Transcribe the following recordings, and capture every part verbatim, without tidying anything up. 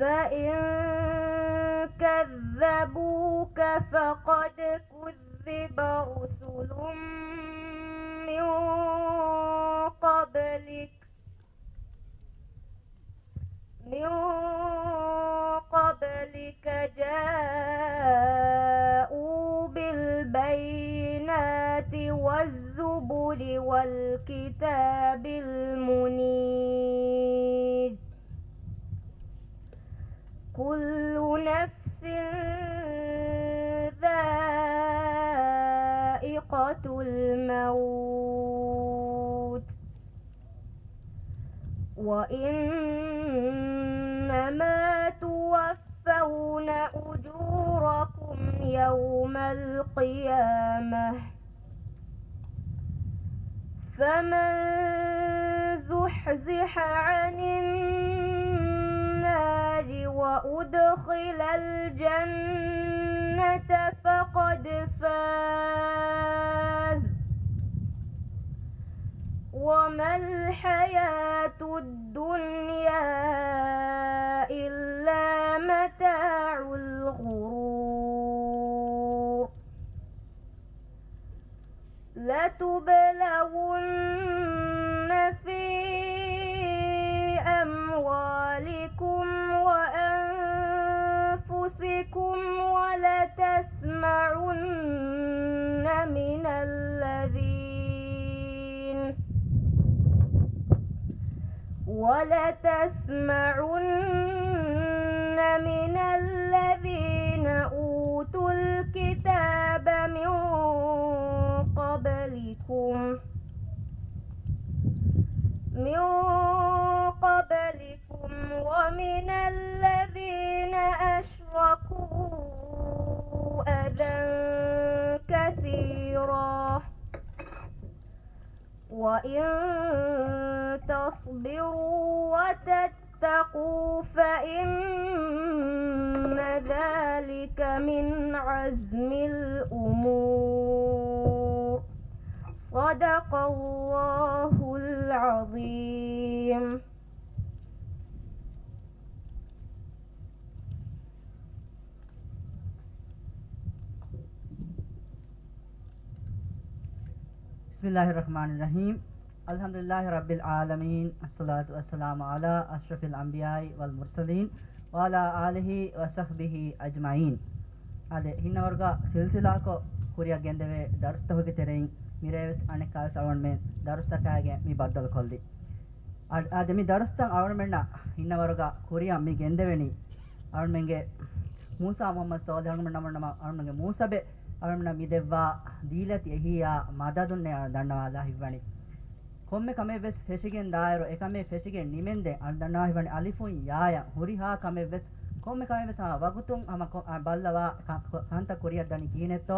فإن كذبوك فقد كذب رسل من قبلك من قبلك جاءوا بالبينات والزبر والكتاب المنير. كل نفس ذائقة الموت. وإنما توفون أجوركم يوم القيامة. فمن زحزح عن النار وأدخل الجنة فقد فاز. وما الحياة الدنيا إلا متاع الغرور. لتبلون في أموالكم وأنفسكم ولتسمعن من الذين ولتسمعن من الذين أوتوا الكتاب من قبلكم من قبلكم ومن الذين أشركوا أذى كثيرا وإن تصبروا وتتقوا فإن ذلك من عزم الأمور. صدق الله العظيم. بسم الله الرحمن الرحيم. الحمد لله رب العالمين. الصلاة والسلام على أشرف الأنبياء والمرسلين وعلى آله وصحبه أجمعين. އާދެ، ހިންނަވަރުގަ ސިލްސިލާކޮށް ކުރިއަށް ގެންދެވޭ ދަރުސްތަކުގެ ތެރެއިން މިރޭވެސް އަނެއްކާވެސް އަޅުގަނޑުމެން ދަރުސްތަކާގެން މި ބައްދަލުކޮށްލީ. އާ، އާދެ، މި ދަރުސްތައް އަޅުގަނޑުމެންނަށް ހިންނަވަރުގަ ކުރިއަށް މި ގެންދެވެނީ އަޅުމެންގެ މޫސާ މުޙައްމަދު ސޯލިހު އަޅުމެން ނަމަ، ނަމަ، އަޅުމެންގެ މޫސަބެ އަޅުމެންނަށް މި ދެއްވާ ދީލަތި އެހީއާ މަދަދުންނޭ އަޅު ދަންނަވާލާ ހިތްވަނީ. ކޮންމެ ކަމެއްވެސް ފެށިގެން ދާއިރު، އެކަމެއް ފެށިގެން ނިމެންދެން އަޅު ދަންނަވާ ހިތްވަނީ އަލިފުން ޔާޔަށް ހުރިހާ ކަމެއްވެސް، ކޮންމެ ކަމެއްވެސް ހަމަ ވަގުތުން ހަމަ ކޮ-، އަ، ބައްލަވާ ކަ-، ކޮ-، ކަންތައް ކުރިއަށް ދަނީ ކިހިނެއްތޯ،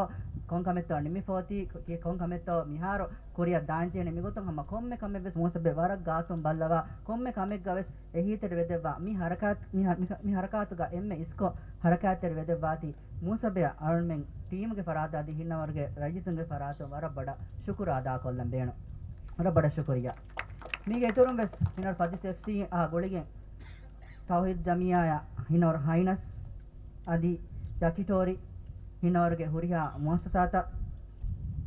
ކޮން ކަމެއްތޯ ނިމިފޯތީ، ކޮ-، ކި-، ކޮން ކަމެއްތޯ މިހާރު ކުރިއަށް ދާންޖެހޭނެ މިގޮތުން ހަމަ ކޮންމެ ކަމެއްވެސް މޫސަބެ ވަރަށް ގާތުން ބައްލަވާ، ކޮންމެ ކަމެއްގަވެސް އެހީތެރި ވެދެއްވާ މި ހަރަކާތް، މި ހަ-، މި ހަ-، މި ހަރަކާތުގަ އެންމެ އިސްކޮށް ހަރަކާތްތެރި ވެދެއްވާތީ މޫސަބެއަށް އަޅުމެން ޓީމުގެ ފަރާތާ އަދި ހިންނަވަރުގެ ރައްޔިތުންގެ ފަރާތުން ވަރަށް ބޮޑަށް ޝުކުރު އަދާކޮށްލަން ބޭނުން. ވަރަށް ބޮޑަށް ޝުކުރިއްޔާ. މީގެ އިތުރުން ވެސް ހިންނަވަރު ފަތިސް އެފްސީ އާ ގުޅިގެން ތައުހީދު ޖަމިއްޔާއާ ހިންނަވަރު ހައިނަސް އަދި ސެކްރެޓަރީ ހިންނަވަރުގެ ހުރިހާ މުއައްސަސާތައް،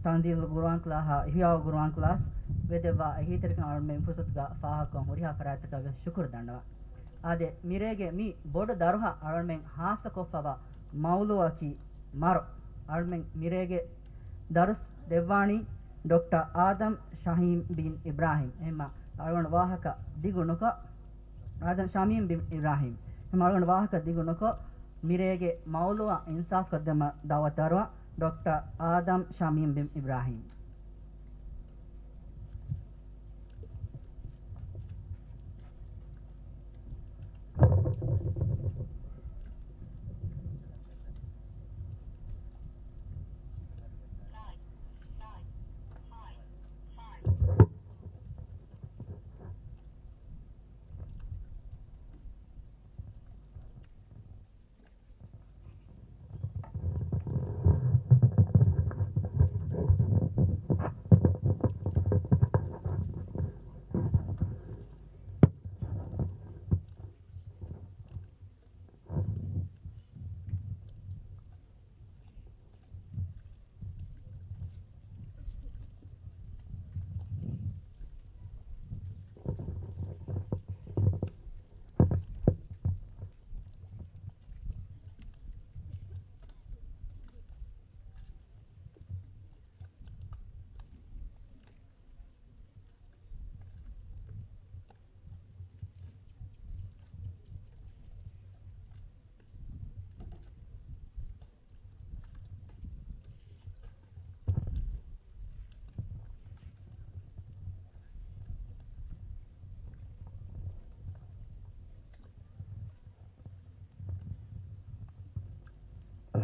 ތަންޒީލު ގުރުއާން ކްލާހާ އިޙްޔާއު ގުރުއާން ކްލާސް ވެދެއްވާ އެހީތެރިކަން އަޅުމެން މި ފުރުސަތުގަ ފާހަގަކޮށް ހުރިހާ ފަރާތްތަކަށް ވެސް ޝުކުރު ދަންނަވަން. އާދެ، މިރޭގެ މި ބޮޑު ދަރުހަ އަޅުމެން ހާއްސަކޮށްފަވާ މައުޟޫޢަކީ މަރު. އަޅުމެން މިރޭގެ ދަރުސް ދެއްވާނީ ޑޮކްޓަރ އާދަމް ޝަހީމް ބިން އިބްރާހީމް. އެހެންމަ އަޅުގަނޑު ވާހަކަ ދިގު ނުކޮށް، އާދަމް ޝަމީމް ބިން އިބްރާހީމް. އެހެންމަ އަޅުގަނޑު ވާހަކަ ދިގު ނުކޮށް، މިރޭގެ މައުޟޫޢަށް އިންސާފްކޮށްދެމަށް ދަޢުވަތު ދަރުވަން ޑޮކްޓަރ އާދަމް ޝަމީމް ބިން އިބްރާހީމް.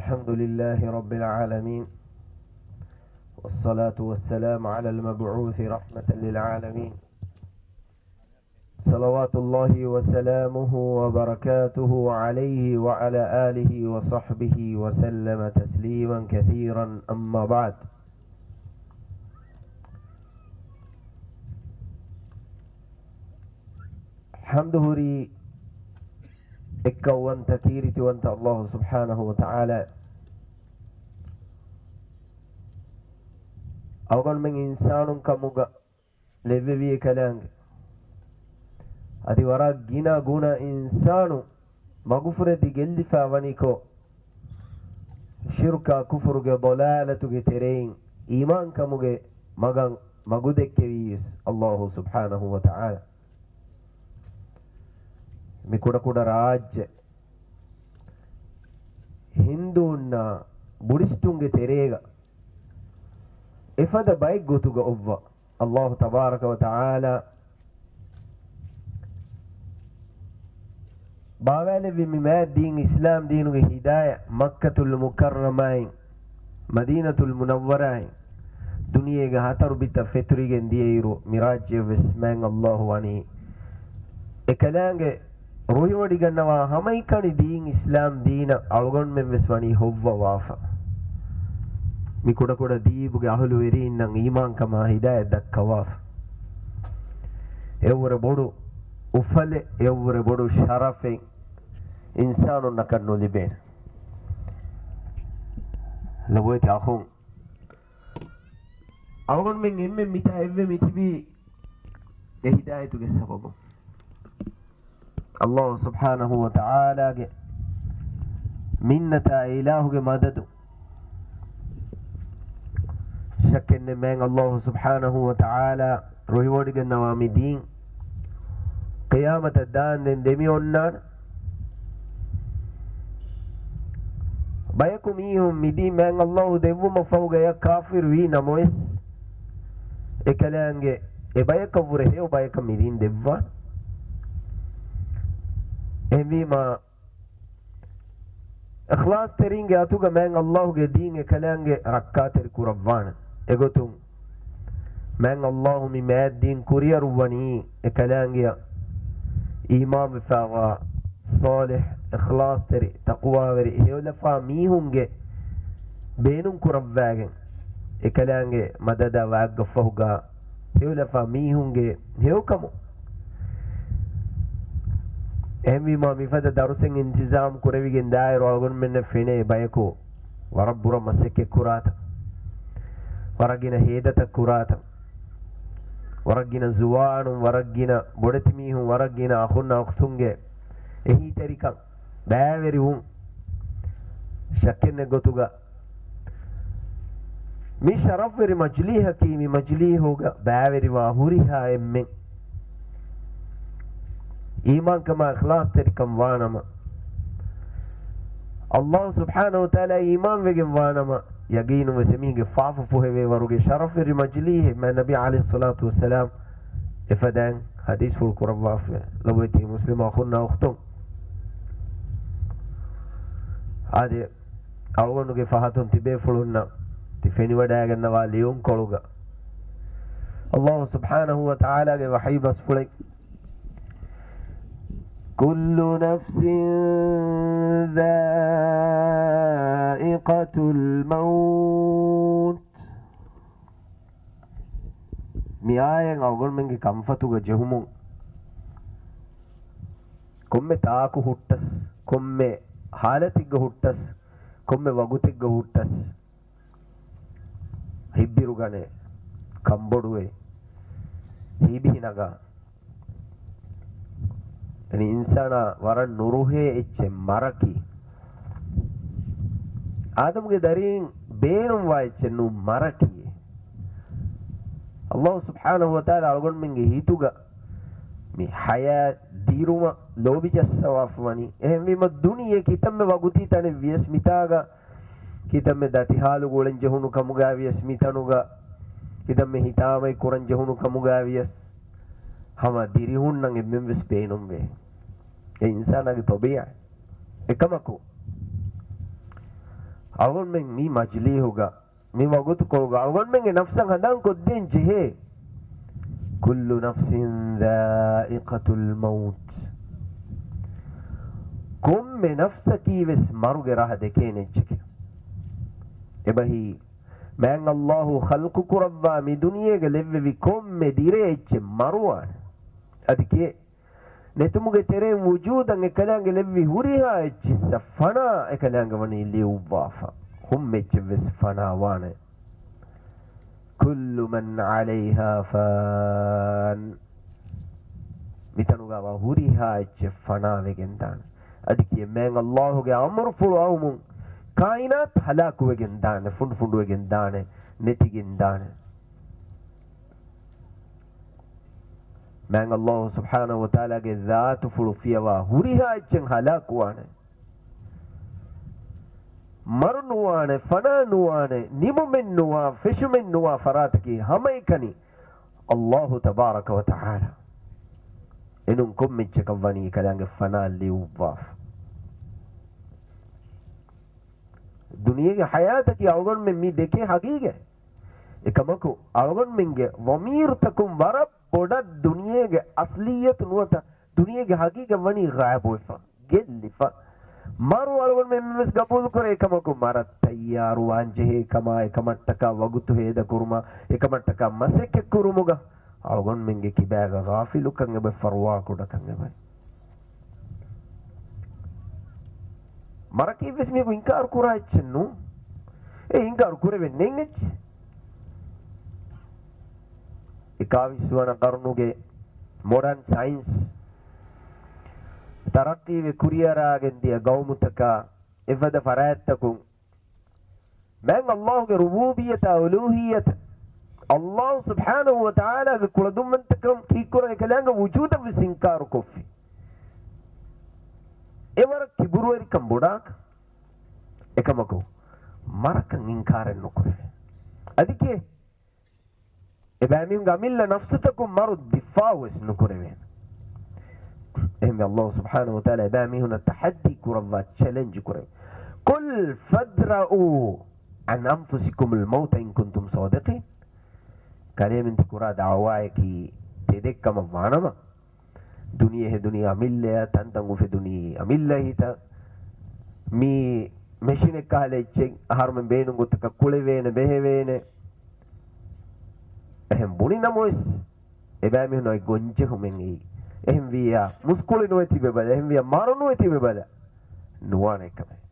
الحمد لله رب العالمين، والصلاة والسلام على المبعوث رحمة للعالمين، صلوات الله وسلامه وبركاته عليه وعلى آله وصحبه وسلم تسليما كثيرا، أما بعد. ޙަމްދު ހުރީ އެއްކައުވަންތަ ކީރިތިވަންތަ ﷲ ސުބްޙާނަހޫ ވަތަޢާލާ. އަޅުގަނޑުމެން އިންސާނުން ކަމުގަ ލެއްވެވި އެކަލާނގެ އަދި ވަރަށް ގިނަ ގުނަ އިންސާނު މަގުފުރެދި ގެއްލިފަ ވަނިކޮށް، ޝިރުކާ ކުފުރުގެ ޟަލާލަތުގެ ތެރެއިން އީމާންކަމުގެ މަގަށް މަގުދެއްކެވީވެސް ﷲ ސުބްޙާނަހޫ ވަތަޢާލާ. މި ކުޑަކުޑަ ރާއްޖެ ހިންދޫންނާ ބުޑިސްޓުންގެ ތެރޭގަ އެފަދަ ބައެއް ގޮތުގަ އޮއްވަ، ﷲ ތަބާރަކަ ވަތަޢާލާ ބާވާލެއްވި މި މާތް ދީން އިސްލާމް ދީނުގެ ހިދާޔަތް މައްކަތުލް މުކައްރަމާއިން މަދީނަތުލް މުނައްވަރާއިން ދުނިޔޭގެ ހަތަރު ބިތަށް ފެތުރިގެން ދިޔައިރު، މި ރާއްޖެއަށް ވެސް މާތް ﷲ ވަނީ އެކަލާނގެ ރުހިވޮޑިގަންނަވާ ހަމައެކަނި ދީން އިސްލާމް ދީނަށް އަޅުގަނޑުމެން ވެސް ވަނީ ހޮއްވަވާފަ. މި ކުޑަކުޑަ ދީބުގެ އަހުލުވެރީންނަށް އީމާންކަމާ ހިދާޔަތް ދައްކަވާފަ. އެއަށްވުރެ ބޮޑު އުފަލެއް، އެއަށްވުރެ ބޮޑު ޝަރަފެއް އިންސާނުންނަކަށް ނުލިބޭނެ. ލޮބުވެތި އަޚުން، އަޅުގަނޑުމެން އެންމެން މިތާ އެއްވެ މިތިބީ އެ ހިދާޔަތުގެ ސަބަބުން. ﷲ ސުބްޙާނަހޫ ވަތަޢާލާގެ މިންނަތާ، އެ އިލާހުގެ މަދަދު. ޝައްކެއްނެތް މާތް ﷲ ސުބްޙާނަހޫ ވަތަޢާލާ ރުހިވޮޑިގަންނަވާ މި ދީން ޤިޔާމަތަށް ދާންދެން ދެމި އޮންނާނެ. ބަޔަކު މީހުން މި ދީން މާތް ﷲ ދެއްވުމަށް ފަހުގަ އެޔަށް ކާފިރު ވީ ނަމަވެސް، އެކަލާނގެ އެ ބަޔަކަށްވުރެ ހެޔޮ ބަޔަކަށް މި ދީން ދެއްވާނެ. އެހެންވީމާ، އިޚްލާޞްތެރިންގެ އަތުގަ މާތް ﷲ ގެ ދީން އެކަލާނގެ ރައްކާތެރި ކުރައްވާނެ. އެގޮތުން މާތް ﷲ މި މާތް ދީން ކުރިއަރުއްވަނީ އެކަލާނގެއަށް އީމާންވެފައިވާ ޞާލިޙް، އިޚްލާޞްތެރި، ތަޤްވާވެރި، ހެޔޮލަފާ މީހުންގެ ބޭނުން ކުރައްވާގެން، އެކަލާނގެ މަދަދާ ވާގަށްފަހުގަ ހެޔޮލަފާ މީހުންގެ ހެޔޮކަމު. އެހެންވީމާ، މިފަދަ ދަރުސެއް އިންތިޒާމް ކުރެވިގެން ދާއިރު އަޅުގަނޑުމެންނަށް ފެނޭ ބަޔަކު ވަރަށް ބުރަ މަސައްކަތް ކުރާތަން، ވަރަށް ގިނަ ހޭދަތައް ކުރާތަން، ވަރަށް ގިނަ ޒުވާނުން، ވަރަށް ގިނަ ބޮޑެތި މީހުން، ވަރަށް ގިނަ އަޚުންނާ އުޚްތުންގެ އެހީތެރިކަން، ބައިވެރިވުން، ޝައްކެއްނެތް ގޮތުގަ މި ޝަރަފްވެރި މަޖިލީހަކީ، މި މަޖިލީހުގަ ބައިވެރިވާ ހުރިހާ އެންމެން އީމާންކަމާ އިޚްލާޞްތެރިކަން ވާނަމަ، ﷲ ސުބްޙާނަހޫ ވަތަޢާލާ އީމާންވެގެން ވާނަމަ، ޔަގީނުން ވެސް އެމީހުންގެ ފާފަ ފުހެވޭ ވަރުގެ ޝަރަފްވެރި މަޖިލީހެއް މާތް ނަބީ ޢަލައިހިއްޞަލާތު ވައްސަލާމް އެފަދައިން ޙަދީޘްފުޅު ކުރައްވާފައި. ލޮބުވެތި މުސްލިމް އަޚުންނާ އުޚްތުން، އާދެ، އަޅުގަނޑުގެ ފަހަތުން ތިބޭފުޅުންނަށް ތި ފެނިވަޑައިގަންނަވާ ލިޔުންކޮޅުގަ ﷲ ސުބްޙާނަހޫ ވަތަޢާލާގެ ވަޙީ ބަސްފުޅެއް، كل نفس ذائقة الموت. މި އާޔަތް އަޅުގަނޑުމެންގެ ކަންފަތުގަ ޖެހުމުން، ކޮންމެ ތާކު ހުއްޓަސް، ކޮންމެ ހާލަތެއްގަ ހުއްޓަސް، ކޮންމެ ވަގުތެއްގަ ހުއްޓަސް، ހިތްބިރުގަނެ، ކަންބޮޑުވެ، ހީބިހިނަގާ، އެން އިންސާނާ ވަރަށް ނުރުހޭ އެއްޗެއް މަރަކީ. އާދަމުގެ ދަރީން ބޭނުންވާ އެއްޗެއް ނޫން މަރަކީ. ﷲ ސުބްޙާނަހޫ ވަތަޢާލާ އަޅުގަނޑުމެންގެ ހިތުގަ މި ޙަޔާތް ދިރުމަށް ލޯބި ޖައްސަވާފަ ވަނީ. އެހެންވީމަ، ދުނިޔެ ކިތަންމެ ވަގުތީ ތަނެއް ވިޔަސް މިތާގަ، ކިތަންމެ ދަތި ހާލުގަ އުޅެން ޖެހުނު ކަމުގަ ވިޔަސް މިތަނުގަ، ކިތަންމެ ހިތާމައެއް ކުރަން ޖެހުނު ކަމުގަ ވިޔަސް، ހަމަ ދިރިހުންނަށް އެންމެން ވެސް ބޭނުންވޭ. އެ އިންސާނާގެ ޠަބީޢަތް. އެކަމަކު، އަޅުގަނޑުމެން މި މަޖިލީހުގަ، މި ވަގުތުކޮޅުގަ އަޅުގަނޑުމެންގެ ނަފްސަށް ހަނދާން ކޮށްދޭން ޖެހޭ، كل نفس ذائقة الموت. ކޮންމެ ނަފްސަކީ ވެސް މަރުގެ ރަހަ ދެކޭނެ އެއްޗެކޭ. އެބަހީ، މާތް ﷲ ޚަލްޤު ކުރައްވާ މި ދުނިޔޭގަ ލެއްވެވި ކޮންމެ ދިރޭ އެއްޗެއް މަރުވާނެ. އަދި ކިޔޭ، ނެތުމުގެ ތެރެއިން ވުޖޫދަށް އެކަލާނގެ ލެއްވި ހުރިހާ އެއްޗިއްސަށް ފަނާ އެކަލާނގެ ވަނީ ލިޔުއްވާފަ. ކޮންމެ އެއްޗެއް ވެސް ފަނާ ވާނެ. كل من عليها فان. މިތަނުގަ ވާ ހުރިހާ އެއްޗެއް ފަނާވެގެން ދާނެ. އަދި ކިޔެ މާތް ﷲ ގެ އަމުރުފުޅު އައުމުން ކާއިނާތު ހަލާކުވެގެން ދާނެ، ފުނޑުފުނޑުވެގެން ދާނެ، ނެތިގެން ދާނެ. މާތް ﷲ ސުބްޙާނަހޫ ވަތަޢާލާގެ ޒާތުފުޅު ފިޔަވާ ހުރިހާ އެއްޗެއް ހަލާކުވާނެ. މަރު ނުވާނެ، ފަނާ ނުވާނެ، ނިމުމެއް ނުވާ، ފެށުމެއް ނުވާ ފަރާތަކީ ހަމައެކަނި ﷲ ތަބާރަކަ ވަތަޢާލާ. އެނޫން ކޮންމެ އެއްޗަކަށް ވަނީ ކަލާނގެ ފަނާ ލިޔުއްވާފަ. ދުނިޔޭގެ ޙަޔާތަކީ އަޅުގަނޑުމެން މި ދެކޭ ޙަޤީޤަތް. އެކަމަކު، އަޅުގަނޑުމެންގެ ޟަމީރުތަކުން ވަރަށް ބޮޑަށް ދުނިޔޭގެ އަޞްލިއްޔަތު ނުވަތަ ދުނިޔޭގެ ޙަޤީޤަތް ވަނީ ޣާއިބުވެފަ، ގެއްލިފަ. މަރު އަޅުގަނޑުމެން ވެސް ގަބޫލުކުރޭ، އެކަމަކު، މަރަށް ތައްޔާރުވާން ޖެހޭ ކަމާ، އެކަމަށްޓަކާ ވަގުތު ހޭދަކުރުމާ، އެކަމަށްޓަކާ މަސައްކަތްކުރުމުގަ އަޅުގަނޑުމެންގެ ކިބާގަ ޣާފިލުކަން އެބަ، ފަރުވާކުޑަކަން އެބަ. މަރަކީ ވެސް މީހަކު އިންކާރު ކުރާ އެއްޗެއް ނޫން. އެ އިންކާރު ކުރެވެން ނެތް އެއްޗެއް. އެކާވީސް ވަނަ ޤަރުނުގެ މޮޑަން ސައިންސް ތަރައްޤީވެ ކުރިއަރާގެން ދިޔަ ގައުމުތަކާ އެފަދަ ފަރާތްތަކުން މާތް ﷲ ގެ ރުބޫބިއްޔަތާ އުލޫހިއްޔަތަށް، ﷲ ސުބްޙާނަހޫ ވަތަޢާލާގެ ކުޅަދުންވަންތަކަން ކީއްކުރަން އެކަލާނގެ ވުޖޫދަށް ވެސް އިންކާރު ކޮށްފި. އެވަރަށް ކިބުރުވެރިކަން ބޮޑާކަން. އެކަމަކު، މަރަކަން އިންކާރެއް ނުކުރެވޭ. އަދި ކިޔޭ، އެބައިމީހުންގެ އަމިއްލަ ނަފްސުތަކުން މަރު ދިފާޢު ވެސް ނުކުރެވޭނެ. އެހެންވެ، ﷲ ސުބްޙާނަހޫ ވަތަޢާލާ އެބައިމީހުންނަށް ތަޙައްދީ ކުރައްވާ، ޗެލެންޖް ކުރެވޭ. قل فادرءوا عن أنفسكم الموت إن كنتم صادقين. ކަލޭމެންތި ކުރާ ދަޢުވާއަކީ ތެދެއްކަމަށް ވާނަމަ، ދުނިޔެ ހެދުނީ އަމިއްލަޔަށް، ތަންތަން އުފެދުނީ އަމިއްލަ ހިތަށް. މީ މެޝިނެއް ކަހަލަ އެއްޗެއް އަހަރުމެން ބޭނުން ގޮތަކަށް ކުޅެވޭނެ، ބެހެވޭނެ. އެހެން ބުނި ނަމަވެސް، އެބައިމީހުން އޮތް ގޮންޖެހުމެއް އެއީ. އެހެންވިއްޔާ، މުސްކުޅި ނުވެ ތިބެ ބަލަ، އެހެންވިއްޔާ، މަރު ނުވެ ތިބެ ބަލަ، ނުވާނެ އެކަމެއް.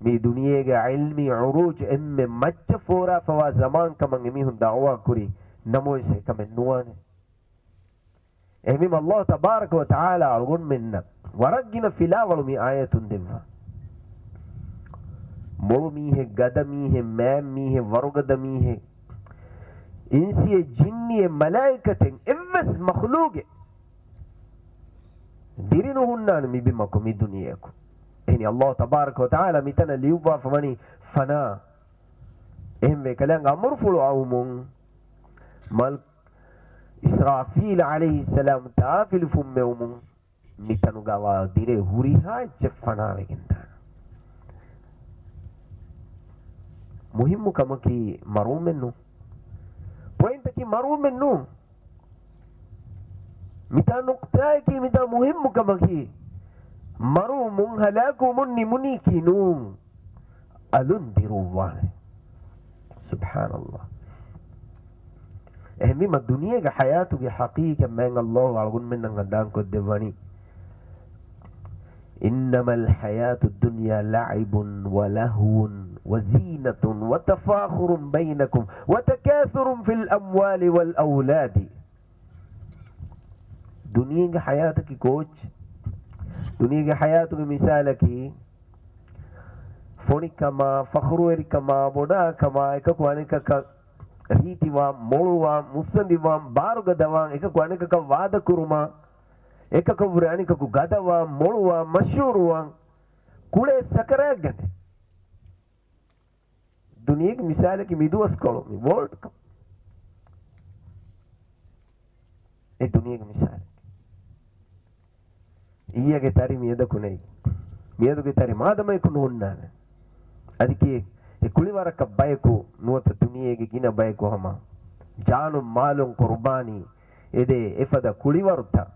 މި ދުނިޔޭގެ ޢިލްމީ ޢުރޫޖު އެންމެ މައްޗަށް ފޯރާފަވާ ޒަމާން ކަމަށް އެމީހުން ދަޢުވާ ކުރި ނަމަވެސް، އެކަމެއް ނުވާނެ. އެހެންވީމަ، ﷲ ތަބާރަކަ ވަ ތަޢާލާ އަޅުގަނޑުމެންނަށް ވަރަށް ގިނަ ފިލާވަޅު މި އާޔަތުން ދެއްވާ. މޮޅު މީހެއް، ގަދަ މީހެއް، މާތް މީހެއް، ވަރުގަދަ މީހެއް، އިންސިއެއް، ޖިންނިއެއް، މަލާއިކަތެއް، އެއްވެސް މަޚްލޫގެއް ދިރިނުހުންނާނެ މި ބިމަކު، މި ދުނިޔެއަކު. އެހެނީ، ﷲ ތަބާރަކަ ވަ ތަޢާލާ މިތަނަށް ލިޔުއްވާފަ ވަނީ ފަނާ. އެހެންވެ، ކަލާނގެ އަމުރުފުޅު އައުމުން، މަލް އިސްރާފީލް ޢަލައިހިއްސަލާމް ތާފިލު ފުއްމެވުމުން، މިތަނުގަވާ ދިރޭ ހުރިހާ އެއްޗެއް ފަނާވެގެން ދާނެ. މުހިއްމު ކަމަކީ މަރުވުމެއް ނޫން. ޕޮއިންޓަކީ މަރުވުމެއް ނޫން. މިތާ ނުކްތާއަކީ، މިތާ މުހިއްމު ކަމަކީ، މަރުވުމުން، ހަލާކުވުމުން ނިމުނީކީ ނޫން. އަލުން ދިރުއްވާނެ. ސުބްޙާނަﷲ. އެހެންވީމަ، ދުނިޔޭގެ ޙަޔާތުގެ ޙަޤީޤަތް މާތް ﷲ އަޅުގަނޑުމެންނަށް ހަނދާންކޮށްދެއްވަނީ، إنما الحياة الدنيا لعب ولهو وزينة وتفاخر بينكم وتكاثر في الأموال والأولاد. ދުނިޔޭގެ ޙަޔާތަކީ ކޯއްޗެއް؟ ދުނިޔޭގެ ޙަޔާތުގެ މިސާލަކީ، ފޮނިކަމާ، ފަޚުރުވެރިކަމާ، ބޮޑާކަމާ، އެކަކު އަނެކަކަށް ރީތިވާން، މޮޅުވާން، މުއްސަނދިވާން، ބާރުގަދަވާން، އެކަކު އަނެކަކަށް ވާދަކުރުމާ، އެކަކަށްވުރެ އަނެކަކު ގަދަވާން، މޮޅުވާން، މަޝްހޫރުވާން، ކުޅޭ ސަކަރާތްގަނޑެއް. ދުނިޔޭގެ މިސާލަކީ މިދުވަސްކޮޅު، މި ވޯލްޑް ކަޕް. އެ ދުނިޔޭގެ މިސާލަކީ. އިއްޔެގެ ތަރި މިއަދަކު ނެތް. މިއަދުގެ ތަރި މާދަމަޔަކު ނޯންނާނެ. އަދި ކިއެއް އެ ކުޅިވަރަކަށް ބަޔަކު ނުވަތަ ދުނިޔޭގެ ގިނަ ބަޔަކު ހަމަ ޖާނުން މާލުން ޤުރުބާނީ އެދޭ އެފަދަ ކުޅިވަރުތައް،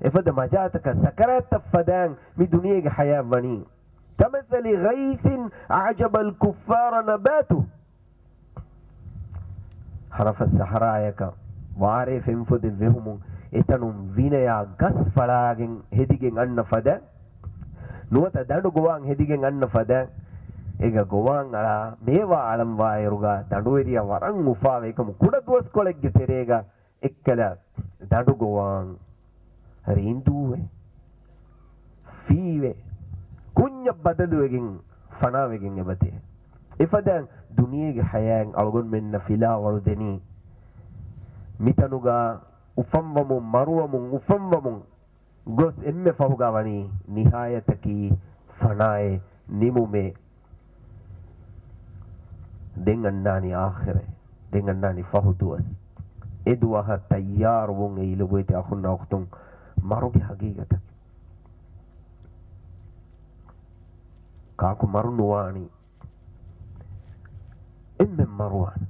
އެފަދަ މަޖާތަކަށް ސަކަރާތްތައް ފަދައިން މި ދުނިޔޭގެ ޙަޔާތް ވަނީ. كمثل غيث أعجب الكفار نباته. ހަރަފަ ސަހަރާޔަކަށް ވާރޭ ފެންފޮދެއް ވެހުމުން އެތަނުން ވިނަޔާ ގަސް ފަޅާގެން ހެދިގެން އަންނަ ފަދަ، ނުވަތަ ދަނޑު ގޮވާން ހެދިގެން އަންނަ ފަދަ، އޭގަ ގޮވާން އަޅާ މޭވާ އަޅަންވާއިރުގަ ދަނޑުވެރިޔާ ވަރަށް އުފާވެ އެކަމު ކުޑަ ދުވަސްކޮޅެއްގެ ތެރޭގަ އެއްކަލަ ދަނޑު ގޮވާން ރީނދޫވެ، ފީވެ، ކުންޏަށް ބަދަލުވެގެން ފަނާވެގެން އެބަތި. އެފަދައިން ދުނިޔޭގެ ޙަޔާތް އަޅުގަނޑުމެންނަށް ފިލާވަޅު ދެނީ. މިތަނުގަ އުފަންވަމުން، މަރުވަމުން، އުފަންވަމުން ގޮސް އެންމެ ފަހުގަ ވަނީ ނިހާޔަތަކީ ފަނާއެއް ނިމުމެއް. ދެން އަންނާނީ އާޚިރަތް. ދެން އަންނާނީ ފަހު ދުވަސް. އެ ދުވަހަށް ތައްޔާރުވުން އެއީ ލޮބުވެތި އަޚުންނާ އުޚްތުން މަރުގެ ހަގީގަތަކީ. ކާކު މަރު ނުވާނީ؟ އެންމެން މަރުވާނެ.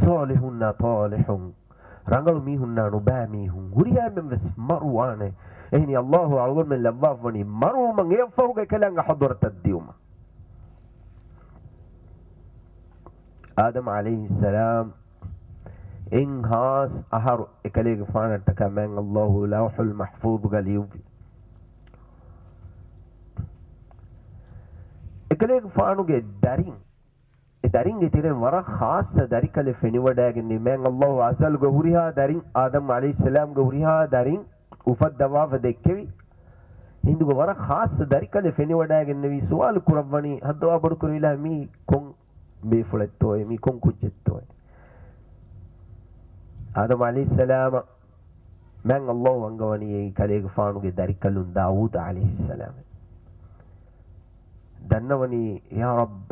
ޞާލިޙުންނާ ޠާލިޙުން، ރަނގަޅު މީހުންނާ ނުބައި މީހުން، ހުރިހާ އެންމެން ވެސް މަރުވާނެ. އެހެނީ ﷲ އަޅުގަނޑުމެން ލައްވާފަވަނީ މަރުވުމަށް އެއަށްފަހުގަ އެކަލާނގެ ޙަޟްރަތަށް ދިއުމަށް. އާދަމް ޢަލައިހިއްސަލާމް އެއް ހާސް އަހަރު އެކަލޭގެފާނަށްޓަކާ މާތް ﷲ ލައުޙުލް މަޙްފޫޡުގަ ލިޔުއްވި. އެކަލޭގެފާނުގެ ދަރިން، އެ ދަރިންގެ ތެރެއިން ވަރަށް ޚާއްޞަ ދަރިކަލެއް ފެނިވަޑައިގެންނެވި. މާތް ﷲ އަޒަލުގެ ހުރިހާ ދަރިން، އާދަމް ޢަލައިހިއްސަލާމްގެ ހުރިހާ ދަރިން އުފައްދަވާފަ ދެއްކެވި. ހިނދުގެ ވަރަށް ޚާއްޞަ ދަރިކަލެއް ފެނިވަޑައިގެންނެވި. ސުވާލު ކުރައްވަނީ، ހައްދަވާ ބޮޑުކުރެވިލާ، މީ ކޮން ބޭފުޅެއްތޯއޭ؟ މީ ކޮން ކުއްޖެއްތޯއޭ؟ އާދަމް ޢަލައިހިއްސަލާމަށް މާތް ﷲ އަންގަވަނީ އެއީ ކަލޭގެފާނުގެ ދަރިކަލުން ދާވޫދު ޢަލައިހިއްސަލާމް. ދަންނަވަނީ، ޔާ ރައްބް،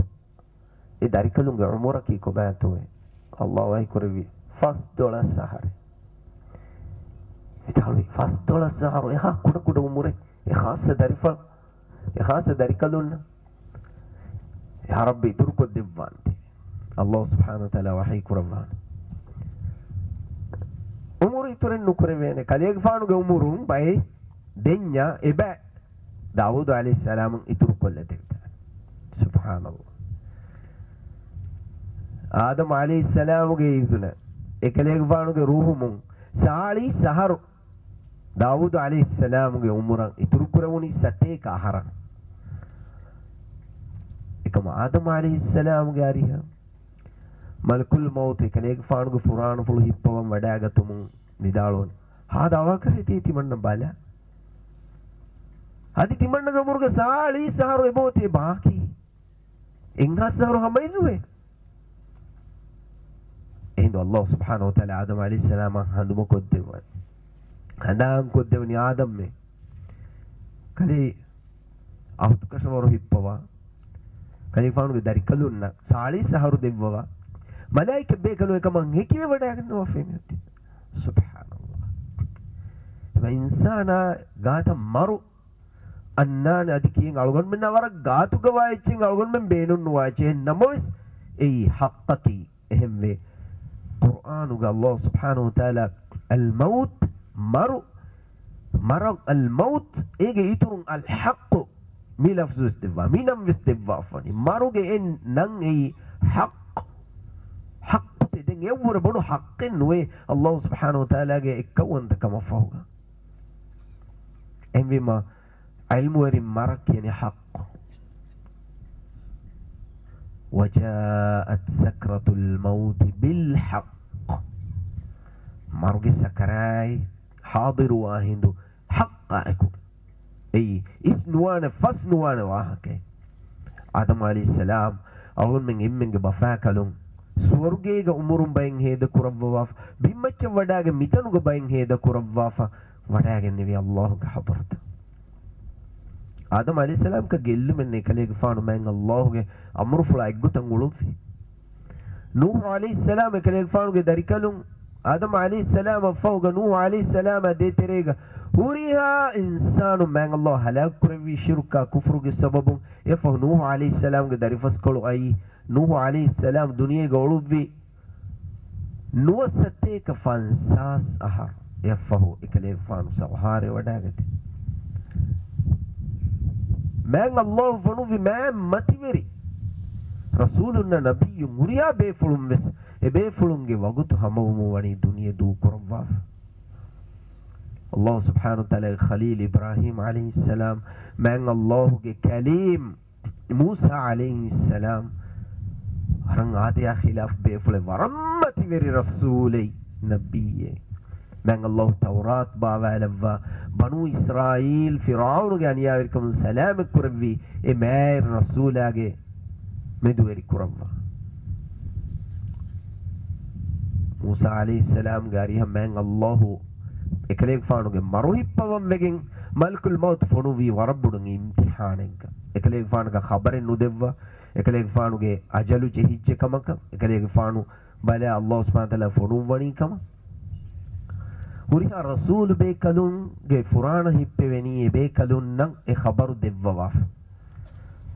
އެ ދަރިކަލުންގެ ޢުމުރަކީ ކޮބާތޯއޭ؟ ﷲ ވަޙީކުރެއްވި، ފަސްދޮޅަސް އަހަރެއް. ވިދާޅުވި، ފަސްދޮޅަސް އަހަރު އެހާ ކުޑަކުޑަ ޢުމުރެއް އެ ޚާއްޞަ ދަރިފަ، އެ ޚާއްޞަ ދަރިކަލުންނަށް ޔާ ރައްބި އިތުރުކޮށްދެއްވާންތި. ﷲ ސުބްޙާނަހޫ ވަތަޢާލާ ވަޙީކުރައްވާނެ. ޢުމުރު އިތުރެއް ނުކުރެވޭނެ. ކަލޭގެފާނުގެ ޢުމުރުން ބައެއް ދެންޏާ އެބަ ދާވޫދު ޢަލައިހިއްސަލާމަށް އިތުރުކޮށްލަދެވިދާނެ. ސުބްޙާނަﷲ. އާދަމް ޢަލައިހިއްސަލާމުގެ އިޒުނަށް އެކަލޭގެފާނުގެ ރޫޙުމުން ސާޅީސް އަހަރު ދާވޫދު ޢަލައިހިއްސަލާމުގެ ޢުމުރަށް އިތުރުކުރެވުނީ ސަތޭކަ އަހަރަށް. އެކަމު އާދަމް ޢަލައިހިއްސަލާމުގެ އަރިހަށް މަލަކުލް މައުތު އެކަލޭގެފާނުގެ ފުރާނަފުޅު ހިއްޕަވަން ވަޑައިގަތުމުން ވިދާޅުވަނީ، ހާދަ އަވަހަކަށް ތިމަންނަ ބަލަ. އަދި ތިމަންނަގެ އުމުރުގެ ސާޅީސް އަހަރު އެބައޮތޭ ބާކީ. އެއް ހާސް އަހަރު ހަމައެއްނުވޭ. އެހިނދު ﷲ ސުބްޙާނަހޫ ވަތަޢާލާ އާދަމް ޢަލައިހިއްސަލާމަށް ހަނދުމަކޮށްދެއްވަން. ހަނދާންކޮށްދެވަނީ އާދަމްމެ. ކަލޭ އަހުދުކަށަވަރު ހިއްޕަވާ. ކަލޭގެފާނުގެ ދަރިކަލުންނަށް ސާޅީސް އަހަރު ދެއްވަވާ. މަލާއިކަ ބޭކަލުން އެކަމަށް ހެކިވެވަޑައިގަންނަވާފައި މިއޮތީ. ސުބްޙާނަﷲ. އެމަ އިންސާނާ ގާތަށް މަރު އަންނާނެ އަދި ކިޔެން އަޅުގަނޑުމެންނާ ވަރަށް ގާތުގަ ވާ އެއްޗެއް އަޅުގަނޑުމެން ބޭނުން ނުވާ އެއްޗެއް. އެހެން ނަމަވެސް އެއީ ޙައްޤަކީ. އެހެންވެ، ޤުރްއާނުގަ ﷲ ސުބްޙާނަހޫ ވަތަޢާލާ އަލްމައުތް، މަރު، މަރަ، އަލްމައުތް، އޭގެ އިތުރުން އަލްޙައްޤު މި ލަފްޒުވެސް ދެއްވާ، މި ނަންވެސް ދެއްވާފަނި. މަރުގެ އެ ނަން އެއީ ޙައްޤު. ޙައްޤުތެ ދެން އެއަށްވުރެ ބޮޑު ޙައްޤެއް ނުވޭ ﷲ ސުބްޙާނަހޫ ވަތަޢާލާގެ އެއްކައުވަންތަކަމަށް ފަހުގަ. އެހެންވީމަ، ޢިލްމުވެރިން މަރަށް ކިޔަނީ ޙައްޤު. وجاءت سكرة الموت بالحق. މަރުގެ ސަކަރާތް ޙާޟިރުވާ ހިނދު ޙައްޤާއެކު. އެއީ އިސް ނުވާނެ، ފަސް ނުވާނެ ވާހަކައެއް. އާދަމް ޢަލައިހިއްސަލާމް އަޅުގަނޑުމެން އެންމެންގެ ބަފާކަލުން ސުވަރުގޭގަ އުމުރުން ބައެއް ހޭދަ ކުރައްވަވާފަ، ބިންމައްޗަށް ވަޑާގެން މިތަނުގަ ބައެއް ހޭދަ ކުރައްވާފަ، ވަޑާގެންނެވި ﷲގެ ޙަޟްރަތަށް. އާދަމް ޢަލައިހިއްސަލާމްކަ ގެއްލުމެއް ނެތް، ކަލޭގެފާނު މާތް ﷲގެ އަމުރުފުޅާ އެއްގޮތަށް އުޅުއްވި. ނޫޙު ޢަލައިހިއްސަލާމް އެކަލޭގެފާނުގެ ދަރިކަލުން، އާދަމް ޢަލައިހިއްސަލާމަށް ފަހުގަ ނޫޙު ޢަލައިހިއްސަލާމާ ދޭތެރޭގަ ހުރިހާ އިންސާނު މާތް ﷲ ހަލާކު ކުރެއްވީ ޝިރުކާ ކުފުރުގެ ސަބަބުން. އެއަށްފަހު ނޫޙު ޢަލައިހިއްސަލާމްގެ ދަރިފަސްކޮޅު އައީ. ނޫޙު ޢަލައިހިއްސަލާމް ދުނިޔޭގަ އުޅުއްވި ނުވަސަތޭކަ ފަންސާސް އަހަރު. އެއަށްފަހު އެކަލޭގެފާނު ސަވާރެއް ވަޑައިގަތީ. މާތް ﷲ ފޮނުއްވި މާތް މަތިވެރި ރަސޫލުންނާ ނަބިއްޔުން ހުރިހާ ބޭފުޅުން ވެސް އެ ބޭފުޅުންގެ ވަގުތު ހަމަވުމުން ވަނީ ދުނިޔެ ދޫކުރައްވާފަ. ﷲ ސުބްޙާނަހޫ ވަތަޢާލާގެ ޚަލީލް އިބްރާހީމް ޢަލައިހިއްސަލާމް، މާތް ﷲގެ ކަލީމް މޫސާ ޢަލައިހިއްސަލާމް، ވަރަށް އާދަޔާ ޚިލާފް ބޭފުޅެއް، ވަރަށް މަތިވެރި ރަސޫލެއް، ނަބިއްޔެއް. މާތް ﷲ ތައުރާތު ބާވާލައްވާ، ބަނޫ އިސްރާއީލް ފިރްޢައުނުގެ އަނިޔާވެރިކަމުން ސަލާމަތް ކުރެއްވި އެ މާތް ރަސޫލާގެ މެދުވެރި ކުރައްވާ. މޫސާ ޢަލައިހިއްސަލާމްގެ އަރިހަށް މާތް ﷲ އެކަލޭގެފާނުގެ މަރު ހިއްޕަވަން ވެގެން މަލަކުލް މައުތު ފޮނުއްވީ ވަރަށް ބޮޑު އިމްތިޙާނެއްގަ. އެކަލޭގެފާނުގެ ޚަބަރެއް ނުދެއްވާ، އެކަލޭގެފާނުގެ އަޖަލު ޖެހިއްޖެ ކަމަކަށް، އެކަލޭގެފާނު ބަލާ ﷲ ސުބްޙާނަހޫ ވަތަޢާލާ ފޮނުއްވަނީ ކަމަށް. ހުރިހާ ރަސޫލު ބޭކަލުންގެ ފުރާނަ ހިއްޕެވެނީ އެ ބޭކަލުންނަށް އެ ޚަބަރު ދެއްވަވާފަ.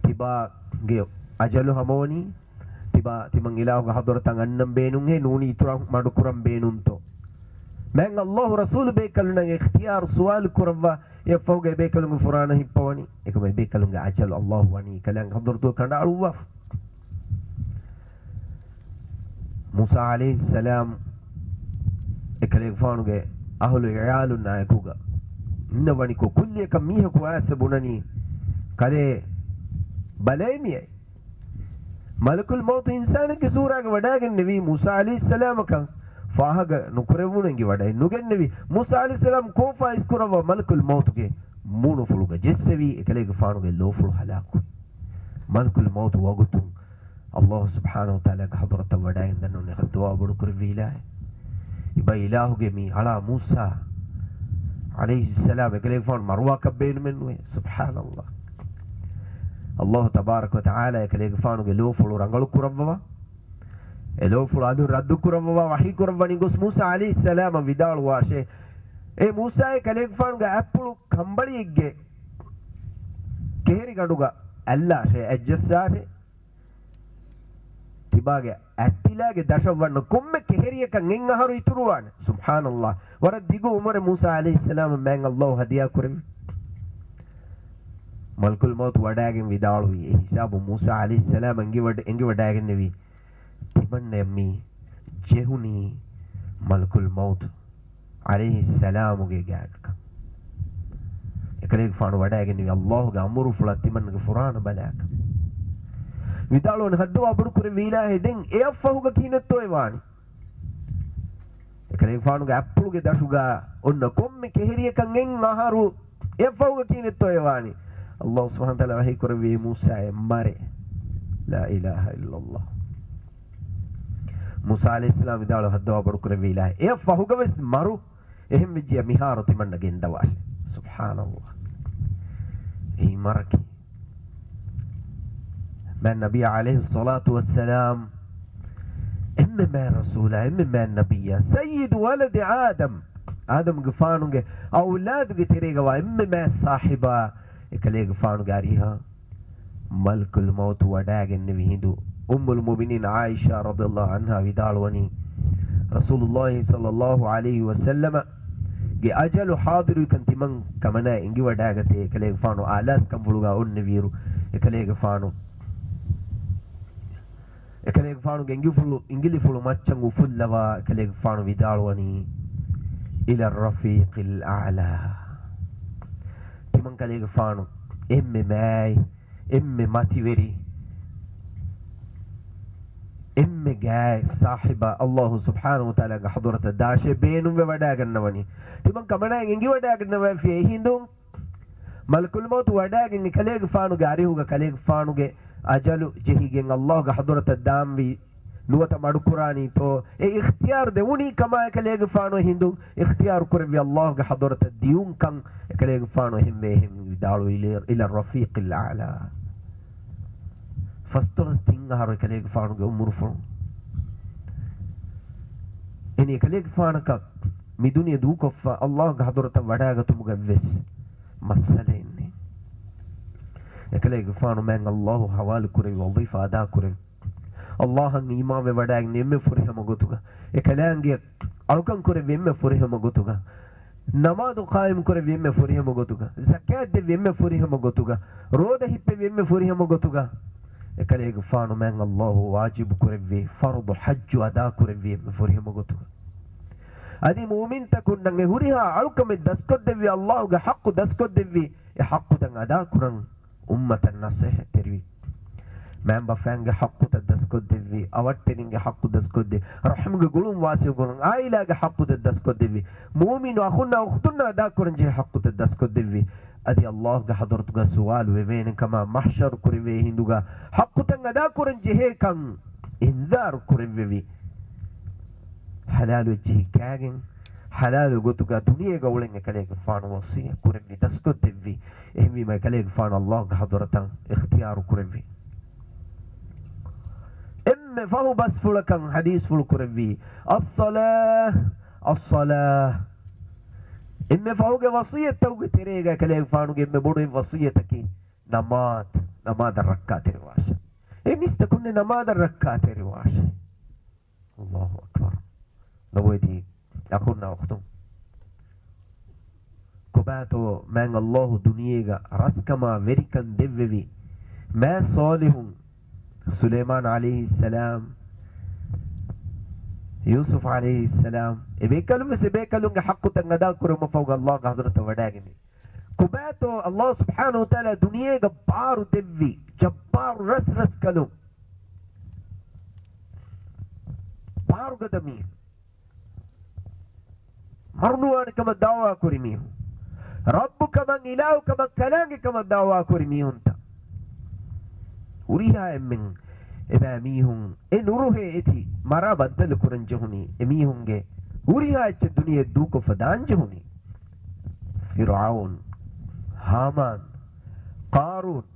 ތިބާގެ އަޖަލު ހަމަވަނީ، ތިބާ ތިމަން އިލާހުގެ ޙަޟްރަތަށް އަންނަން ބޭނުންހޭ، ނޫނީ އިތުރަށް މަޑުކުރަން ބޭނުންތޯ؟ މާތް ﷲ ރަސޫލު ބޭކަލުންނަށް އިޚްތިޔާރު ސުވާލު ކުރައްވާ، އެއަށްފަހުގަ އެބޭކަލުންގެ ފުރާނަ ހިއްޕަވަނީ. އެކަމަށް އެބޭކަލުންގެ އަޖަލު ﷲ ވަނީ ކަލާނގެ ޙަޟްރަތުގަ ކަނޑައަޅުއްވާފަ. މޫސާ ޢަލައިހިއްސަލާމް އެކަލޭގެފާނުގެ އަހުލު ޢިޔާލުންނާ އެކުގަ އިންނަވަނިކޮށް، ކުއްލިއަކަށް މީހަކު އައިސް ބުނަނީ، ކަލޭ ބަލައި މިއައީ. މަލަކުލް މައުތު އިންސާނެއްގެ ސޫރާގަ ވަޑައިގެންނެވީ މޫސާ ޢަލައިހިއްސަލާމަކަށް ފާހަގަ ނުކުރެވުނު އެނގިވަޑައެއް ނުގެންނެވި. މޫސާ ޢަލައިހިއްސަލާމް ކޯފާ އިސްކުރައްވާ މަލަކުލް މައުތުގެ މޫނުފުޅުގަ ޖެއްސެވީ، އެކަލޭގެފާނުގެ ލޯފުޅު ހަލާކުވި. މަލަކުލް މައުތު ވަގުތުން ﷲ ސުބްޙާނަހޫ ވަތަޢާލާގެ ޙަޟްރަތަށް ވަޑައިގެން ދަންނަވަނީ ދުޢާ ބޮޑުކުރެއްވި އިލާހެއް. އިބަ އިލާހުގެ މި އަޅާ މޫސާ ޢަލައިހިއްސަލާމް އެކަލޭގެފާނު މަރުވާކަށް ބޭނުމެއް ނުވޭ. ސުބްޙާނަﷲ. ﷲ ތަބާރަކަ ވަތަޢާލާ އެކަލޭގެފާނުގެ ލޯފުޅު ރަނގަޅު ކުރައްވަވާ. އެ ލޯފުޅު އަލުން ރައްދު ކުރައްވަވާ، ވަޙީ ކުރައްވަނީ ގޮސް މޫސާ ޢަލައިހިއްސަލާމަށް ވިދާޅުވާށޭ، އޭ މޫސާ، އެކަލޭގެފާނުގެ އަތްޕުޅު ކަނބަޅިއެއްގެ ކެހެރިގަނޑުގަ އައްލާށޭ، އަތްޖައްސާށޭ. ތިބާގެ އަތްތިލާގެ ދަށަށް ވަންނަ ކޮންމެ ކެހެރިއަކަށް އެއް އަހަރު އިތުރުވާނެ. ސުބްޙާނަﷲ. ވަރަށް ދިގު އުމުރެއް މޫސާ ޢަލައިހިއްސަލާމަށް މާތް ﷲ ހަދިޔާ ކުރެއްވި. މަލަކުލް މައުތު ވަޑައިގެން ވިދާޅުވީ، އެ ހިސާބުން މޫސާ ޢަލައިހިއްސަލާމް އެނގިވަޑަ-، އެނގިވަޑައިގެންނެވީ، ތިމަންނަޔަށް މި ޖެހުނީ މަލަކުލް މައުތު ޢަލައިހިއްސަލާމުގެ ގާތަކަށް. އެކަލޭގެފާނު ވަޑައިގެންނެވި ﷲގެ އަމުރުފުޅަށް ތިމަންނަގެ ފުރާނަ ބަލާކަށް. ވިދާޅުވަނީ، ހައްދަވާ ބޮޑުކުރެއްވި އިލާހޭ، ދެން އެއަށްފަހުގަ ކިހިނެއްތޯއެ ވާނީ؟ އެކަލޭގެފާނުގެ އަތްޕުޅުގެ ދަށުގަ އޮންނަ ކޮންމެ ކެހެރިއަކަށް އެއް އަހަރު އެއަށްފަހުގަ ކިހިނެއްތޯއެ ވާނީ؟ ﷲ ސުބްޙާނަހޫ ވަތަޢާލާ ވަޙީ ކުރެއްވީ، މޫސާއޭ މަރޭ. ލާ އިލާހަ އިއްލަﷲ. މޫސާ ޢަލައިހިއްސަލާމް ވިދާޅުވި، ހައްދަވާ ބޮޑުކުރެއްވި އިލާހޭ، އެއަށްފަހުގަވެސް މަރު، އެހެންވެއްޖިއްޔާ މިހާރު ތިމަންނަ ގެންދަވާށޭ. ސުބްޙާނަﷲ. އެއީ މަރަކީ. މާތް ނަބިއްޔާ ޢަލައިހިއްޞަލާތު ވައްސަލާމް އެންމެ މާތް ރަސޫލާ، އެންމެ މާތް ނަބިއްޔާ، ސައްޔިދު ވަލަދި އާދަމް، އާދަމްގެފާނުގެ އައުލާދުގެ ތެރޭގަވާ އެންމެ މާތް ސާހިބާ، އެކަލޭގެފާނުގެ އަރިހަށް މަލަކުލް މައުތު ވަޑައިގެންނެވި ހިނދު، އުއްމުލް މުއުމިނީން ޢާއިޝާ ރަޟިޔަﷲ ޢަންހާ ވިދާޅުވަނީ، ރަސޫލުﷲ ޞައްލަﷲ ޢަލައިހި ވަސައްލަމަ ގެ އަޖަލު ޙާޟިރުވިކަން ތިމަން ކަމަނާ އެނގިވަޑައިގަތޭ، އެކަލޭގެފާނު އާލާސް ކަނބުޅުގަ އޮންނެވިއިރު، އެކަލޭގެފާނު، އެކަލޭގެފާނުގެ އިނގިފުޅު، އިނގިލިފުޅު މައްޗަށް އުފުއްލަވާ، އެކަލޭގެފާނު ވިދާޅުވަނީ، إلى الرفيق الأعلى. ތިމަން ކަލޭގެފާނު އެންމެ މާތް، އެންމެ މަތިވެރި، އެންމެ ގާތް ސާހިބާ ﷲ ސުބްޙާނަހޫ ވަތަޢާލާގެ ޙަޟްރަތަށް ދާށޭ ބޭނުންވެވަޑައިގަންނަވަނީ. ތިމަން ކަމަނާއަށް އެނގިވަޑައިގަންނަވައިފި އެހިނދުން، މަލަކުލް މައުތު ވަޑައިގެން އެކަލޭގެފާނުގެ އަރިހުގަ ކަލޭގެފާނުގެ އަޖަލު ޖެހިގެން ﷲގެ ޙަޟްރަތަށް ދާންވީ ނުވަތަ މަޑުކުރާނީތޯ، އެ އިޚްތިޔާރު ދެވުނީ ކަމާ އެކަލޭގެފާނު އެހިނދުން އިޚްތިޔާރު ކުރެއްވި ﷲގެ ޙަޟްރަތަށް ދިޔުންކަން އެކަލޭގެފާނު އެހެންވެ އެހެން ވިދާޅުވި، إلى، إلى الرفيق الأعلى. ފަސްދޮޅަސް ތިން އަހަރު އެކަލޭގެފާނުގެ އުމުރުފުޅު. އެނީ އެކަލޭގެފާނަކަށް މި ދުނިޔެ ދޫކޮށްފަ ﷲ ގެ ޙަޟްރަތަށް ވަޑާގަތުމުގަ އެއްވެސް މައްސަލައެއް ނެތް. އެކަލޭގެފާނު މާތް ﷲ ޙަވާލު ކުރެއްވި، ވަޒީފާ އަދާ ކުރެއްވި، ﷲ އަށް އީމާންވެ ވަޑައިގެން އެންމެ ފުރިހަމަ ގޮތުގަ، އެކަލާނގެ އަޅުކަން ކުރެއްވި އެންމެ ފުރިހަމަ ގޮތުގަ، ނަމާދު ޤާއިމް ކުރެއްވި އެންމެ ފުރިހަމަ ގޮތުގަ، ޒަކާތް ދެއްވި އެންމެ ފުރިހަމަ ގޮތުގަ، ރޯދަ ހިއްޕެވި އެންމެ ފުރިހަމަ ގޮތުގަ، އެކަލޭގެފާނު މާތް ﷲ ވާޖިބު ކުރެއްވި ފަރުޟު ޙައްޖު އަދާ ކުރެއްވި އެންމެ ފުރިހަމަ ގޮތުގަ. އަދި މުއުމިންތަކުންނަށް އެ ހުރިހާ އަޅުކަމެއް ދަސްކޮށްދެއްވި، ﷲ ގެ ޙައްޤު ދަސްކޮށްދެއްވި، އެ ޙައްޤުތައް އަދާކުރަން އުއްމަތަށް ނަޞޭޙަތްތެރިވި. މައިންބަފައިންގެ ޙައްޤުތައް ދަސްކޮށްދެއްވި، އަވަށްޓެރިންގެ ޙައްޤު ދަސްކޮށްދެއްވި، ރަޙްމުގެ ގުޅުން ވާސިޢުކުރަން، ޢާއިލާގެ ޙައްޤުތައް ދަސްކޮށްދެއްވި، މުއުމިނު އަޚުންނާ އުޚްތުންނާ އަދާކުރަން ޖެހޭ ޙައްޤުތައް ދަސްކޮށްދެއްވި. އަދި ﷲ ގެ ޙަޟްރަތުގަ ސުވާލު ވެވޭނެ ކަމަށް، މަޙްޝަރު ކުރެވޭ ހިނދުގަ ޙައްޤުތައް އަދާކުރަން ޖެހޭކަން އިންޒާރު ކުރެއްވެވި. ޙަލާލު އެއްޗެހި ކާގެން، ޙަލާލު ގޮތުގަ ދުނިޔޭގަ އުޅެން އެކަލޭގެފާނު ވަޞިއްޔަތް ކުރެއްވި، ދަސްކޮށްދެއްވި. އެހެންވީމަ އެކަލޭގެފާނު ﷲ ގެ ޙަޟްރަތަށް އިޚްތިޔާރު ކުރެއްވި. އެންމެ ފަހު ބަސްފުޅަކަށް ޙަދީޘްފުޅު ކުރެއްވީ، އައްޞަލާ، އައްޞަލާ. އެންމެ ފަހުގެ ވަޞިއްޔަތްތަކުގެ ތެރޭގަ އެކަލޭގެފާނުގެ އެންމެ ބޮޑު ވަޞިއްޔަތަކީ، ނަމާދު، ނަމާދަށް ރައްކާތެރިވާށޭ. އެ މީސްތަކުންނެ ނަމާދަށް ރައްކާތެރިވާށޭ. ﷲ އަކްބަރު. ލޮބުވެތި އަޚުންނާ އުޚްތުން، ކޮބާތޯ މާތް ﷲ ދުނިޔޭގަ ރަސްކަމާ ވެރިކަން ދެއްވެވި މާތް ޞާލިޙުން، ސުލައިމާނު ޢަލައިހިއްސަލާމް، ޔޫސުފް ޢަލައިހިއްސަލާމް، އެބޭކަލުން ވެސް އެބޭކަލުންގެ ޙައްޤުތައް އަދާކުރުމަށް ފަހުގަ ﷲ ގެ ޙަޟްރަތަށް ވަޑައިގެން. ކޮބާތޯ ﷲ ސުބްޙާނަހޫ ވަތަޢާލާ ދުނިޔޭގަ ބާރު ދެއްވި ޖައްބާރު ރަސްރަސްކަލުން، ބާރުގަދަ މީހުން، މަރުނުވާނެ ކަމަށް ދަޢުވާ ކުރި މީހުން، ރައްބު ކަމަށް، އިލާހު ކަމަށް، ކަލާނގެ ކަމަށް ދަޢުވާ ކުރި މީހުންތައް، ހުރިހާ އެންމެން އެބައި މީހުން އެ ނުރުހޭ އެތި މަރާ ބައްދަލު ކުރަން ޖެހުނީ، އެ މީހުންގެ ހުރިހާ އެއްޗެއް ދުނިޔެ ދޫކޮށްފަ ދާން ޖެހުނީ. ފިރުޢައުން، ހާމާން، ޤާރޫން،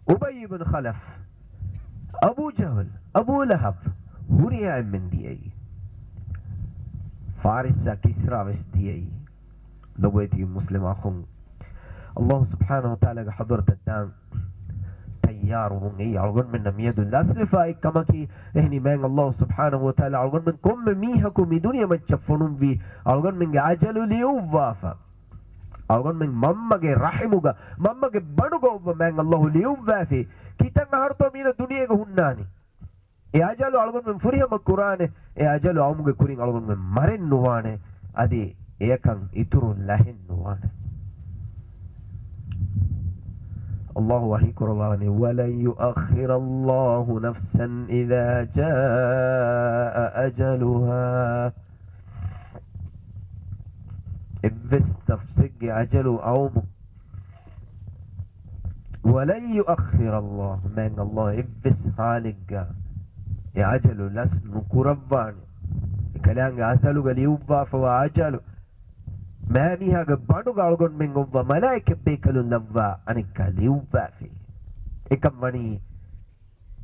އުބައްޔު ބިން ޚަލަފް، އަބޫ ޖަހުލް، އަބޫ ލަހަބް، ހުރިހާ އެންމެން ދިޔައީ. ފާރިސްއާ ކިސްރާ ވެސް ދިޔައީ. ލޮބުވެތި މުސްލިމް އަޚުން، ﷲ ސުބްޙާނަހޫ ވަތަޢާލާގެ ޙަޟްރަތަށް ދާން ތައްޔާރުވުން އެއީ އަޅުގަނޑުމެންނަށް މިއަދު ލަސްވެފައި ކަމަކީ. އެހެނީ މާތް ﷲ ސުބްޙާނަހޫ ވަތަޢާލާ އަޅުގަނޑުމެން ކޮންމެ މީހަކު މި ދުނިޔެ މައްޗަށް ފޮނުއްވީ އަޅުގަނޑުމެންގެ އަޖަލު ލިޔުއްވާފަ. އަޅުގަނޑުމެން މަންމަގެ ރަޙިމުގަ، މަންމަގެ ބަނޑުގަ އޮއްވަ މާތް ﷲ ލިޔުއްވާފި. ކިތަން އަހަރުތޯ މީނަ ދުނިޔޭގަ ހުންނާނީ؟ އެ އަޖަލު އަޅުގަނޑުމެން ފުރިހަމަ ކުރާނެ. އެ އަޖަލު އައުމުގެ ކުރިން އަޅުގަނޑުމެން މަރެއް ނުވާނެ. އަދި އެޔަކަށް އިތުރު ލަހެއް ނުވާނެ. ﷲ ވަޙީ ކުރައްވާނީ، وَلَنْ يُؤَخِّرَ اللَّهُ نَفْسًا إِذَا جَاءَ أَجَلُهَا. އެއްވެސް ނަފްސެއްގެ އަޖަލު އައުމު. وَلَنْ يُؤَخِّرَ اللَّهُ، މާތް ﷲ އެއްވެސް ޙާލެއްގަ އެ އަޖަލު ލަސް ނުކުރައްވާނެ. އެކަލާނގެ އަޖަލުގަ ލިޔުއްވާފަވާ އަޖަލު، މާމީހާގެ ބަނޑުގަ އަޅުގަނޑުމެން އޮއްވާ މަލާއިކަ ބޭކަލުން ލައްވާ އަނެއްކާ ލިޔުއްވާފި. އެކަން ވަނީ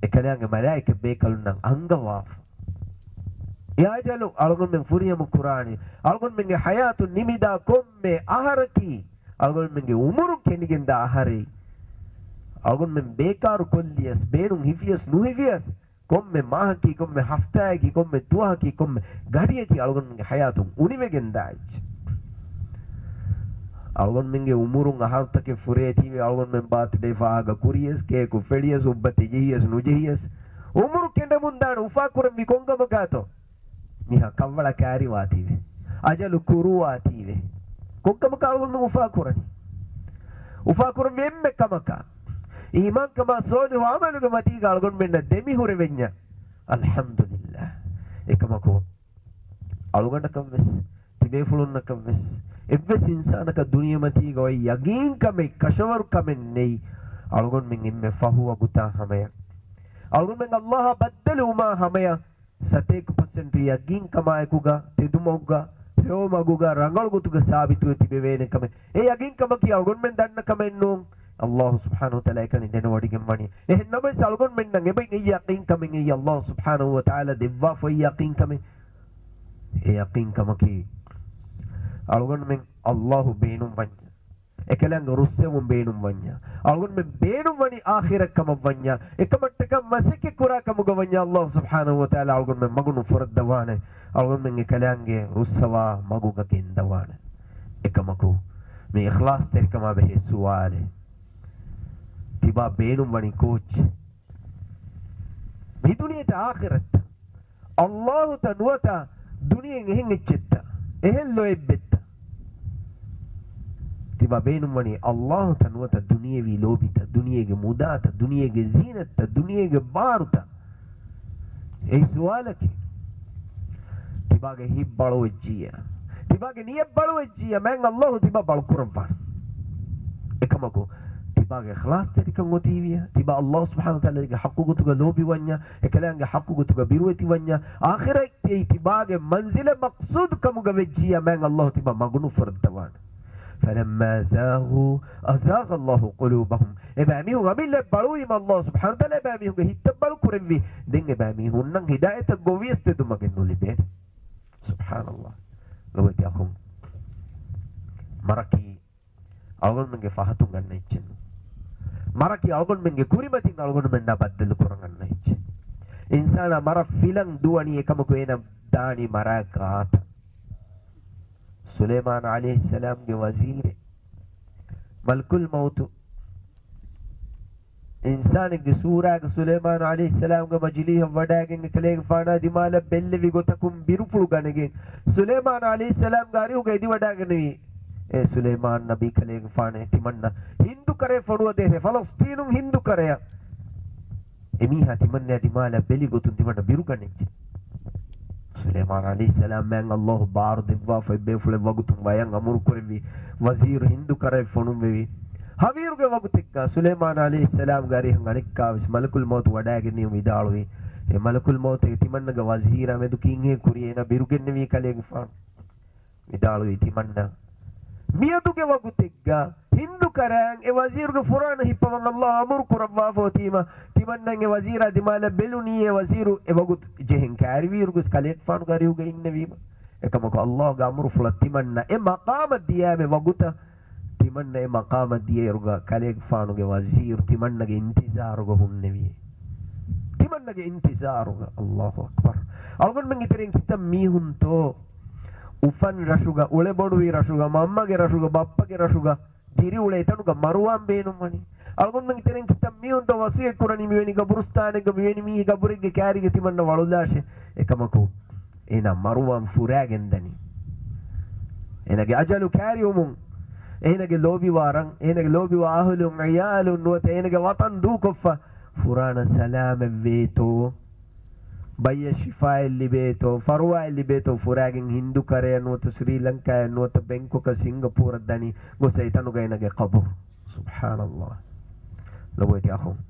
އެކަލާނގެ މަލާއިކަ ބޭކަލުންނަށް އަންގަވާފަ. އެ އަޖަލު އަޅުގަނޑުމެން ފުރިހަމަ ކުރާނެ. އަޅުގަނޑުމެންގެ ޙަޔާތުން ނިމިދާ ކޮންމެ އަހަރަކީ، އަޅުގަނޑުމެންގެ އުމުރުން ކެނޑިގެންދާ އަހަރެއް. އަޅުގަނޑުމެން ބޭކާރު ކޮށްލިޔަސް، ބޭނުން ހިފިޔަސް ނުހިފިޔަސް، ކޮންމެ މާހަކީ، ކޮންމެ ހަފްތާއަކީ، ކޮންމެ ދުވަހަކީ، ކޮންމެ ގަޑިއަކީ އަޅުގަނޑުމެންގެ ޙަޔާތުން އުނިވެގެންދާ އެއްޗެއް. އަޅުގަނޑުމެންގެ އުމުރުން އަހަރުތަކެއް ފުރޭތީވެ، އަޅުގަނޑުމެން ބާތުޑޭ ފާހަގަ ކުރިޔަސް، ކޭކު ފެޅިޔަސް، އުއްބަތި ޖެހިޔަސް ނުޖެހިޔަސް، އުމުރު ކެނޑެމުންދާނެ. އުފާކުރަންވީ ކޮންކަމަކާތޯ؟ މިހާ ކަށްވަޅަ ކާރިވާތީވެ، އަޖަލު ކުރުވާތީވެ، ކޮންކަމަކާ އަޅުގަނޑު އުފާކުރަނީ؟ އުފާކުރަންވީ އެންމެ ކަމަކާ. އީމާންކަމާ ޞާލިޙު ޢަމަލުގެ މަތީގަ އަޅުގަނޑުމެންނަށް ދެމިހުރެވެންޏާ، އަލްޙަމްދުލިއްލާހް. އެކަމަކު، އަޅުގަނޑަކަށްވެސް، ތިބޭފުޅުންނަކަށްވެސް، އެއްވެސް އިންސާނަކަށް ދުނިޔެމަތީގަ އޮތް ޔަގީންކަމެއް، ކަށަވަރުކަމެއް ނެތް، އަޅުގަނޑުމެން އެންމެ ފަހު ވަގުތާ ހަމަޔަށް، އަޅުގަނޑުމެން ﷲއާ ބައްދަލުވުމާ ހަމަޔަށް، ސަތޭކަ ޕަސެންޓް ޔަގީންކަމާއެކުގަ، ތެދުމަގުގަ، ހެޔޮމަގުގަ، ރަނގަޅު ގޮތުގަ ސާބިތުވެ ތިބެވޭނެ ކަމެއް. އެ ޔަގީންކަމަކީ އަޅުގަނޑުމެން ދަންނަ ކަމެއް ނޫން. ﷲ ސުބްޙާނަހޫ ވަތަޢާލާ އެކަނި ދެނެވޮޑިގެން ވަނީ. އެހެން ނަމަވެސް އަޅުގަނޑުމެންނަށް އެބައިން އެއީ ޔަޤީންކަމެއް، އެއީ ﷲ ސުބްޙާނަހޫ ވަތަޢާލާ ދެއްވާފައި ޔަޤީންކަމެއް. އެ ޔަޤީންކަމަކީ އަޅުގަނޑުމެން ﷲ ބޭނުން ވަންޏާ، އެކަލާނގެ ރުއްސެވުން ބޭނުން ވަންޏާ، އަޅުގަނޑުމެން ބޭނުން ވަނީ އާޚިރަތް ކަމަށް ވަންޏާ، އެކަމަށްޓަކައި މަސައްކަތް ކުރާ ކަމުގަ ވަންޏާ، ﷲ ސުބްޙާނަހޫ ވަތަޢާލާ އަޅުގަނޑުމެން މަގު ނުފުރައްދަވާނެ. އަޅުގަނޑުމެން އެކަލާނގެ ރުއްސަވާ މަގުގަ ގެންދަވާނެ. އެކަމަކު، މި އިޚްލާޞްތެރިކަމާ ބެހޭ ސުވާލެއް. ތިބާ ބޭނުން ވަނީ ކޯޗެއް؟ މި ދުނިޔެތަ އާޚިރަތްތަ؟ ﷲ ތަ ނުވަތަ ދުނިޔެއިން އެހެން އެއްޗެއްތަ؟ އެހެން ލޯތްބެއްތަ؟ ތިބާ ބޭނުން ވަނީ ﷲ ތަ ނުވަތަ ދުނިޔެވީ ލޯބިތަ؟ ދުނިޔޭގެ މުދާތަ؟ ދުނިޔޭގެ ޒީނަތްތަ؟ ދުނިޔޭގެ ބާރުތަ؟ އެއީ ސުވާލަކީ. ތިބާގެ ހިތް ބަޅުވެއްޖިއްޔާ، ތިބާގެ ނިޔަތް ބަޅުވެއްޖިއްޔާ، މާތް ﷲ ތިބާ ބަޅުކުރައްވާނެ. އެކަމަކު، ތިބާގެ އިޚްލާޞްތެރިކަން އޮތީވިއްޔާ، ތިބާ ﷲ ސުބްޙާނަހޫ ވަތަޢާލާގެ ޙައްޤު ގޮތުގަ ލޯބިވަންޏާ، އެކަލާނގެ ޙައްޤު ގޮތުގަ ބިރުވެތިވަންޏާ، އާޚިރަތް ތިބާގެ މަންޒިލަށް މަޤްޞޫދު ކަމުގަ ވެއްޖިއްޔާ، މާތް ﷲ ތިބާ މަގު ނުފުރައްދަވާނެ. فَلَمَّا زَاغُوا أَزَاغَ اللَّهُ قُلُوبَهُمْ. އެބައިމީހުން އަމިއްލަ ބަޅުވީމަ، ﷲ ސުބްޙާނަހޫ ވަތަޢާލާ އެބައިމީހުންގެ ހިތްތައް ބަޅު ކުރެއްވި. ދެން އެބައިމީހުންނަށް ހިދާޔަތަށް ގޮވިޔަސް ތެދުމަގެއް ނުލިބޭނެ. ސުބްޙާނަﷲ. ލޯބިވެތި އަޚުން، މަރަކީ އަޅުގަނޑުމެންގެ ފަހަތުން ގަންނަ އެއްޗެއް ނޫން. މަރަކީ އަޅުގަނޑުމެންގެ ކުރިމަތިން އަޅުގަނޑުމެންނާ ބައްދަލު ކުރަން ގަންނަ އެއްޗެއް. އިންސާނާ މަރަށް ފިލަން ދުވަނީ އެކަމަކު އޭނަ ދާނީ މަރާ ގާތަށް. ސުލައިމާނު ޢަލައިހިއްސަލާމްގެ ވަޒީރެއް މަލަކުލް މައުތު އިންސާނެއްގެ ސޫރާގަ ސުލައިމާނު ޢަލައިހިއްސަލާމްގެ މަޖިލީހަށް ވަޑައިގެން އެކަލޭގެފާނާ ދިމާލަށް ބެއްލެވި ގޮތަކުން ބިރުފުޅު ގަނެގެން ސުލައިމާނު ޢަލައިހިއްސަލާމްގެ އަރިހުގަ އެދިވަޑައިގަނެވި. އޭ ސުލައިމާނު ނަބީ ކަލޭގެފާނޭ، ތިމަންނަ ހިންދު ކަރައެއް ފޮނުވަދޭށޭ، ފަލަސްޠީނުން ހިންދު ކަރަޔަށް. އެމީހާ ތިމަންނަ ދިމާލަށް ބެލި ގޮތުން ތިމަންނަ ބިރުގަނެއްޖެ. ސުލައިމާނު ޢަލައިހިއްސަލާމް މާތް ﷲ ބާރު ދެއްވާފައި ބޭފުޅެއް ވަގުތުން ވަޔަށް އަމުރު ކުރެއްވި، ވަޒީރު ހިންދު ކަރައެއް ފޮނުއްވެވި. ހަވީރުގެ ވަގުތެއްގަ ސުލައިމާނު ޢަލައިހިއްސަލާމްގެ އަރިހަށް އަނެއްކާވެސް މަލަކުލް މައުތު ވަޑައިގެންނެވި ވިދާޅުވި، އޭ މަލަކުލް މައުތޭ، ތިމަންނަގެ ވަޒީރާ މެދު ކީއްހޭ ކުރީ؟ އޭނާ ބިރުގެންނެވީ ކަލޭގެފާނު. ވިދާޅުވީ ތިމަންނަ މިއަދުގެ ވަގުތެއްގަ ހިންދު ކަރައިން އެ ވަޒީރުގެ ފުރާނަ ހިއްޕަވަން ﷲ އަމުރު ކުރައްވާފަ އޮތީމަ، ތިމަންނަ އެ ވަޒީރާ ދިމާލަށް ބެލުނީ އެ ވަޒީރު އެ ވަގުތު ޖެހެން ކައިރިވިއިރުގަސް ކަލޭގެފާނުގެ އަރިހުގަ އިންނެވީމަ. އެކަމަކު ﷲގެ އަމުރުފުޅަށް ތިމަންނަ އެ މަޤާމަށް ދިޔައިމެ ވަގުތަށް، ތިމަންނަ އެ މަޤާމަށް ދިޔައިރުގަ ކަލޭގެފާނުގެ ވަޒީރު ތިމަންނަގެ އިންތިޒާރުގަ ހުންނެވި. ތިމަންނަގެ އިންތިޒާރުގަ. ﷲ އަކްބަރު. އަޅުގަނޑުމެންގެ ތެރެއިން ކިތައް މީހުންތޯ އުފަން ރަށުގަ، އުޅެބޮޑުވި ރަށުގަ، މަންމަގެ ރަށުގަ، ބައްޕަގެ ރަށުގަ، ދިރިއުޅޭ ތަނުގަ މަރުވާން ބޭނުންވަނީ. އަޅުގަނޑުމެންގެ ތެރެއިން ކިތައް މީހުންތޯ ވަޞިއްޔަތް ކުރަނީ މިވެނި ގަބުރުސްތާނެއްގަ، މިވެނި މީހެއް ގަބުރެއްގެ ކާރީގަ ތިމަންނަ ވަޅުލާށޭ. އެކަމަކު އޭނާ މަރުވާން ފުރާގެން ދަނީ. އޭނާގެ އަޖަލު ކާރިވުމުން، އޭނާގެ ލޯބިވާ ރަށް، އޭނާގެ ލޯބިވާ އަހުލުން، ޢިޔާލުން ނުވަތަ އޭނާގެ ވަޠަން ދޫކޮށްފަ، ފުރާނަ ސަލާމަތްވޭތޯ، ބައްޔަށް ޝިފާއެއް ލިބޭތޯ، ފަރުވާއެއް ލިބޭތޯ، ފުރާގެން ހިންދު ކަރަޔަށް ނުވަތަ ސްރީލަންކާއަށް ނުވަތަ ބެންކޮކަށް ސިންގަޕޫރަށް ދަނީ ގޮސް އެތަނުގަ އޭނާގެ ޤަބުރު. ސުބްޙާނަﷲ. ލޮބުވެތި އަޚުން.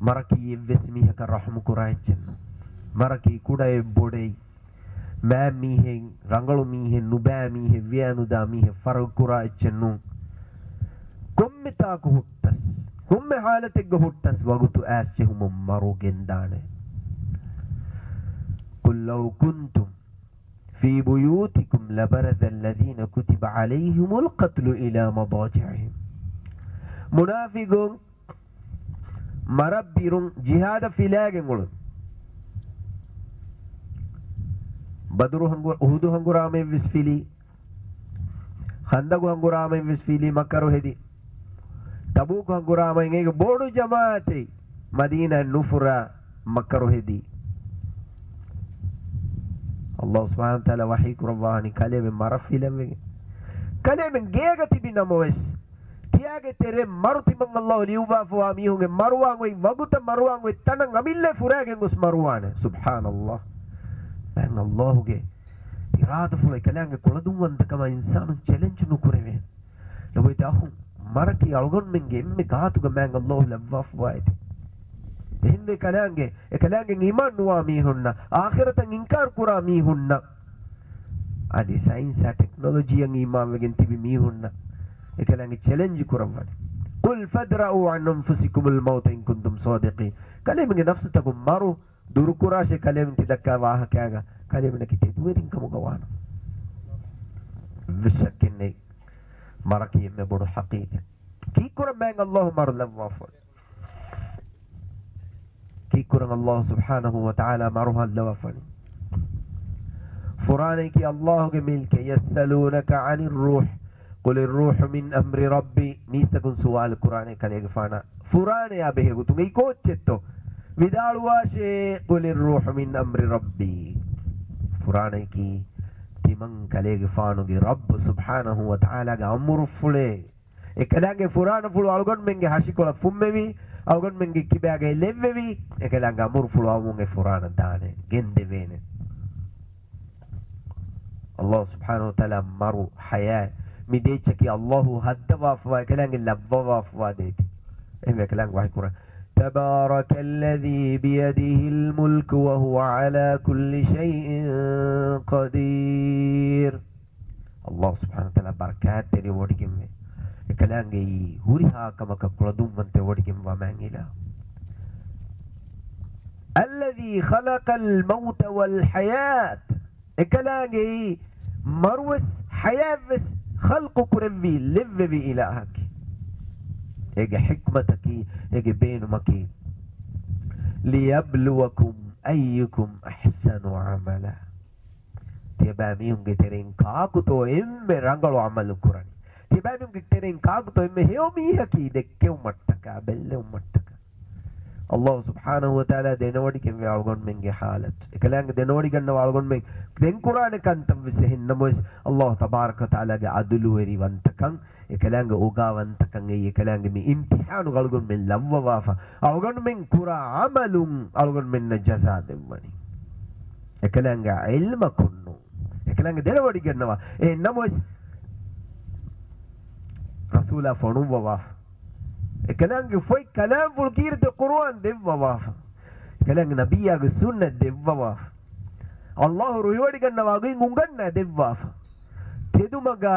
މަރަކީ އެއްވެސް މީހަކަށް ރަޙުމު ކުރާ އެއްޗެއް ނޫން. މަރަކީ ކުޑައެއް ބޮޑެއް، މާތް މީހެއް، ރަނގަޅު މީހެއް، ނުބައި މީހެއް، ވެޔަނުދާ މީހެއް ފަރުގު ކުރާ އެއްޗެއް ނޫން. ކޮންމެ ތާކު ހުއްޓަސް، ކޮންމެ ޙާލަތެއްގަ ހުއްޓަސް ވަގުތު އައިސް ޖެހުމުން މަރު ގެންދާނެ. قل لو كنتم في بيوتكم لبرز الذين كتب عليهم القتل إلى مضاجعهم. މުނާފިޤުން މަރަށް ބިރުން ޖިހާދަށް ފިލާގެން އުޅުނު. ބަދުރު ހަނގު-، އުހުދު ހަނގުރާމައެއްވެސް ފިލީ، ޚަންދަގު ހަނގުރާމައެއްވެސް ފިލީ މައްކަރު ހެދި. ތަބޫކު ހަނގުރާމައިން އޭގެ ބޮޑު ޖަމާޢަތެއް މަދީނާއަށް ނުފުރާ މައްކަރު ހެދި. ﷲ ސުބްޙާނަހޫ ވަތަޢާލާ ވަޙީ ކުރައްވާނީ ކަލޭމެން މަރަށް ފިލަން ވެގެން. ކަލޭމެން ގޭގަ ތިބި ނަމަވެސް، ތިޔާގެ ތެރެއިން މަރު ތިމަން ﷲ ލިޔުއްވާފަވާ މީހުންގެ މަރުވާން އޮތް ވަގުތަށް މަރުވާން އޮތް ތަނަށް އަމިއްލަ ފުރާގެން ގޮސް މަރުވާނެ. ސުބްޙާނަﷲ. މާތް ﷲގެ އިރާދަފުޅު އެކަލާނގެ ކުޅަދުންވަންތަކަމަށް އިންސާނުން ޗެލެންޖް ނުކުރެވޭނެ. ލޮބުވެތި އަޚުން، މަރަކީ އަޅުގަނޑުމެންގެ އެންމެ ގާތުގަ މާތް ﷲ ލައްވާފަވާ އެތި. އެހެންވެ ކަލާނގެ، އެކަލާނގެ އީމާން ނުވާ މީހުންނަށް، އާޚިރަތަށް އިންކާރު ކުރާ މީހުންނަށް، އަދި ސައިންސާ ޓެކްނޮލޮޖީއަށް އީމާންވެގެން ތިބި މީހުންނަށް އެކަލާނގެ ޗެލެންޖް ކުރައްވަނީ. قل فادرءوا عن أنفسكم الموت إن كنتم صادقين. ކަލޭމެންގެ ނަފްސުތަކުން މަރު ދުރުކުރާށޭ ކަލޭމެން ތި ދައްކާ ވާހަކައިގަ ކަލޭމެނަކީ ތެދުވެރިން ކަމުގަ ވާނަމަ. ވެސް ޝައްކެއް ނެތް. މަރަކީ އެންމެ ބޮޑު ޙަޤީޤަތް. ކީއްކުރަން މާތް ﷲ މަރު ލައްވާފަ؟ ކީއްކުރަން ﷲ ސުބްޙާނަހޫ ވަތަޢާލާ މަރު ހައްލަވާފަނީ؟ ފުރާނައަކީ ﷲގެ މިލްކެއް. يسألونك عن الروح قل الروح من أمر ربي. މީސްތަކުން ސުވާލު ކުރާނެ ކަލޭގެފާނަށް ފުރާނަޔާ ބެހޭ ގޮތުން އެއީ ކޯއްޗެއްތޯ؟ ވިދާޅުވާށޭ، قل الروح من أمر ربي. ފުރާނައަކީ ތިމަން ކަލޭގެފާނުގެ ރައްބު ސުބްޙާނަހޫ ވަތަޢާލާގެ އަމުރުފުޅޭ. އެކަލާނގެ ފުރާނަފުޅު އަޅުގަނޑުމެންގެ ހަށިކޮޅަށް ފުންމެވި، އަޅުގަނޑުމެންގެ ކިބާގައި ލެއްވެވި، އެކަލާނގެ އަމުރުފުޅު އައުމުން އެ ފުރާނަ ދާނެ، ގެންދެވޭނެ. ﷲ ސުބްޙާނަހޫ ވަތަޢާލާ މަރު، ޙަޔާތް، މި ދޭއްޗަކީ ﷲ ހައްދަވާފަވާ، އެކަލާނގެ ލައްވަވާފަވާ ދޭތި. އެހެން އެކަލާނގެ ވަޙީ ކުރާ، تبارك الذي بيده الملك وهو على كل شيء قدير. ﷲ ސުބްޙާނަހޫ ވަތަޢާލާ ބަރަކާތްތެރި ވޮޑިގެންވެ. އެކަލާނގެއީ ހުރިހާ ކަމަކަށް ކުޅަދުންވަންތެ ވޮޑިގެންވާ މާތް އިލާހު. الذي خلق الموت والحياة. އެކަލާނގެއީ މަރުވެސް ޙަޔާތްވެސް ޚަލްޤު ކުރެއްވި، ލެއްވެވި އިލާހަކީ. އޭގެ ޙިކްމަތަކީ، އޭގެ ބޭނުމަކީ، ليبلوكم أيكم أحسن عملا. ތިޔަބައިމީހުންގެ ތެރެއިން ކާކުތޯ އެންމެ ރަނގަޅު ޢަމަލު ކުރަނީ؟ ތިޔަބައިމީހުންގެ ތެރެއިން ކާކުތޯ އެންމެ ހެޔޮ މީހަކީ ދެއްކެވުމަށްޓަކާ، ބެއްލެވުމަށްޓަކާ؟ ﷲ ސުބްޙާނަހޫ ވަތަޢާލާ ދެނެވޮޑިގެންވޭ އަޅުގަނޑުމެންގެ ޙާލަތު. އެކަލާނގެ ދެނެވޮޑިގަންނަވާ އަޅުގަނޑުމެން ދެން ކުރާނެ ކަންތައްވެސް އެހެން ނަމަވެސް، ﷲ ތަބާރަކަ ވަތަޢާލާގެ ޢަދުލުވެރިވަންތަކަން، އެކަލާނގެ އޯގާވަންތަކަން އެއީ އެކަލާނގެ މި އިމްތިޙާނުގަ އަޅުގަނޑުމެން ލައްވަވާފަ، އަޅުގަނޑުމެން ކުރާ ޢަމަލުން އަޅުގަނޑުމެންނަށް ޖަޒާ ދެއްވަނީ. އެކަލާނގެ ޢިލްމަކުން ނޫން. އެކަލާނގެ ދެނެވޮޑިގަންނަވާ. އެހެން ނަމަވެސް، ރަސޫލާ ފޮނުއްވަވާފަ. އެކަލާނގެ ފޮތް ކަލާމްފުޅު ކީރިތި ޤުރުއާން ދެއްވަވާފަ. އެކަލާނގެ ނަބިއްޔާގެ ސުންނަތް ދެއްވަވާފަ. ﷲ ރުހިވޮޑިގަންނަވާ ގޮތް އުނގަންނާ ދެއްވާފަ. ތެދުމަގާ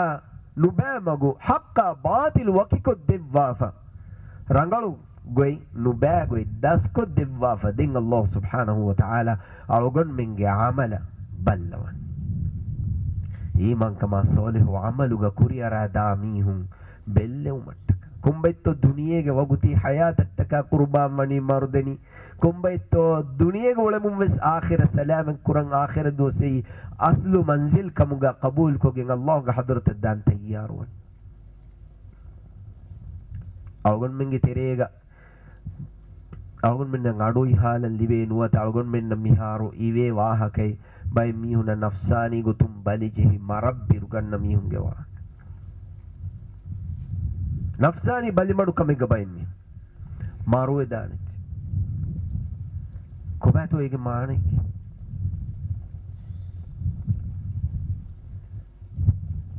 ނުބައި މަގު، ޙައްޤާ ބާޠިލު ވަކިކޮށް ދެއްވާފަ. ރަނގަޅު ގޮތް، ނުބައި ގޮތް ދަސްކޮށް ދެއްވާފަ. ދެން ﷲ ސުބްޙާނަހޫ ވަތަޢާލާ އަޅުގަނޑުމެންގެ ޢަމަލަށް ބައްލަވަން. އީމާންކަމާ ޞާލިޙު ޢަމަލުގަ ކުރިއަރާ ދާ މީހުން ބެއްލެވުމަށްޓަކާ. ކޮންބައެއްތޯ ދުނިޔޭގެ ވަގުތީ ޙަޔާތަށްޓަކާ ޤުރުބާން ވަނީ މަރު ދެނީ؟ ކޮންބައެއްތޯ ދުނިޔޭގެ އުޅެމުން ވެސް އާޚިރަތް ސަލާމަތް ކުރަން، އާޚިރަތް ދުވަސް އެއީ އަޞްލު މަންޒިލް ކަމުގަ ޤަބޫލުކޮށްގެން ﷲގެ ޙަޟްރަތަށް ދާން ތައްޔާރުވަން. އަޅުގަނޑުމެންގެ ތެރޭގަ އަޅުގަނޑުމެންނަށް އަޑުއިހާލަން ލިބޭ ނުވަތަ އަޅުގަނޑުމެންނަށް މިހާރު އިވޭ ވާހަކައެއް، ބައެއް މީހުންނަށް ނަފްސާނީ ގޮތުން ބަލި ޖެހި މަރަށް ބިރުގަންނަ މީހުންގެ ވާހަކަ. ނަފްސާނީ ބަލިމަޑުކަމެއްގަ ބައެއް މީހުން މަރުވެދާނެތީ. ކޮބާތޯ އޭގެ މާނައަކީ؟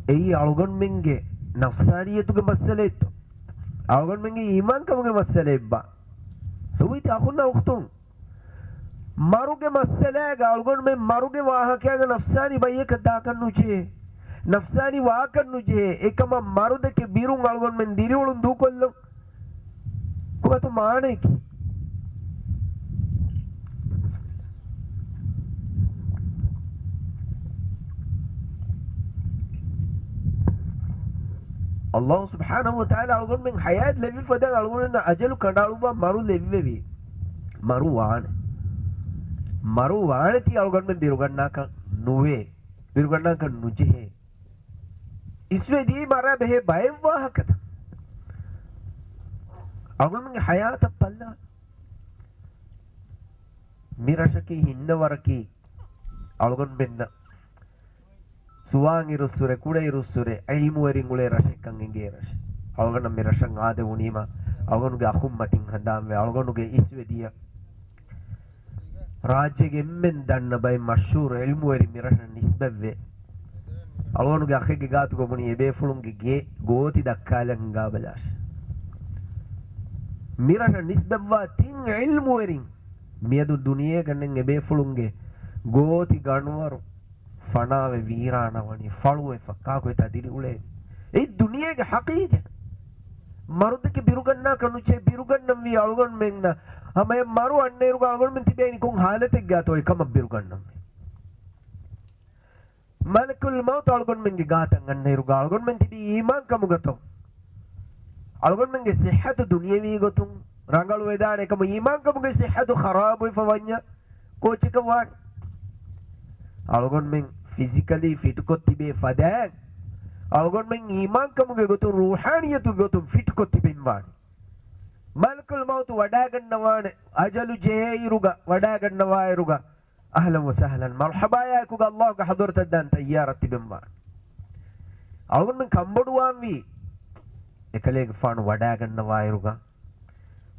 އެއީ އަޅުގަނޑުމެންގެ ނަފްސާނިއްޔަތުގެ މައްސަލައެއްތޯ؟ އަޅުގަނޑުމެންގެ އީމާންކަމުގެ މައްސަލައެއްބާ؟ ހުވިތި އަޚުންނާ އުޚްތުން، މަރުގެ މައްސަލާގަ އަޅުގަނޑުމެން މަރުގެ ވާހަކައިގަ ނަފްސާނީ ބައްޔަކަށް ދާކަށް ނުޖެހޭ. ނަފްސާނީ ވާކަށް ނުޖެހޭ. އެކަމަށް މަރުދެކެ ބިރުން އަޅުގަނޑުމެން ދިރިއުޅުން ދޫކޮށްލުން. ކޮބާތޯ މާނައަކީ؟ ﷲ ސުބްޙާނަހޫ ވަތަޢާލާ އަޅުގަނޑުމެން ޙަޔާތް ލެއްވި ފަދައިން އަޅުގަނޑުމެންނަށް އަޖަލު ކަނޑައަޅުއްވާ މަރު ލެއްވެވީ. މަރު ވާނެ. މަރު ވާނެތީ އަޅުގަނޑުމެން ބިރުގަންނާކަށް ނުވޭ. ބިރުގަންނާކަށް ނުޖެހޭ. އިސްވެދިޔައީ މަރާ ބެހޭ ބައެއް ވާހަކަތައް. އަޅުގަނޑުމެންގެ ޙަޔާތަށް ބައްލަވާ. މި ރަށަކީ ހިންނަވަރަކީ އަޅުގަނޑުމެންނަށް ސުވާން އިރުއްސުރެ، ކުޑަ އިރުއްސުރެ، ޢިލްމުވެރިން އުޅޭ ރަށެއްކަން އެނގޭ ރަށެއް. އަޅުގަނޑަށް މި ރަށަށް އާދެވުނީމަ، އަޅުގަނޑުގެ އަޚުން މަތިން ހަނދާންވެ، އަޅުގަނޑުގެ އިސްވެދިޔަ ރާއްޖޭގެ އެންމެން ދަންނަ ބައެއް މަޝްހޫރު ޢިލްމުވެރިން މި ރަށަށް ނިސްބަތްވެ، އަޅުގަނޑުގެ އަޚެއްގެ ގާތުގަ ބުނި އެބޭފުޅުންގެ ގެ ގޯތި ދައްކާލަން ހިނގާބަލާށި. މި ރަށަށް ނިސްބަތްވާ ތިން ޢިލްމުވެރިން މިއަދު ދުނިޔޭގަ ނެތް އެބޭފުޅުންގެ ގޯތި ގަނޑުވަރު ފަނާވެ ވީރާނާ ވަނީ، ފަޅުވެފަ، ކާކު އެތާ ދިރިއުޅޭ؟ އެއީ ދުނިޔޭގެ ޙަޤީޤަތް. މަރުދެކެ ބިރުގަންނާކަށް ނުޖެހޭ، ބިރުގަންނަންވީ އަޅުގަނޑުމެންނަށް. ހަމަ އެ މަރު އަންނައިރުގަ އަޅުގަނޑުމެން ތިބޭނީ ކޮން ޙާލަތެއްގާތޯ އެކަމަށް ބިރުގަންނަންވީ؟ މަލަކުލް މައުތު އަޅުގަނޑުމެންގެ ގާތަށް އަންނައިރުގަ އަޅުގަނޑުމެން ތިބީ އީމާންކަމުގަތޯ؟ އަޅުގަނޑުމެންގެ ޞިއްޙަތު ދުނިޔަވީ ގޮތުން ރަނގަޅުވެދާނެ ކަމު، އީމާންކަމުގެ ޞިއްޙަތު ޚަރާބުވެފަ ވަންޏާ ކޯޗެކަށް ވާނެ؟ އަޅުގަނޑުމެން ފިޒިކަލީ ފިޓްކޮށް ތިބޭ ފަދައިން، އަޅުގަނޑުމެން އީމާންކަމުގެ ގޮތުން ރޫޙާނިއްޔަތުގެ ގޮތުން ފިޓްކޮށް ތިބެން ވާނެ. މަލަކުލް މައުތު ވަޑާގަންނަވާނެ، އަޖަލު ޖެހޭއިރުގަ، ވަޑާގަންނަވާއިރުގަ، އަހްލަން ވަސަހްލަން، މަރްޙަބާޔާއެކުގަ ﷲގެ ޙަޟްރަތަށް ދާން ތައްޔާރަށް ތިބެން ވާނެ. އަޅުގަނޑުމެން ކަންބޮޑުވާންވީ، އެކަލޭގެފާނު ވަޑާގަންނަވާއިރުގަ،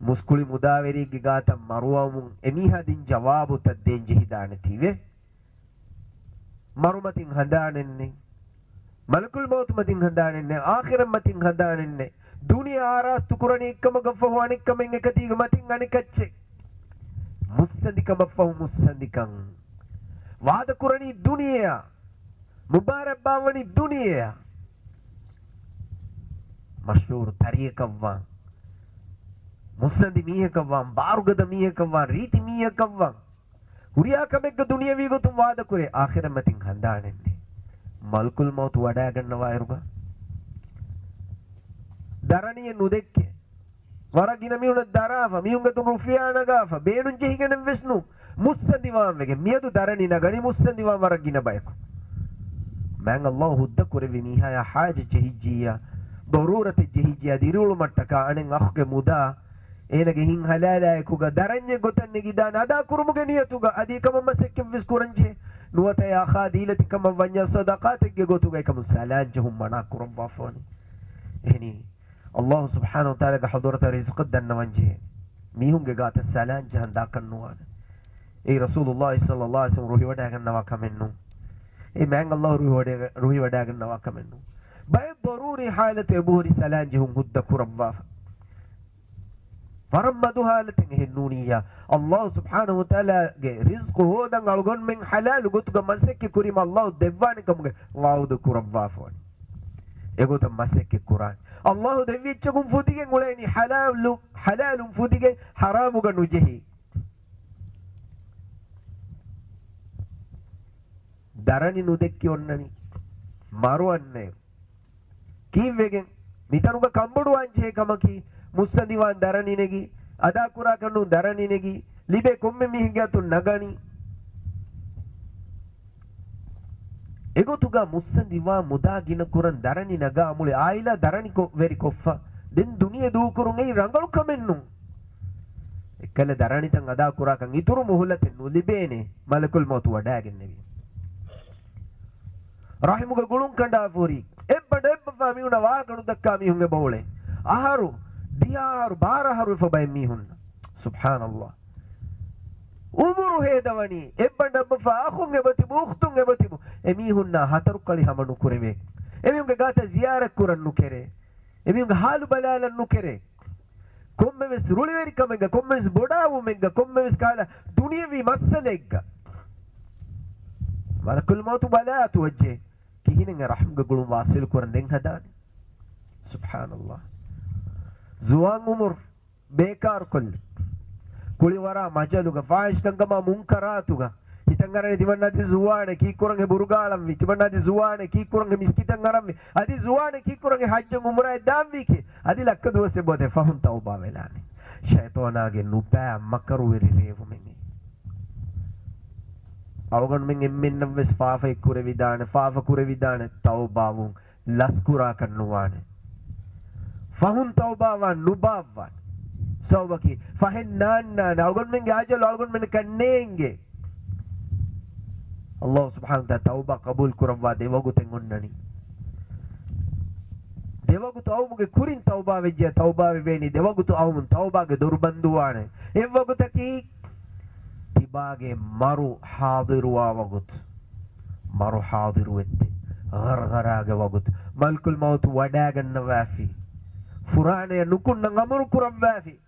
މުސްކުޅި މުދާވެރިއެއްގެ ގާތަށް މަރުވަމުން އެމީހާ ދިން ޖަވާބުތައް ދޭން ޖެހިދާނެތީވެ. މަރުމަތިން ހަނދާނެއްނެތް. މަލަކުލް މައުތު މަތިން ހަނދާނެއްނެތް. އާޚިރަތް މަތިން ހަނދާނެއްނެތް. ދުނިޔެ އާރާސްތު ކުރަނީ އެއްކަމަކަށްފަހު އަނެއްކަމެއް އެކަތީގަ މަތިން އަނެކައްޗެއް. މުއްސަނދިކަމަށްފަހު މުއްސަނދިކަން. ވާދަ ކުރަނީ ދުނިޔެއާ. މުބާރާތް ބާއްވަނީ ދުނިޔެއާ. މަޝްހޫރު ތަރިއަކަށްވާން، މުއްސަނދި މީހަކަށްވާން، ބާރުގަދަ މީހަކަށްވާން، ރީތި މީހަކަށްވާން، ހުރިހާ ކަމެއްގަ ދުނިޔަވީ ގޮތުން ވާދަކުރޭ، އާޚިރަތް މަތިން ހަނދާނެއްނެތް. މަލަކުލް މައުތު ވަޑާގަންނަވާއިރުގަ، ދަރަނިއެއް ނުދެއްކޭ. ވަރަށް ގިނަ މީހުނަށް ދަރާފަ، މީހުންގެ އަތުން ރުފިޔާ ނަގާފަ، ބޭނުން ޖެހިގެނެއް ވެސް ނޫން. މުއްސަނދިވާން ވެގެން، މިއަދު ދަރަނި ނަގަނީ މުއްސަނދިވާން ވަރަށް ގިނަ ބަޔަކު. މާތް ﷲ ހުއްދަ ކުރެއްވި މީހާޔާ ޙާޖަތް ޖެހިއްޖިއްޔާ، ޟަރޫރަތެއް ޖެހިއްޖިއްޔާ، ދިރިއުޅުމަށްޓަކާ އަނެއް އަޚުގެ މުދާ، އޭނަގެ ހިތް ހަލާލާއެކުގަ ދަރަންޏެއް ގޮތަށް ނެގިދާނެ އަދާ ކުރުމުގެ ނިޔަތުގަ، އަދި އެކަމަށް މަސައްކަތްވެސް ކުރަންޖެހޭ. ނުވަތަ އެ އަޚާ ދީލަތި ކަމަށް ވަންޏާ ޞަދަޤާތެއްގެ ގޮތުގަ އެކަމުން ސަލާން ޖެހުން މަނާ ކުރައްވާފަވަނީ. އެހެނީ، ﷲ ސުބްޙާނަހޫ ވަތަޢާލާގެ ޙަޟްރަތަށް ރިޒްޤަށް ދަންނަވަންޖެހޭ. މީހުންގެ ގާތަށް ސަލާން ޖަހަން ދާކަށް ނުވާނެ. އެއީ ރަސޫލުﷲ ޞައްލަﷲ ޢަލައިހި ވަސައްލަމަ ރުހިވަޑައިގަންނަވާ ކަމެއް ނޫން. އެ މާތް ﷲ ރުހިވަޑައި-، ރުހިވަޑައިގަންނަވާ ކަމެއް ނޫން. ބައެއް ޟަރޫރީ ޙާލަތު އެބަހުރި ސަލާން ޖެހުން ހުއްދަ ކުރައްވާފަ. ވަރަށް މަދު ޙާލަތެއް އެހެން ނޫނިއްޔާ، ﷲ ސުބްޙާނަހޫ ވަތަޢާލާގެ ރިޒްޤު ހޯދަން އަޅުގަނޑުމެން ޙަލާލު ގޮތުގަ މަސައްކަތް ކުރީމަ ﷲ ދެއްވާނެ ކަމުގެ ވަޢުދު ކުރައްވާފަވަނީ. އެގޮތަށް މަސައްކަތް ކުރާނެ. ﷲ ދެއްވި އެއްޗަކުން ފުދިގެން އުޅޭނީ ޙަލާލު-، ޙަލާލުން ފުދިގެން ޙަރާމުގަ ނުޖެހި. ދަރަނި ނުދެއްކި އޮންނަނީ. މަރު އަންނައިރު. ކީއްވެގެން؟ މިތަނުގަ ކަންބޮޑުވާން ޖެހޭ ކަމަކީ، މުއްސަނދިވާން ދަރަނި ނެގި، އަދާކުރާކަށް ނޫން ދަރަނި ނެގި، ލިބޭ ކޮންމެ މީހެއްގެ އަތުން ނަގަނީ. އެގޮތުގަ މުއްސަނދިވާ މުދާ ގިނަ ކުރަން ދަރަނި ނަގާ އަމުޅި އާއިލާ ދަރަނި ކޮ-، ވެރި ކޮށްފަ. ދެން ދުނިޔެ ދޫކުރުން އެއީ ރަނގަޅު ކަމެއް ނޫން. އެއްކަލަ ދަރަނިތައް އަދާ ކުރާކަށް އިތުރު މުހުލަތެއް ނުލިބޭނެ، މަލަކުލް މައުތު ވަޑާގެންނެވި. ރަޙިމުގެ ގުޅުން ކަނޑާފަ ހުރި. އެއްބަނޑަށް އެއްބަފާ މީހުންނަށް ވާހަކަ ނުދައްކާ މީހުން އެބައުޅޭ. އަހަރު، ދިހަ އަހަރު، ބާރަ އަހަރު ވެފަ ބައެއް މީހުންނަށް. ސުބްޙާނަﷲ. އުމުރު ހޭދަވަނީ، އެއްބަނޑަށް އެއްބަފާ، އަޚުން އެބަތިބު، އުޚްތުން އެބަތިބު. އެމީހުންނާ ހަތަރު ކަޅި ހަމަ ނުކުރެވޭ. އެމީހުންގެ ގާތަށް ޒިޔާރަތް ކުރަން ނުކެރޭ. އެމީހުންގެ ހާލު ބަލާލަން ނުކެރޭ. ކޮންމެވެސް ރުޅިވެރިކަމެއްގަ، ކޮންމެވެސް ބޮޑާވުމެއްގަ، ކޮންމެވެސް ކަހަލަ ދުނިޔަވީ މައްސަލައެއްގަ މަލަކުލް މައުތު ބަލާ އަތުވައްޖެ. ކިހިނެއް އެ ރަޙްމުގެ ގުޅުން ވާސިލު ކުރަން ދެން ހަދާނެ؟ ސުބްޙާނަﷲ. ޒުވާން އުމުރު ބޭކާރުކޮށްލި. ކުޅިވަރާ މަޖަލުގަ، ފާޙިޝް ކަންކަމާ މުންކަރާތުގަ، ހިތަށް އަރަނީ ތިމަންނާ އަދި ޒުވާނެއް ކީއްކުރަން އެ ބުރުގާ އަޅަންވީ، ތިމަންނާ އަދި ޒުވާނެއް ކީއްކުރަން އެ މިސްކިތަށް އަރަންވީ، އަދި ޒުވާނެއް ކީއްކުރަން އެ ޙައްޖަށް އުމުރާއަށް ދާންވީކީ، އަދި ލައްކަ ދުވަސް އެބައޮތޭ ފަހުން ތައުބާ ވެލާނެ. ޝައިޠާނާގެ ނުބައި މަކަރުވެރި ރޭވުމެއް. އަޅުގަނޑުމެން އެންމެންނަށްވެސް ފާފައެއް ކުރެވިދާނެ، ފާފަ ކުރެވިދާނެ، ތައުބާވުން ލަސްކުރާކަށް ނުވާނެ. ފަހުން ތައުބާވާން ނުބާއްވާނެ. ސަބަބަކީ ފަހެއް ނާންނާނެ، އަޅުގަނޑުމެންގެ އަޖަލު އަޅުގަނޑުމެންނަކަށް ނޭނގޭ. ﷲ ސުބްޙާނަހޫ ވަތަޢާލާ ތައުބާ ޤަބޫލު ކުރައްވާ ދެވަގުތެއް އޮންނަނީ. ދެވަގުތު އައުމުގެ ކުރިން ތައުބާ ވެއްޖެ، ތައުބާ ވެވޭނީ ދެވަގުތު އައުމުން. ތައުބާގެ ދޮރު ބަންދުވާނެ. އެއްވަގުތަކީ ތިބާގެ މަރު ޙާޟިރުވާ ވަގުތު. މަރު ޙާޟިރުވެއްޖެ. ޣަރްޣަރާގެ ވަގުތު. މަލަކުލް މައުތު ވަޑާގަންނަވާފި. ފުރާނަޔަށް ނުކުންނަން އަމުރު ކުރައްވާފި.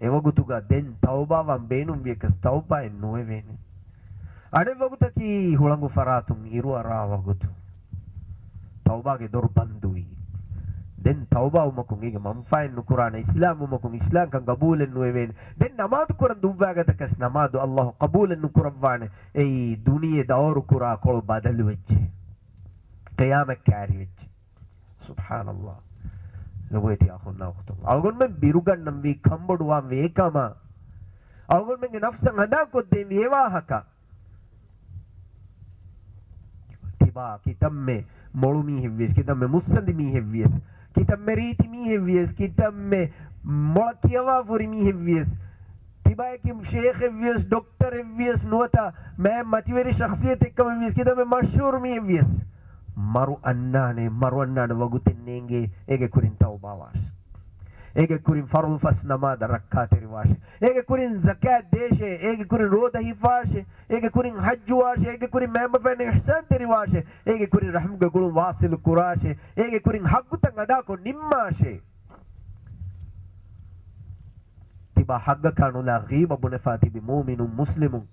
އެވަގުތުގަ ދެން ތައުބާވާން ބޭނުންވިޔަކަސް ތައުބާއެއް ނުވެވޭނެ. އަނެއްވަގުތަކީ ހުޅަނގު ފަރާތުން އިރުއަރާ ވަގުތު. ތައުބާގެ ދޮރު ބަންދުވީ. ދެން ތައުބާވުމަކުން އޭގެ މަންފާއެއް ނުކުރާނެ، އިސްލާމްވުމަކުން އިސްލާމްކަން ގަބޫލެއް ނުވެވޭނެ. ދެން ނަމާދު ކުރަން ދުއްވާގަތަކަސް ނަމާދު ﷲ ޤަބޫލެއް ނުކުރައްވާނެ. އެއީ ދުނިޔެ ދައުރު ކުރާ ކޮޅު ބަދަލުވެއްޖެ. ޤިޔާމަތް ކާރިވެއްޖެ. ސުބްޙާނަﷲ. ލޮބުވެތި އަޚުންނާ އުޚްތުން، އަޅުގަނޑުމެން ބިރުގަންނަންވީ ކަންބޮޑުވާންވީ އެކަމާ، އަޅުގަނޑުމެންގެ ނަފްސަށް ހަނދާންކޮށްދޭންވީ އެވާހަކަ. ތިބާ ކިތަންމެ މޮޅު މީހެއްވިޔަސް، ކިތަންމެ މުއްސަނދި މީހެއްވިޔަސް، ކިތަންމެ ރީތި މީހެއްވިޔަސް، ކިތަންމެ މޮޅަށް ކިޔަވާފަހުރި މީހެއްވިޔަސް، ތިބާއަކީ ޝޭޚެއްވިޔަސް، ޑޮކްޓަރެއްވިޔަސް ނުވަތަ މާތް މަތިވެރި ޝަޚްޞިއްޔަތެއްކަމެއްވިޔަސް، ކިތަންމެ މަޝްހޫރު މީހެއްވިޔަސް، މަރު އަންނާނެ، މަރު އަންނާނެ ވަގުތެއް ނޭނގޭ އޭގެ ކުރިން ތައުބާވާށޭ. އޭގެ ކުރިން ފަރުޟު ފަސް ނަމާދަށް ރައްކާތެރިވާށޭ. އޭގެ ކުރިން ޒަކާތް ދޭށޭ. އޭގެ ކުރިން ރޯދަ ހިފާށޭ. އޭގެ ކުރިން ޙައްޖުވާށޭ. އޭގެ ކުރިން މައިންބަފައިންނަށް އިޙްސާންތެރިވާށޭ. އޭގެ ކުރިން ރަޙްމުގެ ގުޅުން ވާޞިލު ކުރާށޭ. އޭގެ ކުރިން ޙައްޤުތައް އަދާކޮށް ނިންމާށޭ. ތިބާ ޙައްޤަކާ ނުލާ ޣީބަ ބުނެފާ ތިބި މުއުމިނުން މުސްލިމުން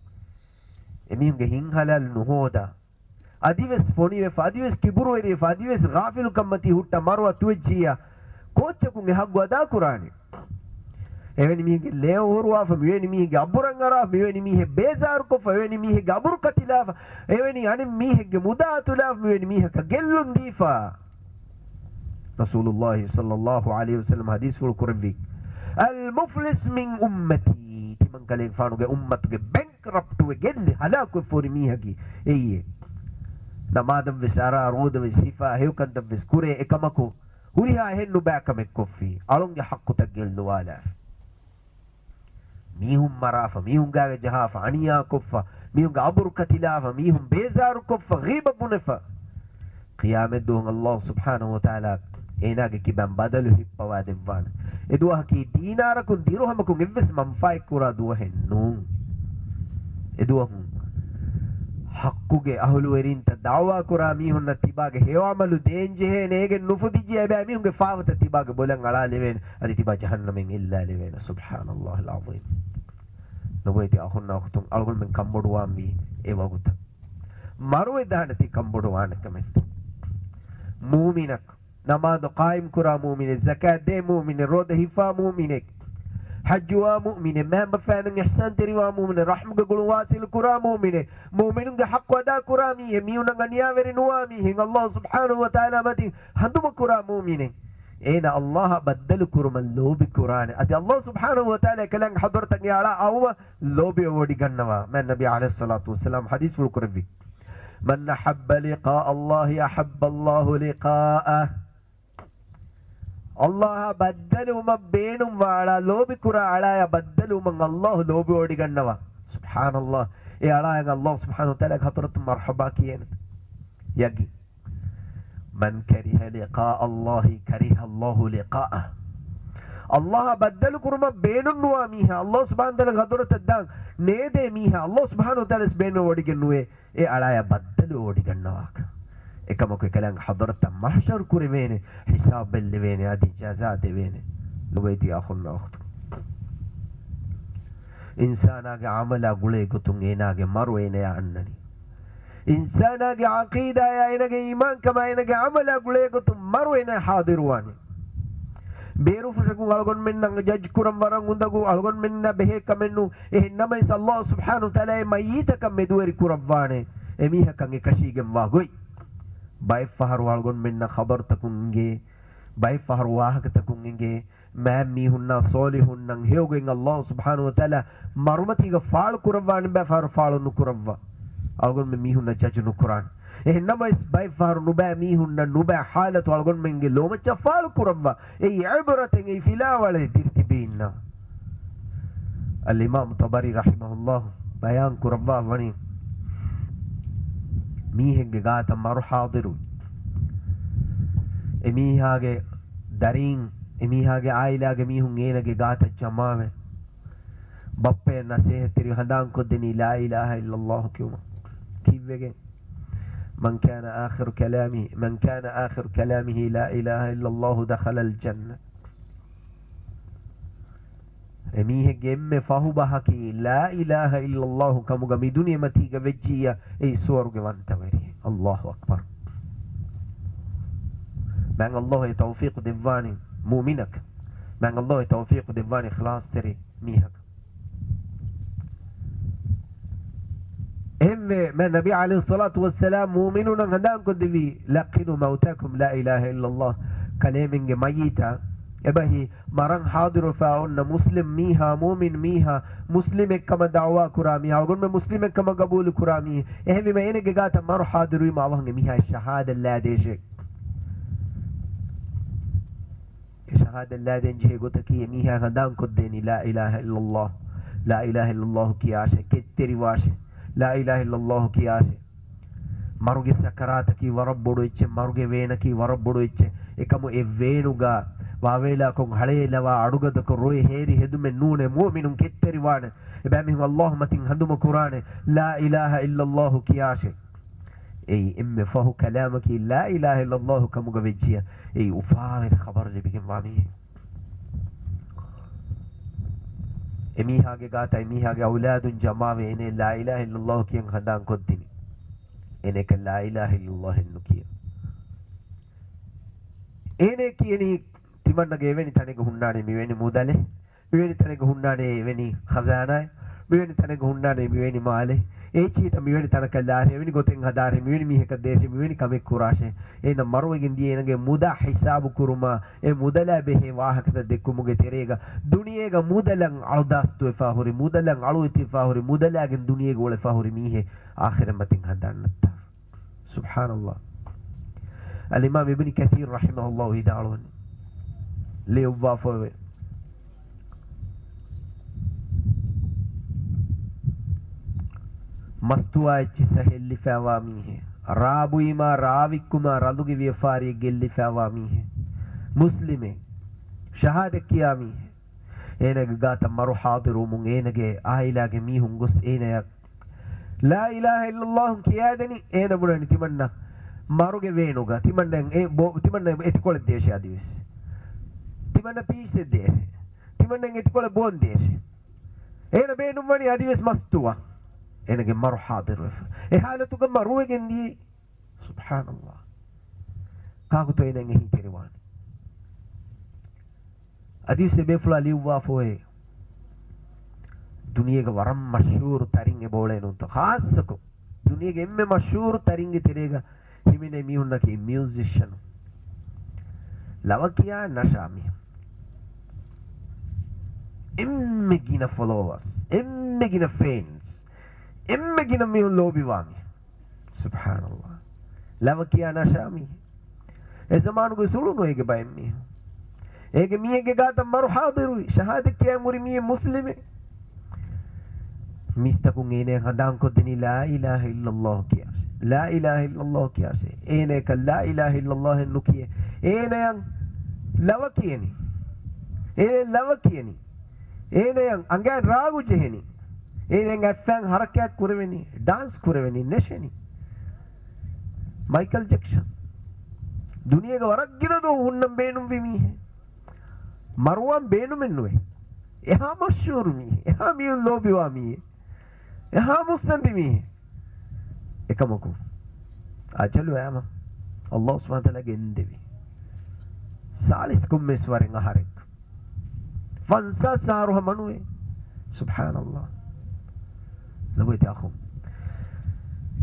އެމީހުންގެ ހިތް ޙަލާލު ނުހޯދާ، އަދިވެސް ފޮނިވެފަ، އަދިވެސް ކިބުރުވެރިވެފަ، އަދިވެސް ޣާފިލުކަންމަތީ ހުއްޓާ މަރު އަތުވެއްޖިއްޔާ، ކޯއްޗަކުން އެ ޙައްޤު އަދާކުރާނީ؟ އެވެނި މީހެއްގެ ލޭ އޮހޮރުވާފަ، މިވެނި މީހެއްގެ އަބުރަށް އަރާފަ، މިވެނި މީހެއް ބޭޒާރުކޮށްފަ، އެވެނި މީހެއްގެ އަބުރު ކަތިލާފަ، އެވެނި އަނެއް މީހެއްގެ މުދާ އަތުލާފަ، މިވެނި މީހަކަށް ގެއްލުން ދީފަ. ރަސޫލުﷲ ޞައްލަﷲ ޢަލައިހި ވަސައްލަމަ ޙަދީޘްފުޅު ކުރެއްވި، އަލް މުފްލިސް މިން އުއްމަތީ، ތިމަންކަލޭގެފާނުގެ އުއްމަތުގެ ބެންކްރަޕްޓްވެ ގެއްލި ހަލާކުވެފަ ހުރި މީހަކީ އެއީ. ނަމާދަށްވެސް އަރާ، ރޯދަވެސް ހިފާ، ހެޔޮކަންތައްވެސް ކުރޭ، އެކަމަކު ހުރިހާ އެހެން ނުބައި ކަމެއް ކޮށްފި، އަޅުންގެ ޙައްޤުތައް ގެއްލުވާލާފި. މީހުން މަރާފަ، މީހުން ގާގަ ޖަހާފަ، އަނިޔާކޮށްފަ، މީހުންގެ އަބުރު ކަތިލާފަ، މީހުން ބޭޒާރުކޮށްފަ، ޣީބަ ބުނެފަ، ޤިޔާމަތްދުވަހު ﷲ ސުބްޙާނަހޫ ވަތަޢާލާ އޭނާގެ ކިބައިން ބަދަލު ހިއްޕަވާ ދެއްވާނެ. އެދުވަހަކީ ދީނާރަކުން ދިރުހަމަކުން އެއްވެސް މަންފާއެއް ކުރާ ދުވަހެއް ނޫން. އެދުވަހު ޙައްޤުގެ އަހުލުވެރިންތައް ދަޢުވާ ކުރާ މީހުންނަށް ތިބާގެ ހެޔޮ ޢަމަލު ދޭންޖެހޭނެ، އޭގެން ނުފުދިއްޖެ އެބައިމީހުންގެ ފާފަތައް ތިބާގެ ބޮލަށް އަޅާލެވޭނެ، އަދި ތިބާ ޖަހަންނަމެން އެއްލާލެވޭނެ. ސުބްޙާނަﷲ އަލްޢަޒީމް. ލޮބުވެތި އަޚުންނާ އުޚްތުން، އަޅުގަނޑުމެން ކަންބޮޑުވާންވީ އެ ވަގުތަށް. މަރުވެދާނެތީ ކަންބޮޑުވާނެ ކަމެއް. މޫމިނަކު، ނަމާދު ޤާއިމް ކުރާ މޫމިނެއް، ޒަކާތް ދޭ މޫމިނެއް، ރޯދަ ހިފާ މޫމިނެއް، ޙައްޖުވާ މޫމިނެއް، މައިންބަފައިންނަށް އިޙްސާންތެރިވާ މޫމިނެއް، ރަޙްމުގެ ގުޅުން ވާޞިލު ކުރާ މޫމިނެއް، މޫމިނުންގެ ޙައްޤު އަދާ ކުރާ މީހެއް، މީހުންނަށް އަނިޔާވެރި ނުވާ މީހެއް، ﷲ ސުބްޙާނަހޫ ވަތަޢާލާ މަތިން ހަނދުމަ ކުރާ މޫމިނެއް، އޭނާ ﷲ އާ ބައްދަލު ކުރުމަށް ލޯބި ކުރާނެ. އަދި ﷲ ސުބްޙާނަހޫ ވަތަޢާލާ އެކަލާނގެ ޙަޟްރަތަށް އެ އަޅާ އައުމަށް ލޯބިވެވޮޑި ގަންނަވާ. މާތް ނަބީ ޢަލައިހިއްޞަލާތު ވައްސަލާމް ޙަދީޘްފުޅު ކުރެއްވި، "من أحب لقاء الله أحب الله لقاءه." ﷲ އާ ބައްދަލުވުމަށް ބޭނުންވާ އަޅާ، ލޯބިކުރާ އަޅާޔާ ބައްދަލުވުމަށް ﷲ ލޯބިވޮޑިގަންނަވާ. ސުބްޙާނަﷲ. އެ އަޅާޔަށް ﷲ ސުބްޙާނަހޫ ވަތަޢާލާގެ ޙަޟްރަތުން މަރްޙަބާ ކިޔޭނެ. ޔަގީން. "من كره لقاء الله كره الله لقاءه." ﷲ އާ ބައްދަލު ކުރުމަށް ބޭނުންނުވާ މީހާ، ﷲ ސުބްޙާނަހޫ ވަތަޢާލާގެ ޙަޟްރަތަށް ދާން ނޭދޭ މީހާ، ﷲ ސުބްޙާނަހޫ ވަތަޢާލާ ވެސް ބޭނުންވެވޮޑިގެން ނުވޭ. އެ އަޅާޔާ ބައްދަލުވެވޮޑިގަންނަވާކަށް. އެކަމަކު އެކަލާނގެ ޙަޟްރަތަށް މަޙްޝަރު ކުރެވޭނެ، ޙިސާބު ބެއްލެވޭނެ، އަދި ޖަޒާ ދެވޭނެ. ލޮބުވެތި އަޚުންނާ އުޚްތުން، އިންސާނާގެ ޢަމަލާ ގުޅޭ ގޮތުން އޭނާގެ މަރު އޭނަޔާ އަންނަނީ. އިންސާނާގެ ޢަޤީދާޔާ އޭނާގެ އީމާންކަމާ އޭނާގެ ޢަމަލާ ގުޅޭ ގޮތުން މަރު އޭނާ ޙާޟިރުވާނެ. ބޭރުފުށަކުން އަޅުގަނޑުމެންނަށް ޖަޖް ކުރަން ވަރަށް އުނދަގޫ، އަޅުގަނޑުމެންނަށް ބެހޭ ކަމެއް ނޫން. އެހެން ނަމަވެސް، ﷲ ސުބްޙާނަހޫ ވަތަޢާލާ އެ މައްޔިތަކަށް މެދުވެރި ކުރައްވާނެ، އެމީހަކަށް އެކަށީގެންވާ ގޮތް. ބައެއްފަހަރު އަޅުގަނޑުމެންނަށް ޚަބަރުތަކުން އިނގޭ، ބައެއްފަހަރު ވާހަކަތަކުން އިނގޭ، މާތް މީހުންނާ ޞޯލިޙުންނަށް ހެޔޮގޮތް ﷲ ސުބްޙާނަހޫ ވަތަޢާލާ މަރުމަތީގަ ފާޅު ކުރައްވާނެ، ބައެއް ފަހަރު ފާޅު ނުކުރައްވާ. އަޅުގަނޑުމެން މީހުންނަށް ޖަޖު ނުކުރާނެ. އެހެން ނަމަވެސް، ބައެއް ފަހަރު ނުބައި މީހުންނަށް ނުބައި ޙާލަތު އަޅުގަނޑުމެންގެ ލޯމައްޗަށް ފާޅު ކުރައްވާ. އެއީ ޢިބްރަތެއް، އެއީ ފިލާވަޅެއް ދިރިތިބީންނަށް. އަލްއިމާމު ޠަބަރީ ރަޙިމަހުﷲ ބަޔާން ކުރައްވާ ވަނީ، މީހެއްގެ ގާތަށް މަރު ޙާޟިރު، އެމީހާގެ ދަރީން، އެމީހާގެ ޢާއިލާގެ މީހުން އޭނަގެ ގާތަށް ޖަމާވެ، ބައްޕަޔަށް ނަޞޭޙަތްތެރި ހަނދާންކޮށްދެނީ لا إله إلا الله ކިޔުމަށް. ކީއްވެގެން؟ من كان آخر كلامه، من كان آخر كلامه لا إله إلا الله دخل الجنة. އެމީހެއްގެ އެންމެ ފަހު ބަހަކީ لا إله إلا الله ކަމުގަ މި ދުނިޔެމަތީގަ ވެއްޖިއްޔާ، އެއީ ސުވަރުގެ ވަންތަވެރި. ﷲ އަކްބަރު. މާތް ﷲ އެ ތައުފީޤު ދެއްވާނީ މުއުމިނަކަށް. މާތް ﷲ އެ ތައުފީޤު ދެއްވާނީ އިޚްލާޞްތެރި މީހަކަށް. އެހެން މެ ނަބީ ޢަލައިހިއްޞަލާތު ވައްސަލާމް މުއުމިނުނަށް ހަނދާންކޮށްދެއްވީ، "لقنوا موتاكم لا إله إلا الله." ކަލޭމެންގެ މައްޔިތާ އެބަހީ މަރަން ޙާޟިރުވެފާ އޮންނަ މުސްލިމް މީހާ، މުއުމިން މީހާ، މުސްލިމެއްކަމަށް ދަޢުވާ ކުރާ މީހާ، އަޅުގަނޑުމެން މުސްލިމެއްކަމަށް ގަބޫލު ކުރާ މީހެއް. އެހެންވީމަ އޭނަގެ ގާތަށް މަރު ޙާޟިރުވީމަ އަވަހަށް އެ މީހާ ޝަހާދަތް ލާދޭށޭ. އެ ޝަހާދަތް ލާދޭން ޖެހޭ ގޮތަކީ އެ މީހާ ހަނދާންކޮށްދޭނީ، "لا إله إلا الله، لا إله إلا الله ކިޔާށޭ، ކެތްތެރިވާށޭ، لا إله إلا الله ކިޔާށޭ." މަރުގެ ސަކަރާތަކީ ވަރަށް ބޮޑު އެއްޗެއް، މަރުގެ ވޭނަކީ ވަރަށް ބޮޑު އެއްޗެއް. އެކަމު އެ ވޭނުގަ ވާވޭލާކޮށް ހަޅޭލަވާ އަޑުގަދަކޮށް ރޮއެ ހޭރި ހެދުމެއް ނޫނޭ. މުއުމިނުން ކެތްތެރިވާނެ. އެބައިމީހުން އައްލާހު މަތިން ހަނދުމަ ކުރާނެ، "لا إله إلا الله ކިޔާށޭ." އެއީ އެންމެ ފަހު ކަލާމަކީ لا إله إلا الله ކަމުގަ ވެއްޖިޔާ، އެއީ އުފާވެރި ޚަބަރު ލިބިގެންވާ މީހެއް. އެމީހާގެ ގާތަށް އެމީހާގެ އައުލާދުން ޖަމާވެ އޭނަ لا إله إلا الله ކިޔަން ހަނދާންކޮށްދިނީ. އޭނައަކަށް لا إله إلا الله ނުކިޔަ. އޭނަ ކިޔަނީ ތިމަންނަގެ އެވެނި ތަނެއްގަ ހުންނާނެ މިވެނި މުދަލެއް. މިވެނި ތަނެއްގަ ހުންނާނެ އެވެނި ޚަޒާނާއެއް، މިވެނި ތަނެއްގަ ހުންނާނެ މިވެނި މާލެއް، އޭ ޗީތަ މިވެނި ތަނަކަށް ލާށޭ، އެވެނި ގޮތެއް ހަދާށޭ، މިވެނި މީހަކަށް ދޭށޭ، މިވެނި ކަމެއް ކުރާށޭ. އޭނަ މަރުވެގެން ދިޔަ އޭނަގެ މުދާ ހިސާބު ކުރުމާ، އެ މުދަލާ ބެހޭ ވާހަކަތައް ދެއްކުމުގެ ތެރޭގަ ދުނިޔޭގަ މުދަލަށް އަޅުދާސްތުވެފާ ހުރި، މުދަލަށް އަޅުވެތިވެފާ ހުރި، މުދަލާގެން ދުނިޔޭގަ އުޅެފާ ހުރި މީހެއް އާޚިރަތް މަތިން ހަނދާން ނައްތާފަ. ސުބްޙާނަﷲ. އަލްއިމާމް އިބްނު ކަޘީރު ރަޙިމަހުﷲ ވިދާޅުވަނީ، ލިޔުއްވާފައިވޭ، މަސްތުވާ އެއްޗިއްސަށް ހެއްލިފައިވާ މީހެއް، ރާބުއިމާ ރާވިއްކުމާ ރަލުގެ ވިޔަފާރިއެއް ގެއްލިފައިވާ މީހެއް، މުސްލިމެއް، ޝަހާދަތް ކިޔާ މީހެއް، އޭނަގެ ގާތަށް މަރު ޙާޟިރުވުމުން އޭނަގެ އާއިލާގެ މީހުން ގޮސް އޭނަޔަށް لا إله إلا الله ކިޔާދެނީ. އޭނަ ބުނަނީ ތިމަންނަ މަރުގެ ވޭނުގަ ތިމަންނަ އެ ބޯ-، ތިމަންނަ އެތިކޮޅެއް ދޭށޭ އަދިވެސް. ތިމަންނަ ޕީސްއެއް ދޭށޭ. ތިމަންނަ އެތިކޮޅެއް ބޯން ދޭށޭ. އޭނަ ބޭނުންވަނީ އަދިވެސް މަސްތުވާ. އޭނަގެ މަރު ޙާޟިރުވެފަ. އެ ޙާލަތުގަ މަރުވެގެން ދިޔައީ. ސުބްޙާނަﷲ. ކާކުތޯ އޭނަ އެހީތެރިވާނީ؟ އަދިވެސް އެބޭފުޅާ ލިޔުއްވާފައި ދުނިޔޭގަ ވަރަށް މަޝްހޫރު ތަރިން އެބައުޅޭ ނޫންތޯ؟ ޚާއްޞަކޮށް ދުނިޔޭގެ އެންމެ މަޝްހޫރު ތަރިންގެ ތެރޭގަ ހިމެނޭ މީހުންނަކީ މިއުޒިޝަނު، ލަވަ ކިޔާ ނަޝާ މީހުން. އެންމެ ގިނަ ފޮލޯވާސް، އެންމެ ގިނަ ފޭންސް، އެންމެ ގިނަ މީހުން ލޯބިވާ މީހުން. ސުބްޙާނަﷲ. ލަވަ ކިޔާ ނަޝާ މީހެއް. އެ ޒަމާނުގެ ސުޅުނު އޭގެ ބައެއް މީހުން. އޭގެ މީހެއްގެ ގާތަށް މަރު ޙާޟިރުވި، ޝަހާދަތް ކިޔާ ހުރި މީހެއް މުސްލިމެއް. މީސްތަކުން އޭނަ ހަނދާންކޮށްދިނީ لا إله إلا الله ކިޔާށޭ. لا إله إلا الله ކިޔާށޭ. އޭނައަކަށް لا إله إلا الله ނުކިޔޭ. އޭނަޔަށް ލަވަ ކިޔަނީ. އޭނަ ލަވަ ކިޔަނީ. އޭނަޔަށް އަނގައިން ރާގު ޖެހެނީ. އޭނައަށް އަތްފައިން ހަރަކާތް ކުރެވެނީ، ޑާންސް ކުރެވެނީ، ނެށެނީ. މައިކަލް ޖެކްސަން. ދުނިޔޭގަ ވަރަށް ގިނަ ދުވަހު ހުންނަން ބޭނުންވި މީހެއް. މަރުވާން ބޭނުމެއް ނުވޭ. އެހާ މަޝްހޫރު މީހެއް. އެހާ މީހުން ލޯބިވާ މީހެއް. އެހާ މުއްސަނދި މީހެއް. އެކަމަކު އަޖަލު އައިމަ ﷲ ސުބްޙާނަހޫ ވަތަޢާލާ ގެންދެވި. ސާޅީސް ކޮންމެސް ވަރެއް އަހަރެއް. ފަންސާސް އަހަރު ހަމަނުވޭ. ސުބްޙާނަﷲ. ލޮބުވެތި އަޚުން.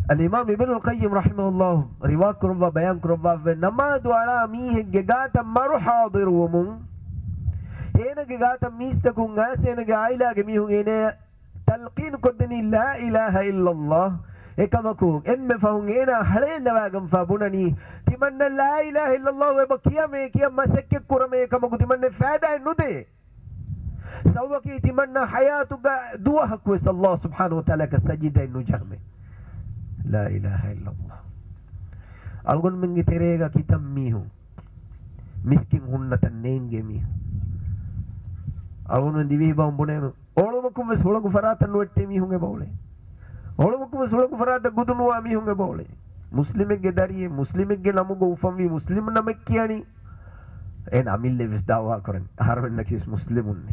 އަލްއިމާމް އިބްނުލް ޤައްޔިމް ރަޙިމަހުﷲ ރިވާ ކުރައްވާ، ބަޔާން ކުރައްވާފައި، ނަމާދު އަޅާ މީހެއްގެ ގާތަށް މަރު ޙާޟިރުވުމުން، އޭނަގެ ގާތަށް މީސްތަކުން އައިސް އޭނަގެ ޢާއިލާގެ މީހުން އޭނަޔަށް ތަލްޤީނު ކޮށްދެނީ لا إله إلا الله. އެކަމަކު އެންމެ ފަހުން އޭނާ ހަޅޭލަވާގަންފާ ބުނަނީ، ތިމަންނަ لا إله إلا الله އެބަ ކިޔަމޭ، ކިޔަން މަސައްކަތް ކުރަމޭ، އެކަމަކު ތިމަންނަ ފައިދާއެއް ނުދޭ. ސަބަބަކީ ތިމަންނަ ޙަޔާތުގަ ދުވަހަކުވެސް ﷲ ސުބްޙާނަހޫ ވަތަޢާލާގެ ސަޖިދައެއް ނުޖަހަމޭ. لا إله إلا الله. އަޅުގަނޑުމެންގެ ތެރޭގަ ކިތައް މީހުން މިސްކިތް ހުންނަތަން ނޭނގޭ މީހުން. އަޅުގަނޑުމެން ދިވެހި ބަހުން ބުނޭނު، އޮޅުމަކުން ވެސް ހުޅަނގު ފަރާތަށް ނުވެއްޓޭ މީހުން އެބައުޅޭ. އޮޅުމަކުން ވެސް ހުޅަނގު ފަރާތަށް ގުދުނުވާ މީހުން އެބައުޅޭ. މުސްލިމެއްގެ ދަރިއެއް، މުސްލިމެއްގެ ނަމުގަ އުފަންވީ، މުސްލިމް ނަމެއް ކިޔަނީ، އޭނަ އަމިއްލައި ވެސް ދަޢުވާ ކުރަން، އަހަރުމެންނަކީ ވެސް މުސްލިމުންނޭ.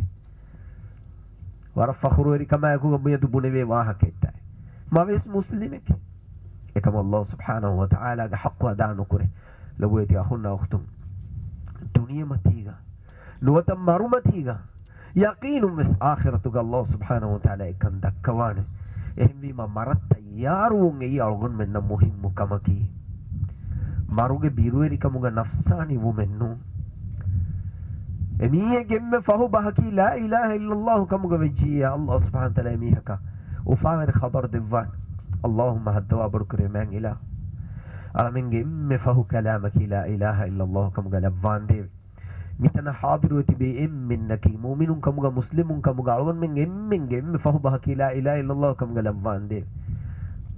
ވަރަށް ފަޚުރުވެރިކަމާއެކުގަ މިއަދު ބުނެވޭ ވާހަކައެއްތާ. މަވެސް މުސްލިމެކޭ. އެކަމަށް ﷲ ސުބްޙާނަހޫ ވަތަޢާލާގެ ޙައްޤު އަދާ ނުކުރޭ. ލޮބުވެތި އަޚުންނާ އުޚްތުން، ދުނިޔެމަތީގަ ނުވަތަ މަރުމަތީގަ ޔަޤީނުން ވެސް އާޚިރަތުގަ ﷲ ސުބްޙާނަހޫ ވަތަޢާލާ އެކަން ދައްކަވާނެ. އެހެންވީމަ މަރަށްތައް ޔާރުވުން އެއީ އަޅުގަނޑުމެންނަށް މުހިއްމު ކަމަކީ. މަރުގެ ބިރުވެރިކަމުގަ ނަފްސާނީ ވުމެއް ނޫން. އެމީހެއްގެ އެންމެ ފަހު ބަހަކީ لا إله إلا الله ކަމުގަ ވެއްޖިއްޔާ، ﷲ ސުބްޙާނަހޫ ވަތަޢާލާ އެމީހަކަށް އުފާވެރި ޚަބަރު ދެއްވާނެ. ﷲ މަހަށް ދުޢާ ބޮޑުކުރޭ މާތް އިލާހު. އަޅަމެންގެ އެންމެ ފަހު ކަލާމަކީ لا إله إلا الله ކަމުގަ ލައްވާނދޭވެ. މިތަނަށް ޙާޟިރުވެ ތިބި އެންމެންނަކީ، މުއުމިނުން ކަމުގަ، މުސްލިމުން ކަމުގަ، އަޅުގަނޑުމެން އެންމެންގެ އެންމެ ފަހު ބަހަކީ لا إله إلا الله ކަމުގަ ލައްވާނދޭވެ.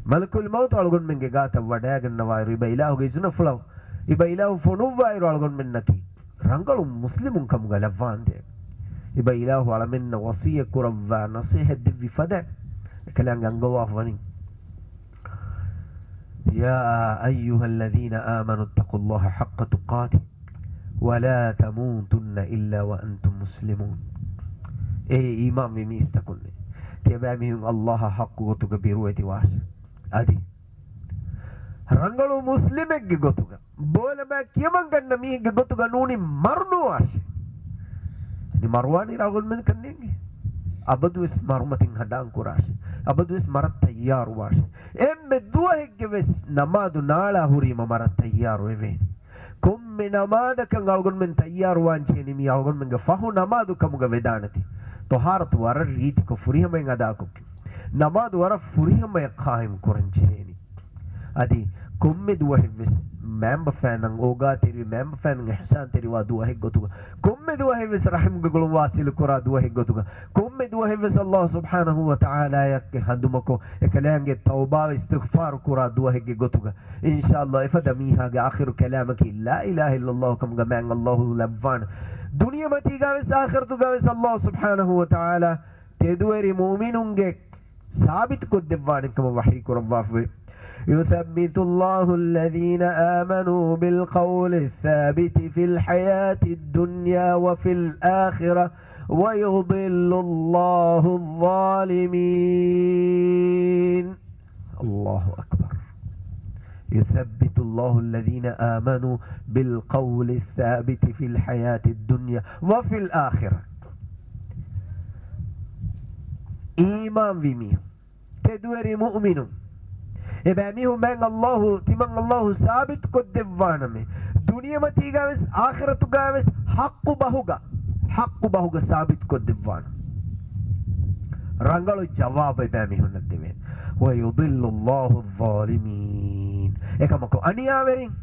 މަލަކުލް މައުތު އަޅުގަނޑުމެންގެ ގާތަށް ވަޑައިގަންނަވާއިރު، އިބަ އިލާހުގެ އިޒުނަފުޅަށް އިބަ އިލާހު ފޮނުއްވާއިރު، އަޅުގަނޑުމެންނަކީ ރަނގަޅު މުސްލިމުން ކަމުގަ ލައްވާނދޭވެ. އިބަ އިލާހު އަޅަމެންނަށް ވަޞިއްޔަތް ކުރައްވާ ނަޞޭޙަތް ދެއްވި ފަދަ އެކަލާނގެ އަންގަވާފަ ވަނީ. يا أيها الذين آمنوا اتقوا الله حق تقاته ولا تموتن إلا وأنتم مسلمون. އޭ އީމާންވި މީސްތަކުންނޭ! ތިޔަބައިމީހުން ﷲ އަށް ޙައްޤު ގޮތުގަ ބިރުވެތިވާށޭ. އަދި ރަނގަޅު މުސްލިމެއްގެ ގޮތުގަ، ބޯލަމާ ކިޔަމަން ގަންނަ މީހެއްގެ ގޮތުގަ ނޫނީ މަރުނުވާށޭ. އަދި މަރުވާނީ ރަނގަޅު މީހަކަށް ނޭނގެ. އަބަދުވެސް މަރުމަތިން ހަނދާން ކުރާށޭ. އަބަދުވެސް މަރަށް ތައްޔާރުވާށޭ. އެންމެ ދުވަހެއްގެ ވެސް ނަމާދު ނާޅާ ހުރީމަ މަރަށް ތައްޔާރު ވެވޭނެ. ކޮންމެ ނަމާދަކަށް އަޅުގަނޑުމެން ތައްޔާރުވާން ޖެހެނީ މީ އަޅުގަނޑުމެންގެ ފަހު ނަމާދު ކަމުގަ ވެދާނެތީ. ޠަހާރަތު ވަރަށް ރީތިކޮށް ފުރިހަމައިން އަދާކޮށްގެން، ނަމާދު ވަރަށް ފުރިހަމައަށް ޤާއިމް ކުރަން ޖެހޭނީ. އަދި ކޮންމެ ދުވަހެއްވެސް މައިންބަފައިންނަށް އޯގާތެރިވެ، މައިންބަފައިންނަށް އިޙްސާންތެރިވާ ދުވަހެއްގޮތުގަ، ކޮންމެ ދުވަހެއްވެސް ރަޙިމުގެ ގުޅުން ވާޞިލު ކުރާ ދުވަހެއްގޮތުގަ، ކޮންމެ ދުވަހެއްވެސް ﷲ ސުބްޙާނަހޫ ވަތަޢާލާއަށް ހަނދުމަކޮށް، އެކަލާނގެ ތައުބާވެ އިސްތިޣްފާރު ކުރާ ދުވަހެއްގެ ގޮތުގަ، އިންޝާﷲ އެފަދަ މީހާގެ އާޚިރު ކަލާމަކީ لا إله إلا الله ކަމުގަ މާތް ﷲ ލައްވާނެ. ދުނިޔެމަތީގަވެސް އާޚިރަތުގަވެސް ﷲ ސުބްޙާނަހޫ ވަތަޢާލާ ތެދުވެރި މުއުމިނުންގެ ސާބިތުކޮށްދެއްވާނެ ކަމަށް ވަޙީ ކުރައްވާފައި. يثبت الله الذين آمنوا بالقول الثابت في الحياة الدنيا وفي الآخرة ويضل الله الظالمين. الله أكبر. يثبت الله الذين آمنوا بالقول الثابت في الحياة الدنيا وفي الآخرة. އީމާންވި މީހުން، ތެދުވެރި މުއުމިނުން، އެބައިމީހުން މާތް ﷲ، ތިމަން ﷲ ސާބިތުކޮށްދެއްވާނަމޭ. ދުނިޔެމަތީގަވެސް އާޚިރަތުގަވެސް ޙައްޤު ބަހުގަ، ޙައްޤު ބަހުގަ ސާބިތުކޮށްދެއްވާނަމޭ. ރަނގަޅު ޖަވާބެއް އެބައިމީހުންނަށް ދެވޭނެ. ويضل الله الظالمين. އެކަމަކު އަނިޔާވެރިން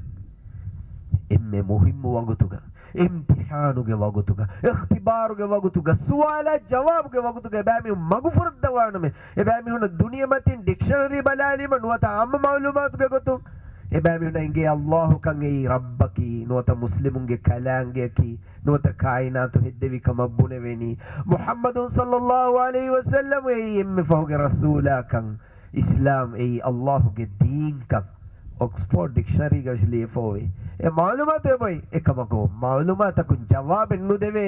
އެންމެ މުހިއްމު ވަގުތުގަ، އިމްތިޙާނުގެ ވަގުތުގަ، އިޚްތިބާރުގެ ވަގުތުގަ، ސުވާލާ ޖަވާބުގެ ވަގުތުގަ އެބައިމީހުން މަގުފުރައްދަވާނަމޭ. އެބައިމީހުންނަށް ދުނިޔެމަތިން ޑިކްޝަނަރީ ބަލާލީމަ ނުވަތަ އާއްމު މަޢުލޫމާތުގެ ގޮތުން އެބައިމީހުންނަށް އެނގޭ ﷲ ކަން އެއީ ރައްބަކީ، ނުވަތަ މުސްލިމުންގެ ކަލާނގެއަކީ، ނުވަތަ ކާއިނާތު ހެއްދެވި ކަމަށް ބުނެވެނީ، މުޙައްމަދު ޞައްލައްލާހު ޢަލައިހި ވަސައްލަމް އެއީ އެންމެ ފަހުގެ ރަސޫލާކަން، އިސްލާމް އެއީ ﷲ ގެ ދީންކަން އޮކްސްފޯޑް ޑިކްޝަނަރީގަވެސް ލިޔެފައި އޮވޭ. އެ މަޢުލޫމާތު އެބައޮތް. އެކަމަކު މަޢުލޫމާތަކުން ޖަވާބެއް ނުދެވޭ.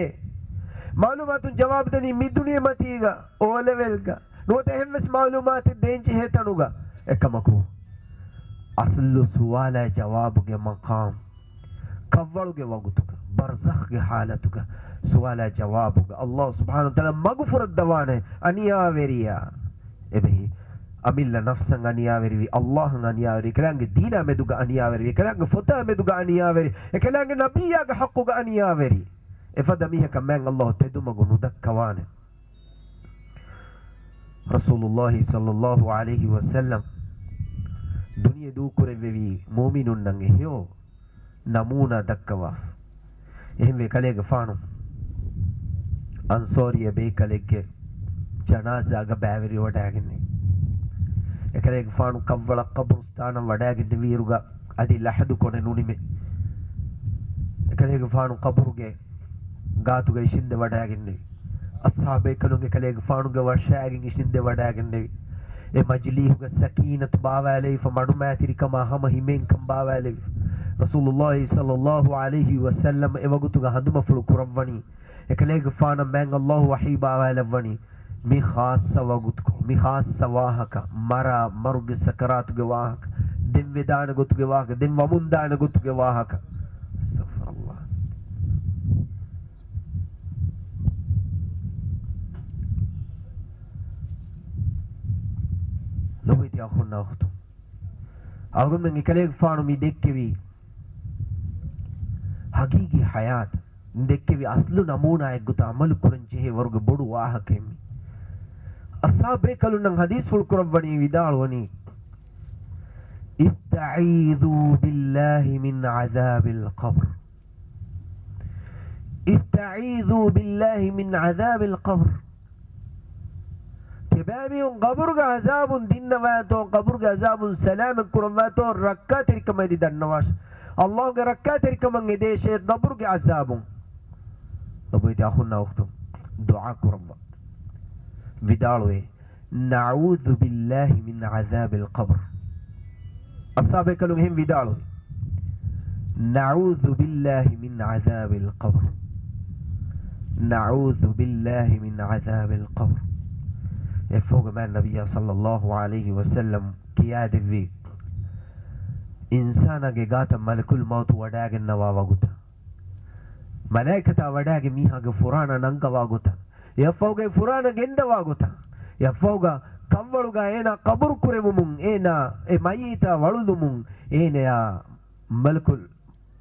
މަޢުލޫމާތުން ޖަވާބު ދެނީ މި ދުނިޔެމަތީގަ އޯލެވެލްގަ ނުވަތަ އެހެންވެސް މަޢުލޫމާތެއް ދޭންޖެހޭ ތަނުގަ. އެކަމަކު އަސްލު ސުވާލާ ޖަވާބުގެ މަޤާމް ކަށްވަޅުގެ ވަގުތުގަ، ބަރްޒަޚްގެ ޙާލަތުގަ، ސުވާލާ ޖަވާބުގަ ﷲ ސުބްޙާނަހޫ ވަތަޢާލާ މަގުފުރައްދަވާނެ. އަނިޔާވެރިޔާ އެބަހީ، އަމިއްލަ ނަފްސަށް އަނިޔާވެރިވި، ﷲ އަށް އަނިޔާވެރި، އެކަލާނގެ ދީނާ މެދުގަ އަނިޔާވެރިވި، އެކަލާނގެ ފޮތާ މެދުގަ އަނިޔާވެރި، އެކަލާނގެ ނަބިއްޔާގެ ޙައްޤުގަ އަނިޔާވެރި. އެފަދަ މީހަކަށް މާތް ﷲ ތެދުމަގު ނުދައްކަވާނެ. ރަސޫލުﷲ ޞައްލައްލާހު ޢަލައިހި ވަސައްލަމް ދުނިޔެ ދޫކުރެއްވެވީ މުއުމިނުންނަށް އެހެޔޮ ނަމޫނާ ދައްކަވާފަ. އެހެންވެ ކަލޭގެފާނު އަންޞާރީ ބޭކަލެއްގެ ޖަނާޒާގަ ބައިވެރިވަޑައިގެންނެވި. އެކަލޭގެފާނު ކަށްވަޅަށް ޤަބުރުސްތާނަށް ވަޑައިގެންނެވިއިރުގަ އަދި ލަޙަދު ކޮނެ ނުނިމޭ. އެކަލޭގެފާނު ޤަބުރުގެ ގާތުގަ އިށިނދެ ވަޑައިގެންނެވި. އަޞްޙާބޭކަލުން އެކަލޭގެފާނުގެ ވަށައިގެން އިށިނދެ ވަޑައިގެންނެވި. އެ މަޖިލީހުގަ ސަކީނަތު ބާވާލެވިފަ، މަޑުމައިތިރިކަމާ ހަމަ ހިމޭންކަން ބާވާލެވި. ރަސޫލުﷲ ޞައްލައްލާހު ޢަލައިހި ވަސައްލަމް އެވަގުތުގަ ހަނދުމަފުޅު ކުރައްވަނީ، އެކަލޭގެފާނަށް މާތް ﷲ ވަޙީ ބާވާލައްވަނީ، މި ޚާއްޞަ ވަގުތުކޮށް، މި ޚާއްޞަ ވާހަކަ، މަރާ، މަރުގެ ސަކަރާތުގެ ވާހަކަ، ދެން ވެދާނެ ގޮތުގެ ވާހަކަ، ދެން ވަމުންދާނެ ގޮތުގެ ވާހަކަ. އަސްތަޣްފިރުﷲ. ލޮބުވެތި އަޚުންނާ އުޚްތުން. އަޅުގަނޑުމެން އެކަލޭގެފާނު މި ދެއްކެވީ ހަގީގީ ހަޔާތަށް ދެއްކެވި އަސްލު ނަމޫނާއެއްގޮތަށް އަމަލު ކުރަން ޖެހޭ ވަރުގެ ބޮޑު ވާހަކައެއް މީ. އަޞްޙާބޭކަލުންނަށް ޙަދީޘްފުޅު ކުރައްވަނީ، ވިދާޅުވަނީ، "اسْتَعِيذُوا بِاللَّهِ مِنْ عَذَابِ الْقَبْرِ. اسْتَعِيذُوا بِاللَّهِ مِنْ عَذَابِ الْقَبْرِ." ތިބާމީހުން ޤަބުރުގެ ޢަޛާބުން ދިންނަވާތޯ، ޤަބުރުގެ ޢަޛާބުން ސަލާމަތް ކުރައްވާތޯ، ރައްކާތެރިކަމަށް އެދި ދަންނަވާށި. ﷲ ގެ ރައްކާތެރިކަމަށް އެދޭށޭ ޤަބުރުގެ ޢަޛާބުން. ލޮބުވެތި އަޚުންނާ އުޚްތުން، ދުޢާ ކުރައްވާ. ވިދާޅުވޭ، "نعوذ بالله من عذاب القبر." އަޞްޙާބޭކަލުން އެހެން ވިދާޅުވި، "نعوذ بالله من عذاب القبر. نعوذ بالله من عذاب القبر." އެއަށްފަހުގަ މާތް ނަބިއްޔާ ޞައްލައްލާހު ޢަލައިހި ވަސައްލަމް ކިޔާދެއްވި، އިންސާނާގެ ގާތަށް މަލަކުލް މައުތު ވަޑާގަންނަވާ ވަގުތަށް، މަލާއިކަތާ ވަޑާގެ މީހާގެ ފުރާނަ ނަންގަވާ ގޮތަށް، އެއަށްފަހުގައި ފުރާނަ ގެންދަވާ ގޮތަށް، އެއަށްފަހުގަ ކަށްވަޅުގަ އޭނާ ޤަބުރު ކުރެވުމުން، އޭނާ އެ މައްޔިތާ ވަޅުލުމުން، އޭނަޔާ މަލަކުލް،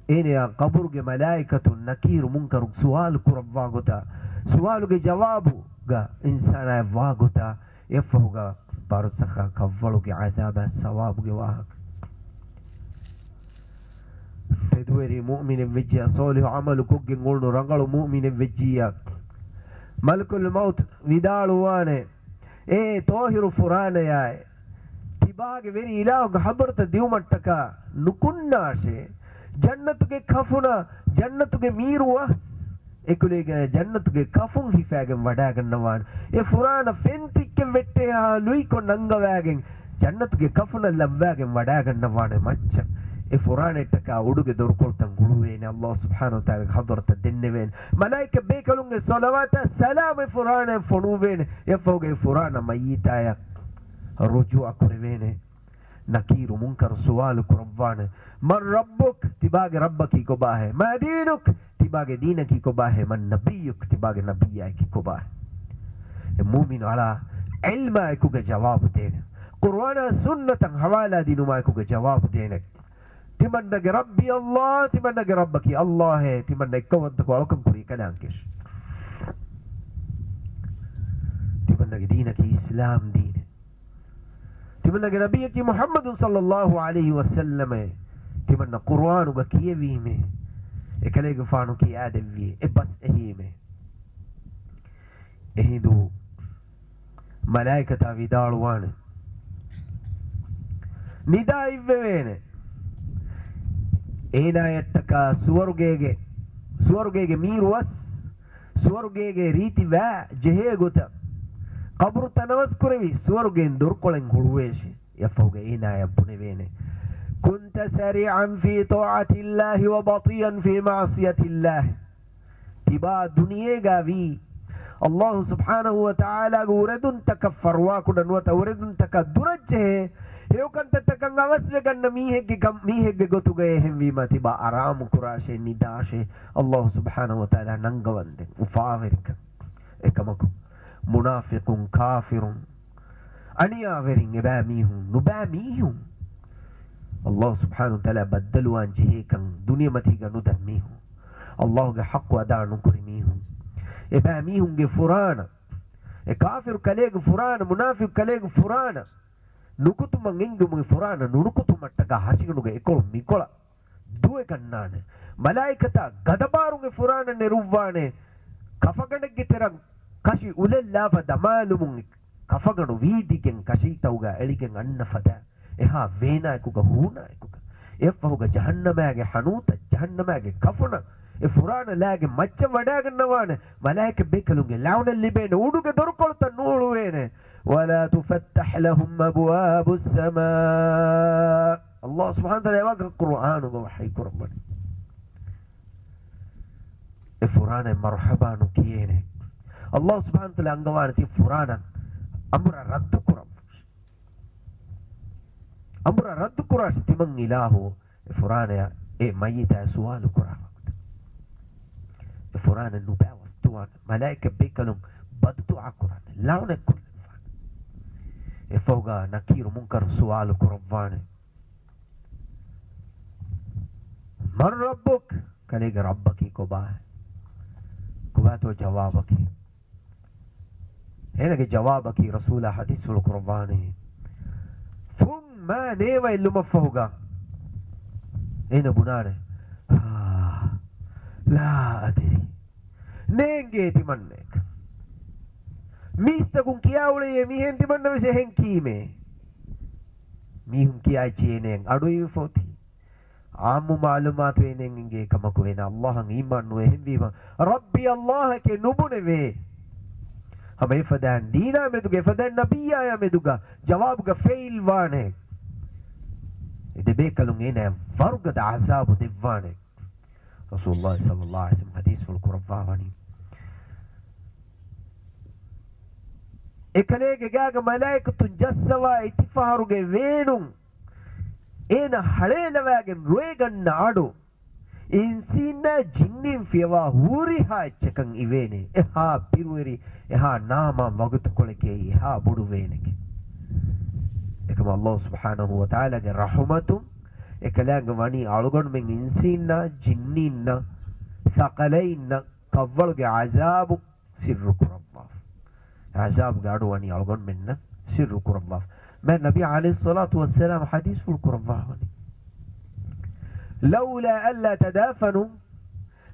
އޭނަޔާ ޤަބުރުގެ މަލާއިކަތުން ނަކީރު މުންކަރު ސުވާލު ކުރައްވާ ގޮތަށް، ސުވާލުގެ ޖަވާބުގަ އިންސާނާއަށް ވާ ގޮތަށް، އެއަށްފަހުގަ ބަރުޒަޚާ ކަށްވަޅުގެ ޢަޛާބާ ސަވާބުގެ ވާހަކަ. ތެދުވެރި މުއުމިނެއް ވެއްޖިޔާ، ޞޯލިޙު ޢަމަލު ކޮށްގެން އުޅުނު ރަނގަޅު މުއުމިނެއް ވެއްޖިއްޔާ، މަލަކުލް މައުތު ވިދާޅުވާނެ، އޭ ޠާހިރު ފުރާނަޔާއޭ، ތިބާގެ ވެރި އިލާހުގެ ޙަޟްރަތަށް ދިއުމަށްޓަކާ ނުކުންނާށޭ. ޖަންނަތުގެ ކަފުނާ، ޖަންނަތުގެ މީރު ވަސް އެކުލެވިގެން ޖަންނަތުގެ ކަފުން ހިފާގެން ވަޑާގަންނަވާނެ. އެ ފުރާނަ ފެންތިއްކެއް ވެއްޓޭހާ ލުއިކޮށް ނަންގަވާގެން ޖަންނަތުގެ ކަފުނަށް ލައްވާގެން ވަޑާގަންނަވާނެ މައްޗަށް. އެ ފުރާނައަށްޓަކާ އުޑުގެ ދޮރުކޮޅުތައް ހުޅުވޭނެ، ﷲ ސުބްޙާނަހޫ ވަތަޢާލާގެ ޙަޟްރަތަށް ދެންނެވޭނެ. މަލާއިކަ ބޭކަލުންގެ ޞަލަވާތާ ސަލާމް އެ ފުރާނައަށް ފޮނުއްވޭނެ. އެއަށްފަހުގައި ފުރާނަ މައްޔިތާޔަށް ރުޖޫޢަ ކުރެވޭނެ. ނަކީރު މުންކަރު ސުވާލު ކުރައްވާނެ، "من ربك؟" ތިބާގެ ރައްބަކީ ކޮބާހޭ؟ "ما دينك؟" ތިބާގެ ދީނަކީ ކޮބާހޭ؟ "من نبيك؟" ތިބާގެ ނަބިއްޔާއެކީ ކޮބާހޭ؟ އެ މުއުމިނު އަޅާ ޢިލްމާ އެކުގަ ޖަވާބު ދޭނެ. ޤުރުއާނާ ސުންނަތަށް ޙަވާލާ ދިނުމާ އެކުގަ ޖަވާބު ދޭނެ. ތިމަންނަގެ ރައްބީ ﷲ، ތިމަންނަގެ ރައްބަކީ ﷲ އޭ، ތިމަންނަ އެއްކައުވަންތަކޮށް އަޅުކަން ކުރީ ކަލާނގެ. ތިމަންނަގެ ދީނަކީ އިސްލާމް ދީނެއް. ތިމަންނަގެ ނަބިއްޔަކީ މުޙައްމަދު ޞައްލައްލާހު ޢަލައިހި ވަސައްލަމޭ. ތިމަންނަ ޤުރުއާނުގަ ކިޔެވީމޭ. އެކަލޭގެފާނު ކިޔާދެއްވި އެ ބަސް އެހީމޭ. އެހިނދު މަލާއިކަތާ ވިދާޅުވާނެ، ނިދާ އިއްވެވޭނެ. އޭނާޔަށްޓަކާ ސުވަރުގޭގެ، ސުވަރުގޭގެ މީރު ވަސް، ސުވަރުގޭގެ ރީތި ވައި ޖެހޭ ގޮތަށް، ޤަބުރު ތަނަވަސް ކުރެވި، ސުވަރުގެއިން ދޮރުކޮޅެއް ހުޅުވޭށޭ. އެއަށްފަހުގަ އޭނާޔަށް ބުނެވޭނެ، كنت سريعا في طاعة الله وبطيئا في معصية الله. ތިބާ ދުނިޔޭގަ ވީ، ﷲ ސުބްޙާނަހޫ ވަތަޢާލާގެ އުރެދުންތަކަށް ފަރުވާކުޑަ ނުވަތަ އުރެދުންތަކާ ދުރަށްޖެހޭ، ހެޔޮކަންތައްތަކަށް އަވަސްވެގަންނަ މީހެއްގެ ކަން، މީހެއްގެ ގޮތުގައޭ. އެހެންވީމާ ތިބާ އަރާމު ކުރާށޭ، ނިދާށޭ، ﷲ ސުބްޙާނަހޫ ވަތަޢާލާ ނަންގަވަންދެން. އުފާވެރިކަން، އެކަމަކު، މުނާފިޤުން، ކާފިރުން، އަނިޔާވެރިން، އެބައިމީހުން، ނުބައިމީހުން، ﷲ ސުބްޙާނަހޫ ވަތަޢާލާ ބައްދަލުވާން ޖެހޭކަން ދުނިޔެމަތީގަ ނުދަން މީހުން، ﷲ ގެ ޙައްޤު އަދާ ނުކުރި މީހުން، އެބައިމީހުންގެ ފުރާނަ، އެ ކާފިރު ކަލޭގެ ފުރާނަ، މުނާފިޤު ކަލޭގެ ފުރާނަ ނުކުތުމަށް އެންގެމުގެ ފުރާނަ ނުނުކުތުމަށްޓަކާ ހަށިގަނޑުގެ އެކޮޅު މިކޮޅަށް ދުވެގަންނާނެ. މަލާއިކަތާ ގަދަބާރުގެ ފުރާނަ ނެރުއްވާނެ. ކަފަގަނޑެއްގެ ތެރަށް ކަށި އުލެއްލާފަ ދަމާލުމުން ކަފަގަނޑު ވީދިގެން ކަށީތަކުގަ އެޅިގެން އަންނަ ފަދަ އެހާ ވޭނާއެކުގަ ހޫނާއެކުގަ. އެއަށްފަހުގަ ޖަހަންނަމާގެ ޙަނޫތަށް، ޖަހަންނަމާގެ ކަފުނަށް އެ ފުރާނަ ލާގެ މައްޗަށް ވަޑާގަންނަވާނެ. މަލާއިކަ ބޭކަލުންގެ ލަޢުނަތް ލިބޭނެ. އުޑުގެ ދޮރުކޮޅުތައް ނޫޅުވޭނެ. ولا تفتح لهم أبواب السماء. ﷲ ސުބްޙާނަހޫ ވަތަޢާލާ އެވާގަ ޤުރުއާނުގަ ވަޙީ ކުރައްވަނީ. އެ ފުރާނައަށް މަރުޙަބާ ނުކިޔޭނެ. ﷲ ސުބްޙާނަހޫ ވަތަޢާލާ އަންގަވާނެ ތި ފުރާނަ އަނބުރަށް ރައްދު ކުރައްވާށޭ. އަނބުރަށް ރައްދު ކުރާށޭ ތިމަން އިލާހު އެ ފުރާނަޔަށް އެ މައްޔިތާ ސުވާލު ކުރާ ވަގުތު. އެ ފުރާނަ ނުބައި ވަސްތުވާނެ. މަލާއިކަ ބޭކަލުން ބަދުދުޢާ ކުރާނެ. ލަޢުނަތް ކުރެވިފާނެ. އެފަހުގަ ނަކީރު މުންކަރު ސުވާލު ކުރައްވާނެ. من ربك؟ ކަލޭގެ ރައްބަކީ ކޮބާ؟ ކޮބާތޯ ޖަވާބަކީ؟ އޭނަގެ ޖަވާބަކީ ރަސޫލާ ޙަދީޘްފުޅު ކުރައްވާނެ. ފުން މާ ނޭވައިލުމަށްފަހުގަ އޭނަ ބުނާނެ، އާ، لا أدري. ނޭނގޭ ތިމަންނައަކަށް. މީސްތަކުން ކިޔާ އުޅެޔޭ މިހެން ތިމަންނަވެސް އެހެން ކީމޭ. މީހުން ކިޔާ އެއްޗެއް އޭނައަށް އަޑުއިވިފަ އޮތީ. އާއްމު މަޢުލޫމާތު އޭނައަށް އެނގޭ ކަމަކު އޭނަ ﷲ އަށް އީމާން ނުވޭ. އެހެންވީމަ، ރައްބީ ﷲ އެކޭ ނުބުނެވޭ. ހަމަ އެފަދައިން ދީނާ މެދުގަ، އެފަދައިން ނަބިއްޔާޔާ މެދުގަ ޖަވާބުގަ ފެއިލް ވާނެ. އެ ދެބޭކަލުން އޭނައަށް ވަރުގަދަ ޢަޒާބު ދެއްވާނެ. ރަސޫލުﷲ ޞައްލަﷲ ޢަލައިހި ވަސައްލަމަ ޙަދީޘްފުޅު ކުރައްވާވަނީ، އެކަލޭގެ ގާގަ މަލާއިކަތުން ޖައްސަވާ އެތިފަހަރުގެ ވޭނުން އޭނަ ހަޅޭލަވާގެން ރޮއެގަންނަ އަޑު، އިންސީންނާ ޖިންނީން ފިޔަވާ ހުރިހާ އެއްޗަކަށް އިވޭނެ. އެހާ ބިރުވެރި، އެހާ ނާމާ ވަގުތުކޮޅެކޭ، އެހާ ބޮޑު ވޭނެކޭ. އެކަމަ ﷲ ސުބްޙާނަހޫ ވަތަޢާލާގެ ރަޙުމަތުން އެކަލާނގެ ވަނީ އަޅުގަނޑުމެން އިންސީންނާ ޖިންނީންނަށް ޘަޤަލައިންނަށް ކަށްވަޅުގެ ޢަޒާބު ސިއްރު ކުރައްވާފަ. ޢަޒާބުގެ އަޑު ވަނީ އަޅުގަނޑުމެންނަށް ސިއްރު ކުރައްވާފަ. މާތް ނަބީ ޢަލައިހިއްޞަލާތު ވައްސަލާމް ޙަދީޘްފުޅު ކުރައްވާވަނީ، لولا ألا تدافنوا،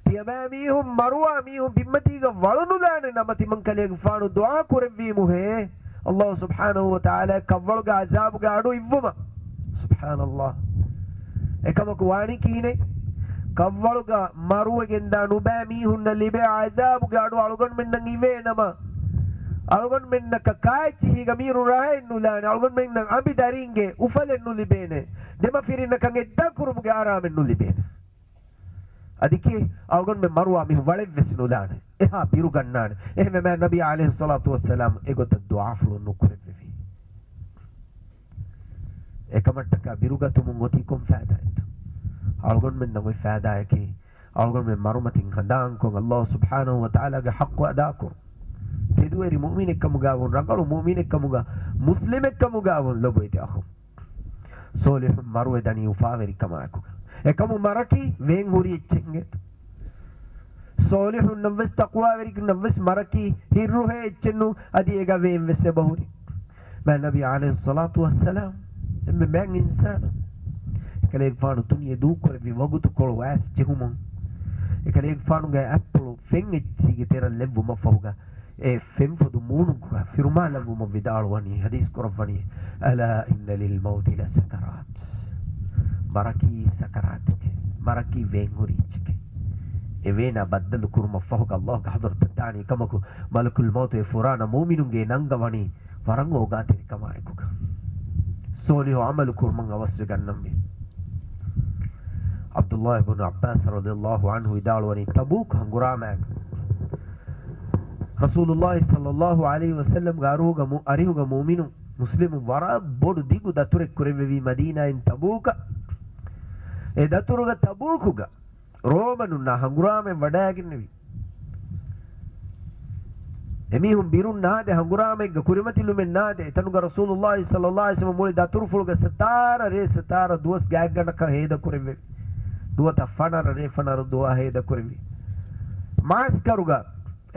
ތިޔަބައިމީހުން މަރުވާ މީހުން ބިންމަތީގަ ވަޅުނުލާނެ ނަމަ ތިމަން ކަލޭގެފާނު ދުޢާ ކުރެއްވީމުހޭ، ﷲ ސުބްޙާނަހޫ ވަތަޢާލާ ކަށްވަޅުގެ ޢަޒާބުގެ އަޑު އިއްވުމަށް. ސުބްޙާނަﷲ. އެކަމަކު ވާނީ ކިހިނެއް؟ ކަށްވަޅުގަ މަރުވެގެންދާ ނުބައި މީހުންނަށް ލިބޭ ޢަޒާބުގެ އަޑު އަޅުގަނޑުމެންނަށް އިވޭ ނަމަ، އަޅުގަނޑުމެންނަކަށް ކާއެއްޗިހީގަ މީރު ރަހައެއް ނުލާނެ، އަޅުގަނޑުމެންނަށް އަނބި ދަރީންގެ އުފަލެއް ނުލިބޭނެ، ދެމަފިރިންނަކަށް އެއްދާ ކުރުމުގެ އާރާމެއް ނުލިބޭނެ. އަދި ކި އަޅުގަނޑުމެން މަރުވާ މީހުން ވަޅެއްވެސް ނުލާނެ. އެހާ ބިރު ގަންނާނެ. އެހެންވެ މާތް ނަބީ ޢަލައިހިއްޞަލާތު ވައްސަލާމް އެގޮތަށް ދުޢާފުޅު ނުކުރެއްވެވި. އެކަމަށްޓަކާ ބިރުގަތުމުން އޮތީ ކޮން ފައިދާއެއްތަ؟ އަޅުގަނޑުމެންނަށް އޮތް ފައިދާއަކީ، އަޅުގަނޑުމެން މަރުމަތިން ހަނދާންކޮށް، ﷲ ސުބްޙާނަހޫ ވަތަޢާލާގެ ޙައްޤު އަދާކުރުން. ތެދުވެރި މުއުމިނެއްކަމުގައިވުން، ރަނގަޅު މުއުމިނެއްކަމުގަ، މުސްލިމެއްކަމުގައިވުން ލޮބުވެތި އަޚުން. ޞޯލިޙުން މަރުވެދަނީ އުފާވެރިކަމާއެކުގަ. އެކަމު މަރަކީ ވޭންހުރި އެއްޗެއްގެ. ޞޯލިޙުންނަށްވެސް ތަޤްވާވެރިންނަށްވެސް މަރަކީ ހިތްރުހޭ އެއްޗެއްނު، އަދި އޭގަ ވޭންވެސް އެބަހުރި. މާތް ނަބީ ޢަލައިހިއްޞަލާތު ވައްސަލާމް އެންމެ މާތް އިންސާނު. އެކަލޭގެފާނު ދުނިޔެ ދޫކުރެއްވި ވަގުތުކޮޅު ވާސް ޖެހުމުން، އެކަލޭގެފާނުގެ އަތްޕުޅު ފެން އެއްޗީގެ ތެރަށް ލެއްވުމަށްފަހުގަ، އެ ފެންފޮދު މޫނުގަ ފިރުމާލައްވުމަށް ވިދާޅުވަނީ، ޙަދީޘް ކުރައްވަނީ، ألا إن للموت لسكرات. މަރަކީ ސަކަރާތެކޭ، މަރަކީ ވޭންހުރި އެއްޗެކޭ. އެ ވޭނާ ބައްދަލު ކުރުމަށްފަހުގަ ﷲގެ ޙަޟްރަތަށް ދާނީ ކަމަކު، މަލަކުލް މައުތު އެ ފުރާނަ މުއުމިނުންގެ ނަންގަވަނީ ވަރަށް އޯގާތެރިކަމާއެކުގަ. ޞޯލިޙު ޢަމަލު ކުރުމަށް އަވަސްވެގަންނަންވީ. ޢަބްދުﷲ ބިން ޢައްބާސް ރަޟިޔަﷲ ޢަންހު ވިދާޅުވަނީ، ތަބޫކު ހަނގުރާމައިގަ ރަސޫލުﷲ ޞައްލަﷲ ޢަލައިހި ވަސައްލަމްގެ އަރިހުގަ މު-، އަރިހުގަ މުއުމިނު މުސްލިމު ވަރަށް ބޮޑު ދިގު ދަތުރެއް ކުރެއްވެވީ މަދީނާއިން ތަބޫކަށް. އެ ދަތުރުގަ ތަބޫކުގަ ރޯމަނުންނާ ހަނގުރާމައެއް ވަޑައިގެންނެވި. އެމީހުން ބިރުން ނާދެ، ހަނގުރާމައެއްގަ ކުރިމަތިލުމެއް ނާދެ، އެތަނުގަ ރަސޫލުﷲ ޞައްލަﷲ ޢަލައިހި ވަސައްލަމަ މުޅި ދަތުރުފުޅުގަ ސަތާރަ ރޭ ސަތާރަ ދުވަސް ގާތްގަނޑަކަށް ހޭދަކުރެއްވެވި. ނުވަތަ ފަނަރަ ރޭ ފަނަރަ ދުވަހަށް ހޭދަކުރެއްވި. މަޢަސްކަރުގަ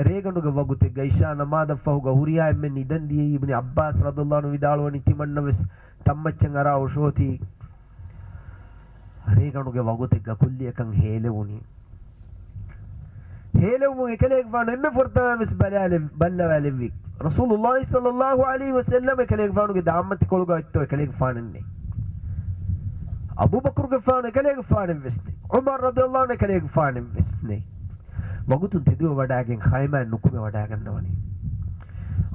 ރޭގަނޑުގެ ވަގުތެއްގަ ޢިޝާ ނަމާދަށްފަހުގަ ހުރިހާ އެންމެން ނިދަން ދިޔައީ. އިބްނި ޢައްބާސް ރަޟިޔަﷲ ޢަންހު ވިދާޅުވަނީ ތިމަންނަވެސް ތަންމައްޗަށް އަރާ އޮށޯތީ. ރޭގަނޑުގެ ވަގުތެއްގަ ކުއްލިއަކަށް ހޭލެވުނީ. ހޭލެވުމުން އެކަލޭގެފާނު އެންމެ ފުރަތަމަވެސް ބަލާލެ-، ބައްލަވާލެއްވި. ރަސޫލުﷲ ޞައްލަﷲ ޢަލައިހި ވަސައްލަމް އެކަލޭގެފާނުގެ ދާންމަތިކޮޅުގަ އޮތްތޯ އެކަލޭގެފާނެއްނެތް. އަބޫބަކުރުގެފާނު އެކަލޭގެފާނެއްވެސް ނެތް. ޢުމަރު ރަޟިޔަﷲ ޢަންހު އެކަލޭގެފާނެއްވެސް ނެތް. ވަގުތުން ތެދުވެވަޑައިގެން ޚައިމާއިން ނުކުމެވަޑައިގަންނަވަނީ.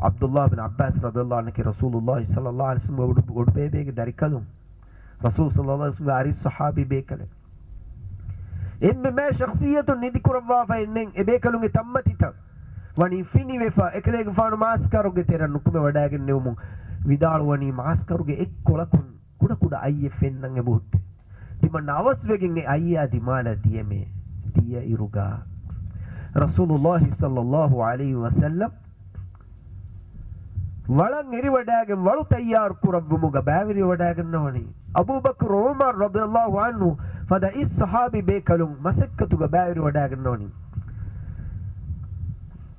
ޢަބްދުﷲ ބިން ޢައްބާސް ރަޟިޔަﷲ ޢަންހު ރަސޫލުﷲ ޞައްލަﷲ ޢަލައިހި ވަސައްލަމްގެ އުޑު-، އުޑުބޭބޭގެ ދަރިކަލުން. ރަސޫލު ޞައްލަﷲ ޢަލައިހި ވަސައްލަމްގެ އަރިސް ޞަޙާބީ ބޭކަލެއް. އެންމެ މާތް ޝަޚްޞިއްޔަތުން ނިދިކުރައްވާފައެއް ނެތް އެބޭކަލުންގެ ތަންމަތިތައް ވަނީ ފިނިވެފަ، އެކަލޭގެފާނު މަޢަސްކަރުގެ ތެރެއަށް ނުކުމެވަޑައިގެންނެވުމުން ވިދާޅުވަނީ، މަޢަސްކަރުގެ އެއްކޮޅަކުން ކުޑަކުޑަ އައްޔެއް ފެންނަން އެބަހުއްޓޭ. ތިމަންނަ އަވަސްވެގެން އެ އައްޔާ ދިމާލަށް ދިޔަމޭ. ދިޔައިރުގަ ރަސޫލުﷲ ޞައްލަﷲ ޢަލައިހި ވަސައްލަމް ވަޅަށް އެރިވަޑައިގެން ވަޅު ތައްޔާރު ކުރައްވުމުގަ ބައިވެރިވަޑައިގަންނަވަނީ. އަބޫބަކުރު ޢުމަރު ރަޟިޔަﷲ ޢަންހު ފަދަ އިސް ޞަޙާބީ ބޭކަލުން މަސައްކަތުގަ ބައިވެރިވަޑައިގަންނަވަނީ.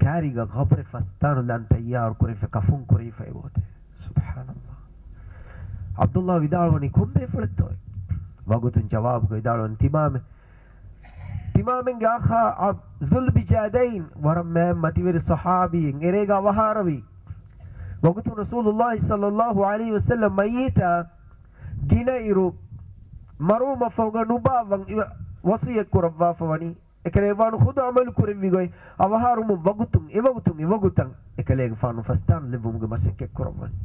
ކާރީގަ ޤަބުރެއް ފަސްދާނުލާން ތައްޔާރު ކުރެވިފަ ކަފުން ކުރެވިފަ އެބައޮތޭ. ސުބްޙާނަﷲ. ޢަބްދުﷲ ވިދާޅުވަނީ، ކޮންބޭފުޅެއްތޯ؟ ވަގުތުން ޖަވާބުގަ ވިދާޅުވަނީ، ތިމާމެ ތިމާމެންގެ އަޚާ އަ-، ޛުލްބިޖާދައިން ވަރަށް މާތް މަތިވެރި ޞަޙާބީއެއް އެރޭގަ އަވަހާރަވީ. ވަގުތު ރަސޫލުﷲ ޞައްލަﷲ ޢަލައިހި ވަސައްލަމް މައްޔިތާ ގިނައިރު މަރުވުމަށްފަހުގަ ނުބާއްވަން އިވެ-، ވަޞިއްޔަތް ކުރައްވާފަ ވަނީ. އެކަލޭގެފާނު ޚުދު ޢަމަލު ކުރެއްވި ގޮތް އަވަހާރުމުން ވަގުތުން އެވަގުތުން އެވަގުތަށް އެކަލޭގެފާނު ފަސްދާނު ލެއްވުމުގެ މަސައްކަތް ކުރައްވަނީ.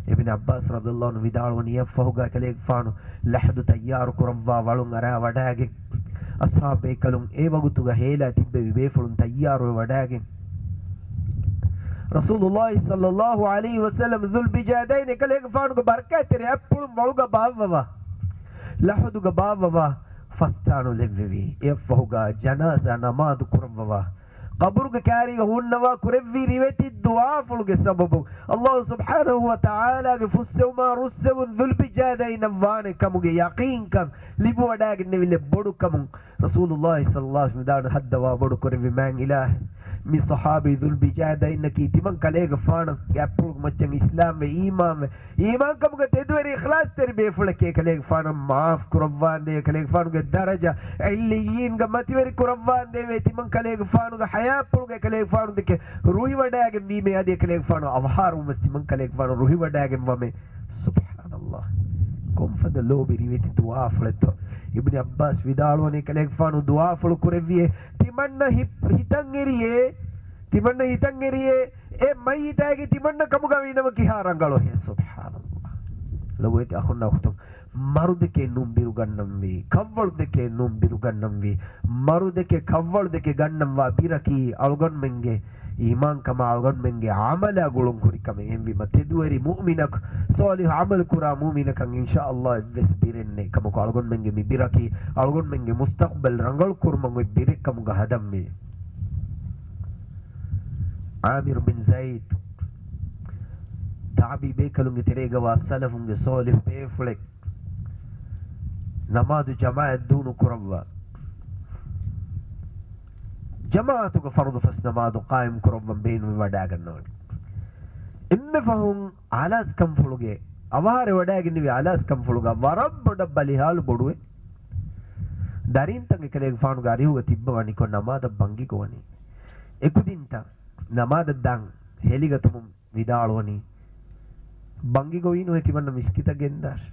އިބްނު ޢައްބާސް ރަޟިޔަﷲ ޢަންހު ވިދާޅުވަނީ، އެއަށްފަހުގަ އެކަލޭގެފާނު ލަޙުދު ތައްޔާރު ކުރައްވާ ވަޅުން އަރާ ވަޑައިގެން، އަޞްޙާބު ބޭކަލުން އެ ވަގުތުގަ ހޭލާ ތިއްބެވި ބޭފުޅުން ތައްޔާރުވެ ވަޑައިގެން، ރަސޫލުﷲ ޞައްލަﷲ ޢަލައިހި ވަސައްލަމް ޛުލްބިޖާދައިން އެކަލޭގެފާނުގެ ބަރަކާތްތެރި އަތްޕުޅުން ވަޅުގަ ބާއްވަވާ، ލަޙުދުގަ ބާއްވަވާ، ފަސްދާނު ލެއްވެވީ. އެއަށްފަހުގަ ޖަނާޒާ ނަމާދު ކުރައްވަވާ، ޤަބުރުގެ ކާރީގަ ހުންނަވާ ކުރެއްވި ރިވެތި ދުޢާފުޅުގެ ސަބަބުން ﷲ ސުބްޙާނަހޫ ވަތަޢާލާގެ ފުއްސެވުމާ ރުއްސެވުން ޛުލްބިޖާދައިންނަށް ވާނެ ކަމުގެ ޔަޤީންކަން ލިބިވަޑައިގެންނެވިލެއް ބޮޑުކަމުން ރަސޫލުﷲ ޞައްލަﷲ ޢަލައިހި ވަސައްލަމް ވިދާޅު، ހައްދަވާ ބޮޑު ކުރެއްވި މާތް އިލާހެއް، މި ޞަޙާބީ ޛުލްބިޖާދައިންނަކީ ތިމަން ކަލޭގެފާނަށް އަތްޕުޅުގެ މައްޗަށް އިސްލާމްވެ އީމާންވެ އީމާންކަމުގެ ތެދުވެރި އިޚްލާޞްތެރި ބޭފުޅެކޭ. އެކަލޭގެފާނަށް މާފް ކުރައްވާނދޭ، އެކަލޭގެފާނުގެ ދަރަޖަ ޢިއްލިއްޔީންގަ މަތިވެރި ކުރައްވާނދޭވޭ. ތިމަން ކަލޭގެފާނުގެ ޙަޔާތްޕުޅުގަ އެކަލޭގެފާނު ދެކެ ރުހިވަޑައިގެންވީމޭ، އަދި އެކަލޭގެފާނު އަވަހާރަވުމަސް ތިމަން ކަލޭގެފާނު ރުހިވަޑައިގެންވަމޭ. ސުބްޙާނަﷲ. ކޮންފަދަ ލޯބި ރިވެތި ދުޢާފުޅެއްތޯ. އިބްނު ޢައްބާސް ވިދާޅުވަނީ ކަލޭގެފާނު ދުޢާފުޅު ކުރެއްވިއޭ، ތިމަންނަ ހި-، ހިތަށް އެރިއޭ، ތިމަންނަ ހިތަށް އެރިއޭ، އެ މައްޔިތާގެ ތިމަންނަ ކަމުގަ ވީނަމަ ކިހާ ރަނގަޅުހޭ؟ ސުބްޙާނަﷲ. ލޮބުވެތި އަޚުންނާ އުޚްތުން، މަރުދެކެ ނޫން ބިރުގަންނަންވީ، ކަށްވަޅުދެކެ ނޫން ބިރުގަންނަންވީ، މަރުދެކެ ކަށްވަޅުދެކެ ގަންނަންވާ ބިރަކީ އަޅުގަނޑުމެންގެ އީމާންކަމާ އަޅުގަނޑުމެންގެ ޢަމަލާ ގުޅުން ހުރި ކަމެއް. އެހެންވީމަ ތެދުވެރި މުއުމިނަކު، ޞާލިޙު ޢަމަލު ކުރާ މުއުމިނަކަށް އިންޝާﷲ އެއްވެސް ބިރެއް ނެތް. ކަމަކު އަޅުގަނޑުމެންގެ މި ބިރަކީ އަޅުގަނޑުމެންގެ މުސްތަޤްބަލް ރަނގަޅު ކުރުމަށް އޮތް ބިރެއް ކަމުގަ ހަދަންވީ. ޢާމިރު ބިން ޒައިދު ތާބިޢީ ބޭކަލުންގެ ތެރޭގަވާ ސަލަފުންގެ ޞާލިޙު ބޭފުޅެއް ނަމާދު ޖަމާޢަތް ދޫނު ކުރައްވާ، ޖަމާޢަތުގަ ފަރުޟު ފަސް ނަމާދު ޤާއިމް ކުރައްވަން ބޭނުމިވަޑައިގަންނަވަނީ. އެންމެ ފަހުން އާލާސްކަންފުޅުގެ، އަވަހާރަވެވަޑައިގެންނެވި އާލާސްކަންފުޅުގަ ވަރަށް ބޮޑަށް ބަލިހާލު ބޮޑުވެ، ދަރިންތައް އެކަލޭގެފާނުގެ އަރިހުގަ ތިއްބަވަނިކޮށް ނަމާދަށް ބަންގި ގޮވަނީ. އެކުދިންތައް ނަމާދަށް ދާން ހެލިގަތުމުން ވިދާޅުވަނީ، ބަންގި ގޮވީ ނުވޭ، ތިމަންނަ މިސްކިތަށް ގެންދާށި.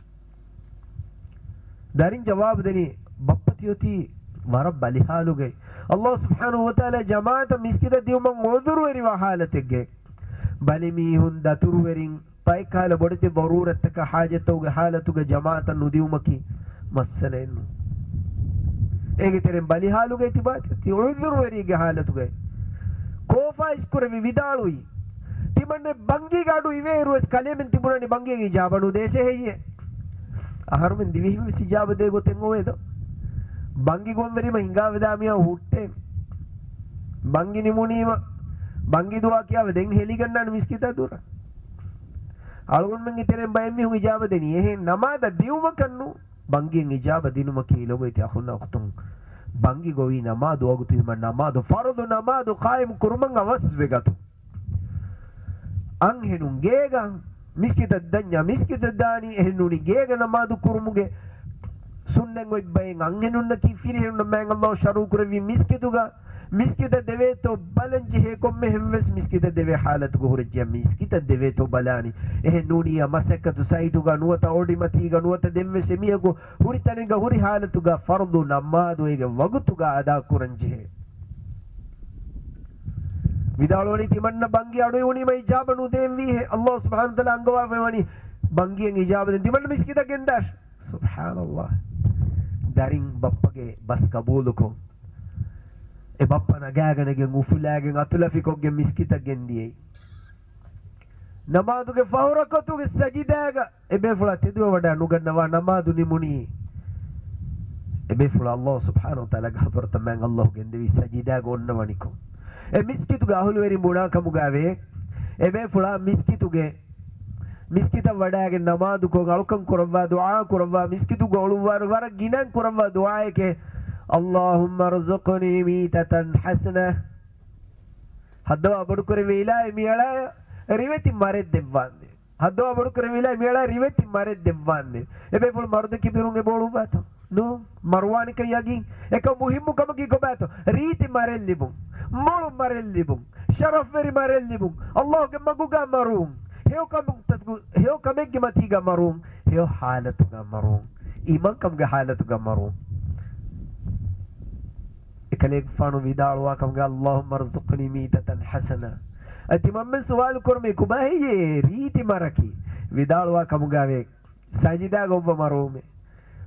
ދަރިން ޖަވާބު ދެނީ، ބައްޕަ ތިއޮތީ ވަރަށް ބަލިހާލުގައި. ﷲ ސުބްޙާނަހޫ ވަތަޢާލާ ޖަމާޢަތަށް މިސްކިތަށް ދިއުމަށް ޢުޛުރުވެރިވާ ޙާލަތެއްގައި، ބަލިމީހުން، ދަތުރުވެރިން، ބައެއްކަހަލަ ބޮޑެތި ޟަރޫރަތްތަކަށް، ޙާޖަތްތަކުގެ ޙާލަތުގައި ޖަމާޢަތަށް ނުދިއުމަކީ މައްސަލައެއް ނޫން. އޭގެ ތެރެއިން ބަލިހާލުގައި ތިބާތި ޢުޛުރުވެރިއެއްގެ ޙާލަތުގައި ކޯފާ އިސްކުރެވި ވިދާޅުވީ، ތިމަންނެ ބަންގީގެ އަޑު އިވޭއިރުވެސް ކަލޭމެން ތިބުނަނީ ބަންގީއަށް އިޖާބަ ނުދޭށޭ ހެއްޔޭ؟ އަހަރުމެން ދިވެހިން ވެސް އިޖާބަ ދޭ ގޮތެއް އޮވޭދޯ؟ ބަންގި ގޮވަންވީމަ ހިނގާވެދާ މީހާ ހުއްޓޭ. ބަންގި ނިމުނީމަ، ބަންގި ދުޢާ ކިޔާފަ ދެން ހެލިގަންނާނެ މިސްކިތާ ދުރަށް. އަޅުގަނޑުމެންގެ ތެރެއިން ބައެއް މީހުން އިޖާބަ ދެނީ. އެހެން ނަމާދަށް ދިއުމަކަށް ނޫން، ބަންގިއަށް އިޖާބަ ދިނުމަކީ. ލޮބުވެތި އަޚުންނާ އުޚްތުން، ބަންގި ގޮވީ ނަމާދު ވަގުތުވީމަ ނަމާދު، ފަރުޟު ނަމާދު ޤާއިމް ކުރުމަށް އަވަސްވެގަތު. އަންހެނުން ގޭގަ މިސްކިތަށް ދަންޏާ މިސްކިތަށް ދާނީ، އެހެންނޫނީ ގޭގަ ނަމާދު ކުރުމުގެ ސުންނަތް އޮތް ބައެއް. އަންހެނުންނަކީ ފިރިހެނުންނަށް މާތް ﷲ ޝަރުޢު ކުރެއްވި މިސްކިތުގަ، މިސްކިތަށް ދެވޭތޯ ބަލަން ޖެހޭ. ކޮންމެހެން ވެސް މިސްކިތަށް ދެވޭ ޙާލަތުގަ ހުރެއްޖެޔާ މިސްކިތަށް ދެވޭތޯ ބަލާނީ. އެހެންނޫނީ އާ މަސައްކަތު ސައިޓުގަ ނުވަތަ އޮޑިމަތީގަ ނުވަތަ ދެންވެސް އެމީހަކު ހުރި ތަނެއްގަ ހުރި ޙާލަތުގަ ފަރުޟު ނަމާދު އޭގެ ވަގުތުގަ އަދާ ކުރަން ޖެހޭ. ވިދާޅުވަނީ ތިމަންނަ ބަންގި އަޑު އިވުނީމަ އިޖާބަ ނުދޭންވީހޭ. ﷲ ސުބްޙާނަހޫ ވަތަޢާލާ އަންގަވާފައި ވަނީ ބަންގިއަށް އިޖާބަ ދޭން. ތިމަންނަ މިސްކިތަށް ގެންދާށި. ސުބްޙާނަﷲ. ދަރިން ބައްޕަގެ ބަސް ޤަބޫލުކޮށް، އެ ބައްޕަ ނަގާގަނެގެން އުފުލާގެން އަތުލަފިކޮށްގެން މިސްކިތަށް ގެންދިޔައީ. ނަމާދުގެ ފަހުރަކަތުގެ ސަޖިދާގަ އެބޭފުޅާ ތެދުވެވަޑައި ނުގަންނަވާ ނަމާދު ނިމުނީ. އެބޭފުޅާ ﷲ ސުބްޙާނަހޫ ވަތަޢާލާގެ ޙަޟްރަތަށް މާތް ﷲ ގެންދެވި ސަޖިދާގަ އޮންނަވަނިކޮށް، އެ މިސްކިތުގެ އަހުލުވެރިން ބުނާ ކަމުގައިވޭ، އެބޭފުޅާ މިސްކިތުގެ، މިސްކިތަށް ވަޑައިގެން ނަމާދުކޮށް، އަޅުކަން ކުރައްވާ ދުޢާ ކުރައްވާ، މިސްކިތުގަ އުޅުއްވާ ވަރަށް ގިނައިން ކުރައްވާ ދުޢާއެކޭ، اللهم ارزقني ميتة حسنة. ހައްދަވާ ބޮޑުކުރެއްވި އިލާހީ، މިއަޅާ ރިވެތި މަރެއް ދެއްވާނެ. ހައްދަވާ ބޮޑުކުރެއްވި އިލާހީ، މިއަޅާ ރިވެތި މަރެއް ދެއްވާނެ. އެބޭފުޅު މަރުދަ ކިބިރުން އެބަ އުޅުއްވާތޯ؟ ނޫން. މަރުވާނެކަން ޔަގީން. އެކަމް މުހިއްމު ކަމަކީ ކޮބާތޯ؟ ރީތި މަރެއް ލިބުން. މޮޅު މަރެއް ލިބުން. ޝަރަފްވެރި މަރެއް ލިބުން. އައްލާހުގެ މަގުގަ މަރުވުން. ހެޔޮ ކަމު-، ހެޔޮ ކަމެއްގެ މަތީގަ މަރުވުން. ހެޔޮ ޙާލަތުގަ މަރުވުން. އީމާންކަމުގެ ޙާލަތުގަ މަރުވުން. އެކަލޭގެފާނު ވިދާޅުވާ ކަމުގަ، اللهم ارزقني ميتة حسنة. އަދި ތިމަންމެން ސުވާލު ކުރުމޭ، ކޮބާހެއްޔޭ ރީތި މަރަކީ؟ ވިދާޅުވާ ކަމުގަ ވޭ، ސަޖިދާގަ އޮއްވަ މަރުވުމޭ.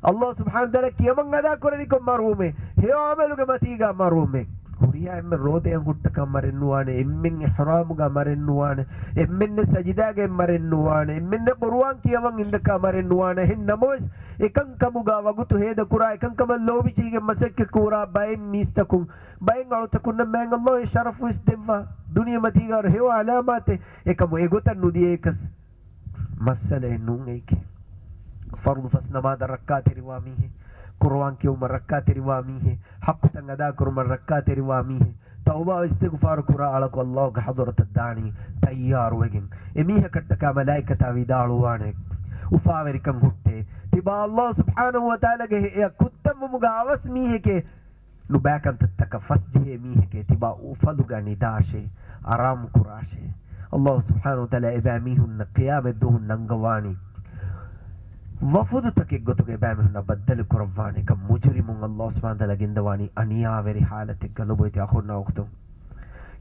އައްލާހު ސުބްޙާނަހު ވަތަޢާލާ ކިޔަމަން އަދާކުރަނިކޮށް މަރުވުމޭ. ހެޔޮ ޢަމަލުގެ މަތީގަ މަރުވުމޭ. ހުރިހާ އެންމެ ރޯދައަށް ހުއްޓަކަށް މަރެއް ނުވާނެ، އެންމެން އިޙްރާމުގަ މަރެއް ނުވާނެ، އެންމެންނެއް ސަޖިދާގައި މަރެއް ނުވާނެ، އެންމެންނެއް ޤުރުއާން ކިޔަވަން އިންދަކާ މަރެއް ނުވާނެ. އެހެން ނަމަވެސް، އެކަންކަމުގަ ވަގުތު ހޭދަކުރާ، އެކަންކަމަށް ލޯބި ޖެހިގެން މަސައްކަތް ކުރާ ބައެއް މީސްތަކުން، ބައެއް އަޅުތަކުންނަށް މާތް އައްލާހު އެ ޝަރަފުވެސް ދެއްވާ. ދުނިޔެމަތީގަ ހެޔޮ ޢަލާމާތެއް. އެކަމު އެގޮތަށް ނުދިޔައީކަސް މައްސަލައެއް ނޫން އެއީކީ. ފަރުޟު ފަސް ނަމާދަށް ރައްކާތެރިވާ މީހެއް، ޤުރުއާން ކިޔުމަށް ރައްކާތެރިވާ މީހެއް، ޙައްޤުތައް އަދާކުރުމަށް ރައްކާތެރިވާ މީހެއް، ތައުބާ އިސްތިޣްފާރު ކުރާ އަޅަކު އައްލާހުގެ ޙަޟްރަތަށް ދާނީ ތައްޔާރުވެގެން. އެމީހަކަށްޓަކާ މަލާއިކަތާ ވިދާޅުވާނެ، އުފާވެރިކަން ހުއްޓޭ. ތިބާ އައްލާހު ސުބްޙާނަހު ވަތަޢާލާގެ އެއަށް ކުއްތަންވުމުގަ އަވަސް މީހެކޭ. ނުބައިކަންތައްތަކަށް ފަސްޖެހޭ މީހެކޭ ތިބާ އުފަލުގަ ނިދާށޭ، އަރާމު ކުރާށޭ. އައްލާހު ސުބްޙާނަހު ވަތަޢާލާ އެބައިމީހުންނަށް ޤިޔާމަތް ދުވަހު ނަންގަވާނީ ވަފުދުތަކެއް ގޮތުގަ އެބައިމީހުންނަށް ބައްދަލު ކުރައްވާނެ. އެކަމް މުޖުރިމުން އައްލާހު ސުބްޙާނަހު ވަތަޢާލާ ގެންދަވާނީ އަނިޔާވެރި ޙާލަތެއްގަ. ލޮބުވެތި އަޚުންނާ އުޚްތުން،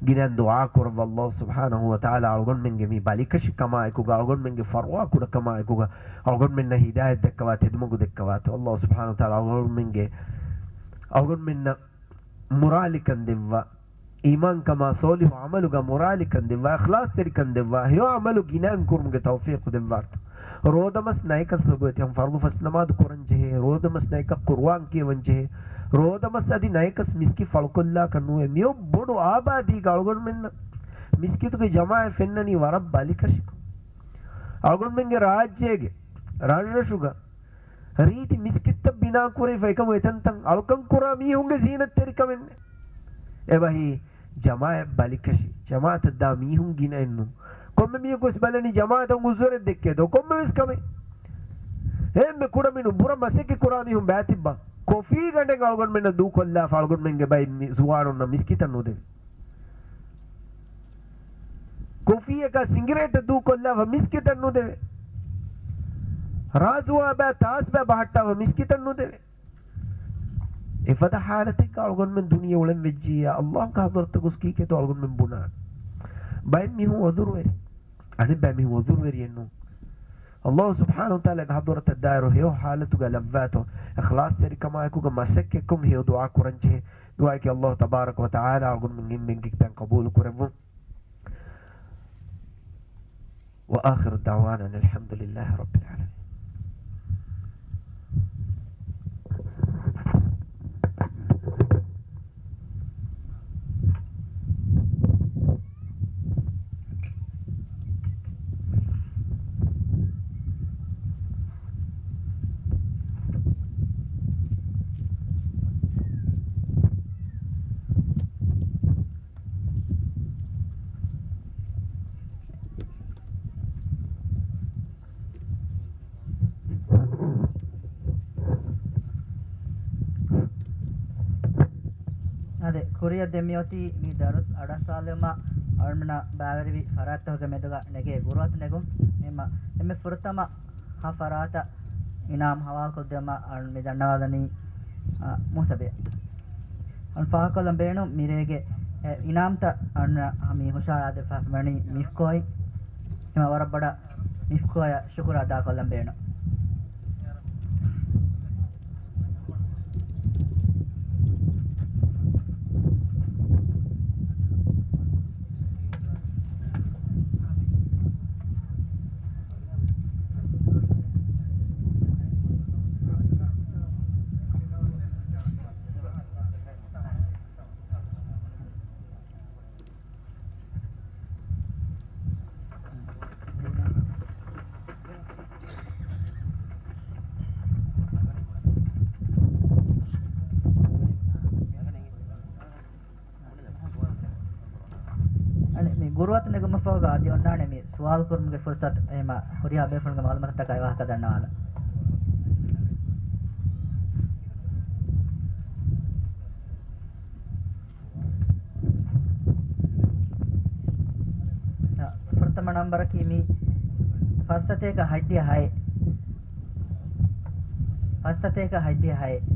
ގިނައިން ދުޢާ ކުރައްވަ އައްލާހު ސުބްޙާނަހު ވަތަޢާލާ އަޅުގަނޑުމެންގެ މި ބަލިކަށިކަމާއެކުގަ، އަޅުގަނޑުމެންގެ ފަރުވާ ކުޑަކަމާއެކުގަ، އަޅުގަނޑުމެންނަށް ހިދާޔަތް ދެއްކަވާތޯ، ތެދުމަގު ދެއްކަވާތޯ. އައްލާހު ސުބްޙާނަހު ވަތަޢާލާ އަޅުގަނޑުމެންގެ، އަޅުގަނޑުމެންނަށް މުރާލިކަން ދެއްވާ، އީމާންކަމާ ޞާލިޙު ޢަމަލުގަ މުރާލިކަން ދެއްވާ، އިޚްލާޞްތެރިކަން ދެއްވާ، ހެޔޮ ޢަމަލު ގިނައިން ކުރުމުގެ ތައުފީޤު ދެއްވާތޯ. ރޯދަމަސް ނައިކަސް ލޮބުވެތި ފަރުޟު ފަސް ނަމާދު ކުރަން ޖެހޭ، ރޯދަމަސް ނައިކަސް ޤުރުއާން ކިޔަވަން ޖެހޭ، ރޯދަމަސް އަދި ނައިކަސް މިސްކިތް ފަޅުކޮށްލާކަށް ނުވޭ. މިއޮއް ބޮޑު އާބާދީގަ އަޅުގަނޑުމެންނަށް މިސްކިތުގެ ޖަމާޢަތް ފެންނަނީ ވަރަށް ބަލިކަށިކޮށް. އަޅުގަނޑުމެންގެ ރާއްޖޭގެ ރަށްރަށުގަ ރީތި މިސްކިތްތައް ބިނާ ކުރެވިފަ، އެކަމު އެތަންތަން އަޅުކަން ކުރާ މީހުންގެ ޒީނަތްތެރިކަމެއް ނެތް. އެބަހީ ޖަމާޢަތް ބަލިކަށި، ޖަމާޢަތަށް ދާ މީހުން ގިނައެއްނު. ކޮންމެ މީހަކު ވެސް ބަލަނީ ޖަމާޢަތަށް އުޒުރެއް ދެއްކޭތޯ، ކޮންމެ ވެސް ކަމެއް. އެންމެ ކުޑަމިނު ބުރަ މަސައްކަތް ކުރާ މީހުން ބާތިއްބާ. ކޮފީ ގަނޑެއް އަޅުގަނޑުމެންނަށް ދޫކޮށްލާފަ އަޅުގަނޑުމެންގެ ބައި މި ޒުވާނުންނަށް މިސްކިތަށް ނުދެވޭ. ކޮފީއަކާ ސިނގިރޭޓަށް ދޫކޮށްލާފަ މިސްކިތަށް ނުދެވޭ. ރާޒުވާ ބައި ތާސް ބައި ބަހައްޓާފަ މިސްކިތަށް ނުދެވޭ. އެފަދަ ހާލަތެއްގަ އަޅުގަނޑުމެން ދުނިޔެ އުޅެން ވެއްޖިއްޔާ، އައްލާހުގެ ޙަޟްރަތަށް ގޮސް ކީކޭތޯ އަޅުގަނޑުމެން ބުނާނެ. ބައެއް މީހުން ޢުޛުރުވެރި. އަނެއް ބައެއް މީހުން ޢުޛުރުވެރިއެއްނު. އައްލާހު ސުބްޙާނަހު ވަތަޢާލާގެ ޙަޟްރަތަށް ދާއިރު ހެޔޮ ޙާލަތުގަ ލައްވާތޯ، އިޚްލާޞްތެރިކަމާއެކުގަ މަސައްކަތްކޮށް ހެޔޮ ދުޢާ ކުރަންޖެހޭ. ދުޢާއަކީ އައްލާހު ތަބާރަކަ ވަތަޢާލާ އަޅުގަނޑުމެން އެންމެންގެ ކަން ޤަބޫލު ކުރެއްވުން. وآخر دعوانا أن الحمد لله رب العالمين. އާދެ، ކުރިއަށް ދެން މިއޮތީ މި ދަރުސް އަޑާސާލުމަށް އަޅުމެންނަށް ބައިވެރިވި ފަރާތްތަކުގެ މެދުގަ ނެގޭ ގުރުއަތު ނެގުން. އެހެންމަ، އެންމެ ފުރަތަމަ ހަ ފަރާތަށް އިނާމް ހަވާލުކޮށްދިއުމަށް އަޅުން މި ދަންނަވާލަނީ، އާ، މޫސަބެ. އަޅުން ފާހަގަކޮށްލަން ބޭނުން މިރޭގެ، އެ، އިނާމްތައް އަޅުން މި ހުށަހަޅާދެއްވާފަ ވަނީ މިފްކޯއިން. ހަމަ ވަރަށް ބޮޑަށް މިފްކޯއަށް ޝުކުރު އަދާކޮށްލަން ބޭނުން. ގުރުއަތު ނެގުމަށްފަހުގަ އަދި އޮންނާނެ މި ސުވާލު ކުރުމުގެ ފުރުސަތު. އެހެމަ ހުރިހާ ބޭފުޅުންގެ މައުލޫމާތަކަށް އެ ވާހަކަ ދަންނަވާލަ. ފުރަތަމަ ނަންބަރަކީ މި ފަސްސަތޭކަ ހަތްދިހަ ހައެއް. ފަސްސަތޭކަ ހަތްދިހަ ހައެއް.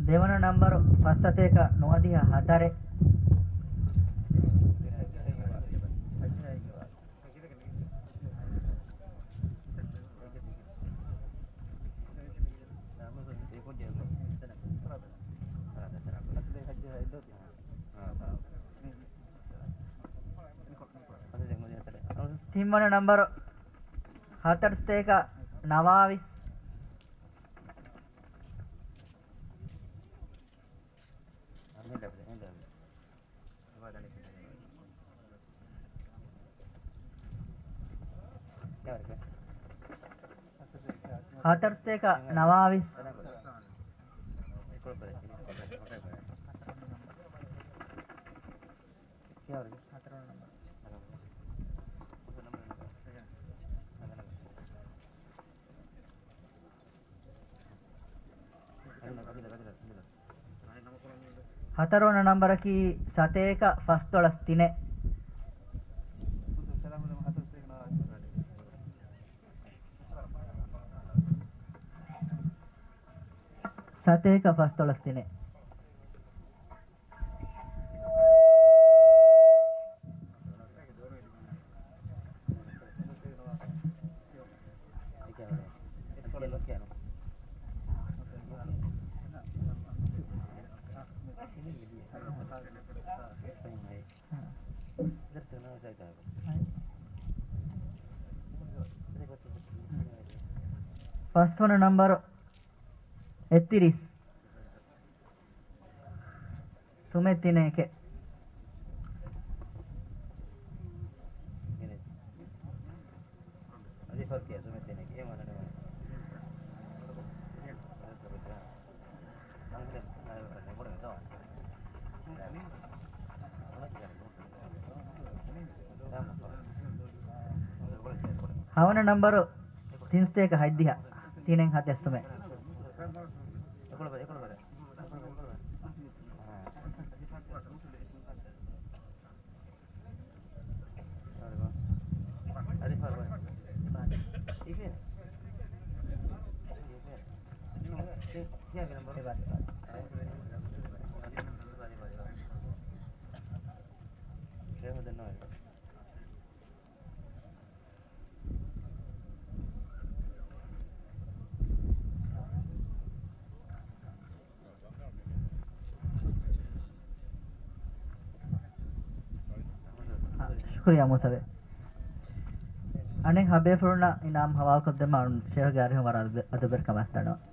ދެވަނަ ނަންބަރު ފަސްސަތޭކަ ނުވަދިހަ ހަތަރެއް. ތިންވަނަ ނަންބަރު ހަތަރުސަތޭކަ ނަވާވީސް. ހަތަރުސަތޭކަ ނަވާވީސް. ހަތަރުވަނަ ނަންބަރަކީ ސަތޭކަ ފަސްދޮޅަސް ތިނެއް. ސަތޭކަ ފަސްދޮޅަސް ތިނެއް. ފަސްވަނަ ނަންބަރު އެއްތިރީސް. ސުމެއް ތިނެއް އެކެއް. ހަވަނަ ނަންބަރު ތިންސަތޭކަ ހަތްދިހަ، ތިނެއް ހަތެއް ސުމެއް. ޝުކުރިއްޔާ މޫސާބެ. އަނެއްހާ ބޭފުޅުންނަށް އިނާމް ހަވާލުކޮށްދެމާ ޝޭހުގެ އަރިހުން ވަރަށް އަދަބުވެރިކަމާ ދަންނަވަން.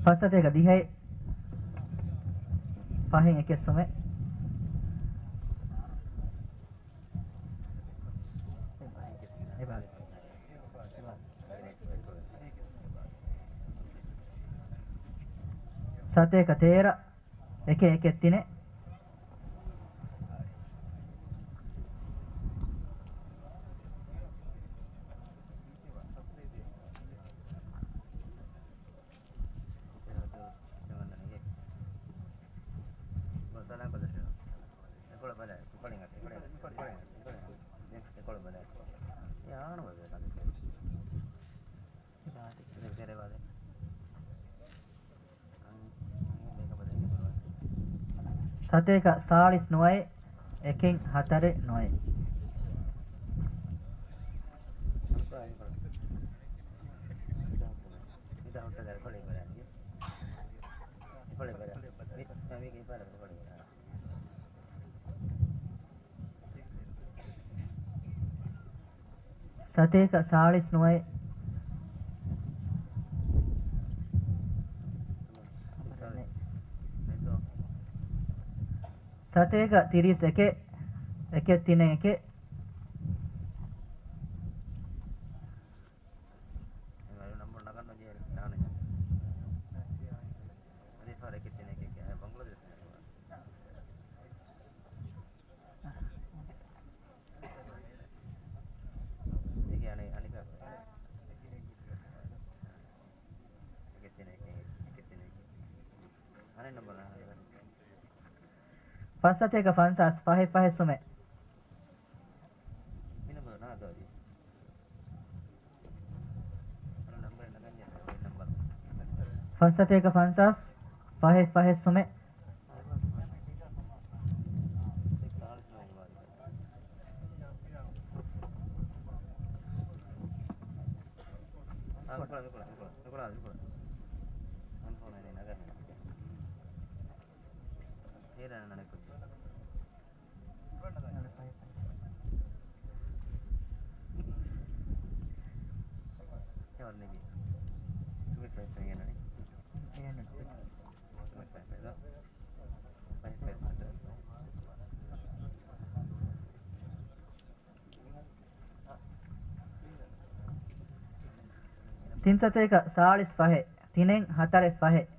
ފަސްސަތޭކަ ދިހައެއް، ފަހެއް އެކެއް ސުމެއް. ސަތޭކަ ތޭރަ، އެކެއް އެކެއް ތިނެއް. ސަތޭކަ ސާޅީސް ނުވައެއް، އެކެއް ހަތަރެއް ނުވައެއް. ސަތޭކަ ސާޅީސް ނުވައެއް. ސަތޭކަ ތިރީސް އެކެއް، އެކެއް ތިނެއް އެކެއް. ފަންސަތޭކަ ފަންސާސް، ފަހެއް ފަހެއް ސުމެއް. ފަންސަތޭކަ ފަންސާސް، ފަހެއް ފަހެއް ސުމެއް. ތިންސަތޭކަ ސާޅީސް ފަހެއް، ތިނެއް ހަތަރެއް ފަހެއް.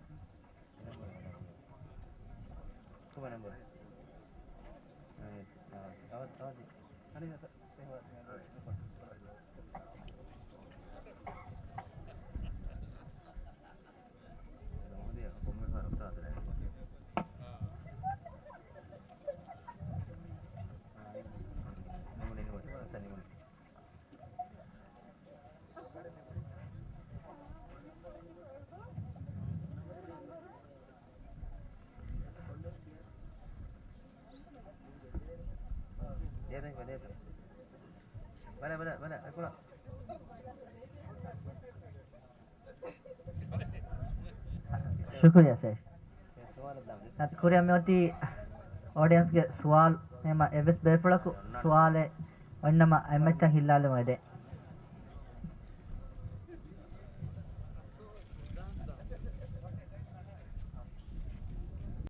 ޝުކުރިއްޔާ ސައި. އަދި ކުރިއަށް މިއޮތީ އޯޑިއަންސްގެ ސުވާލު. ހަމަ އެއްވެސް ބޭފުޅަކު ސުވާލެއް އޮންނަމަ އެންމެ ތަން ހިއްލާލުމުގެ ދެ.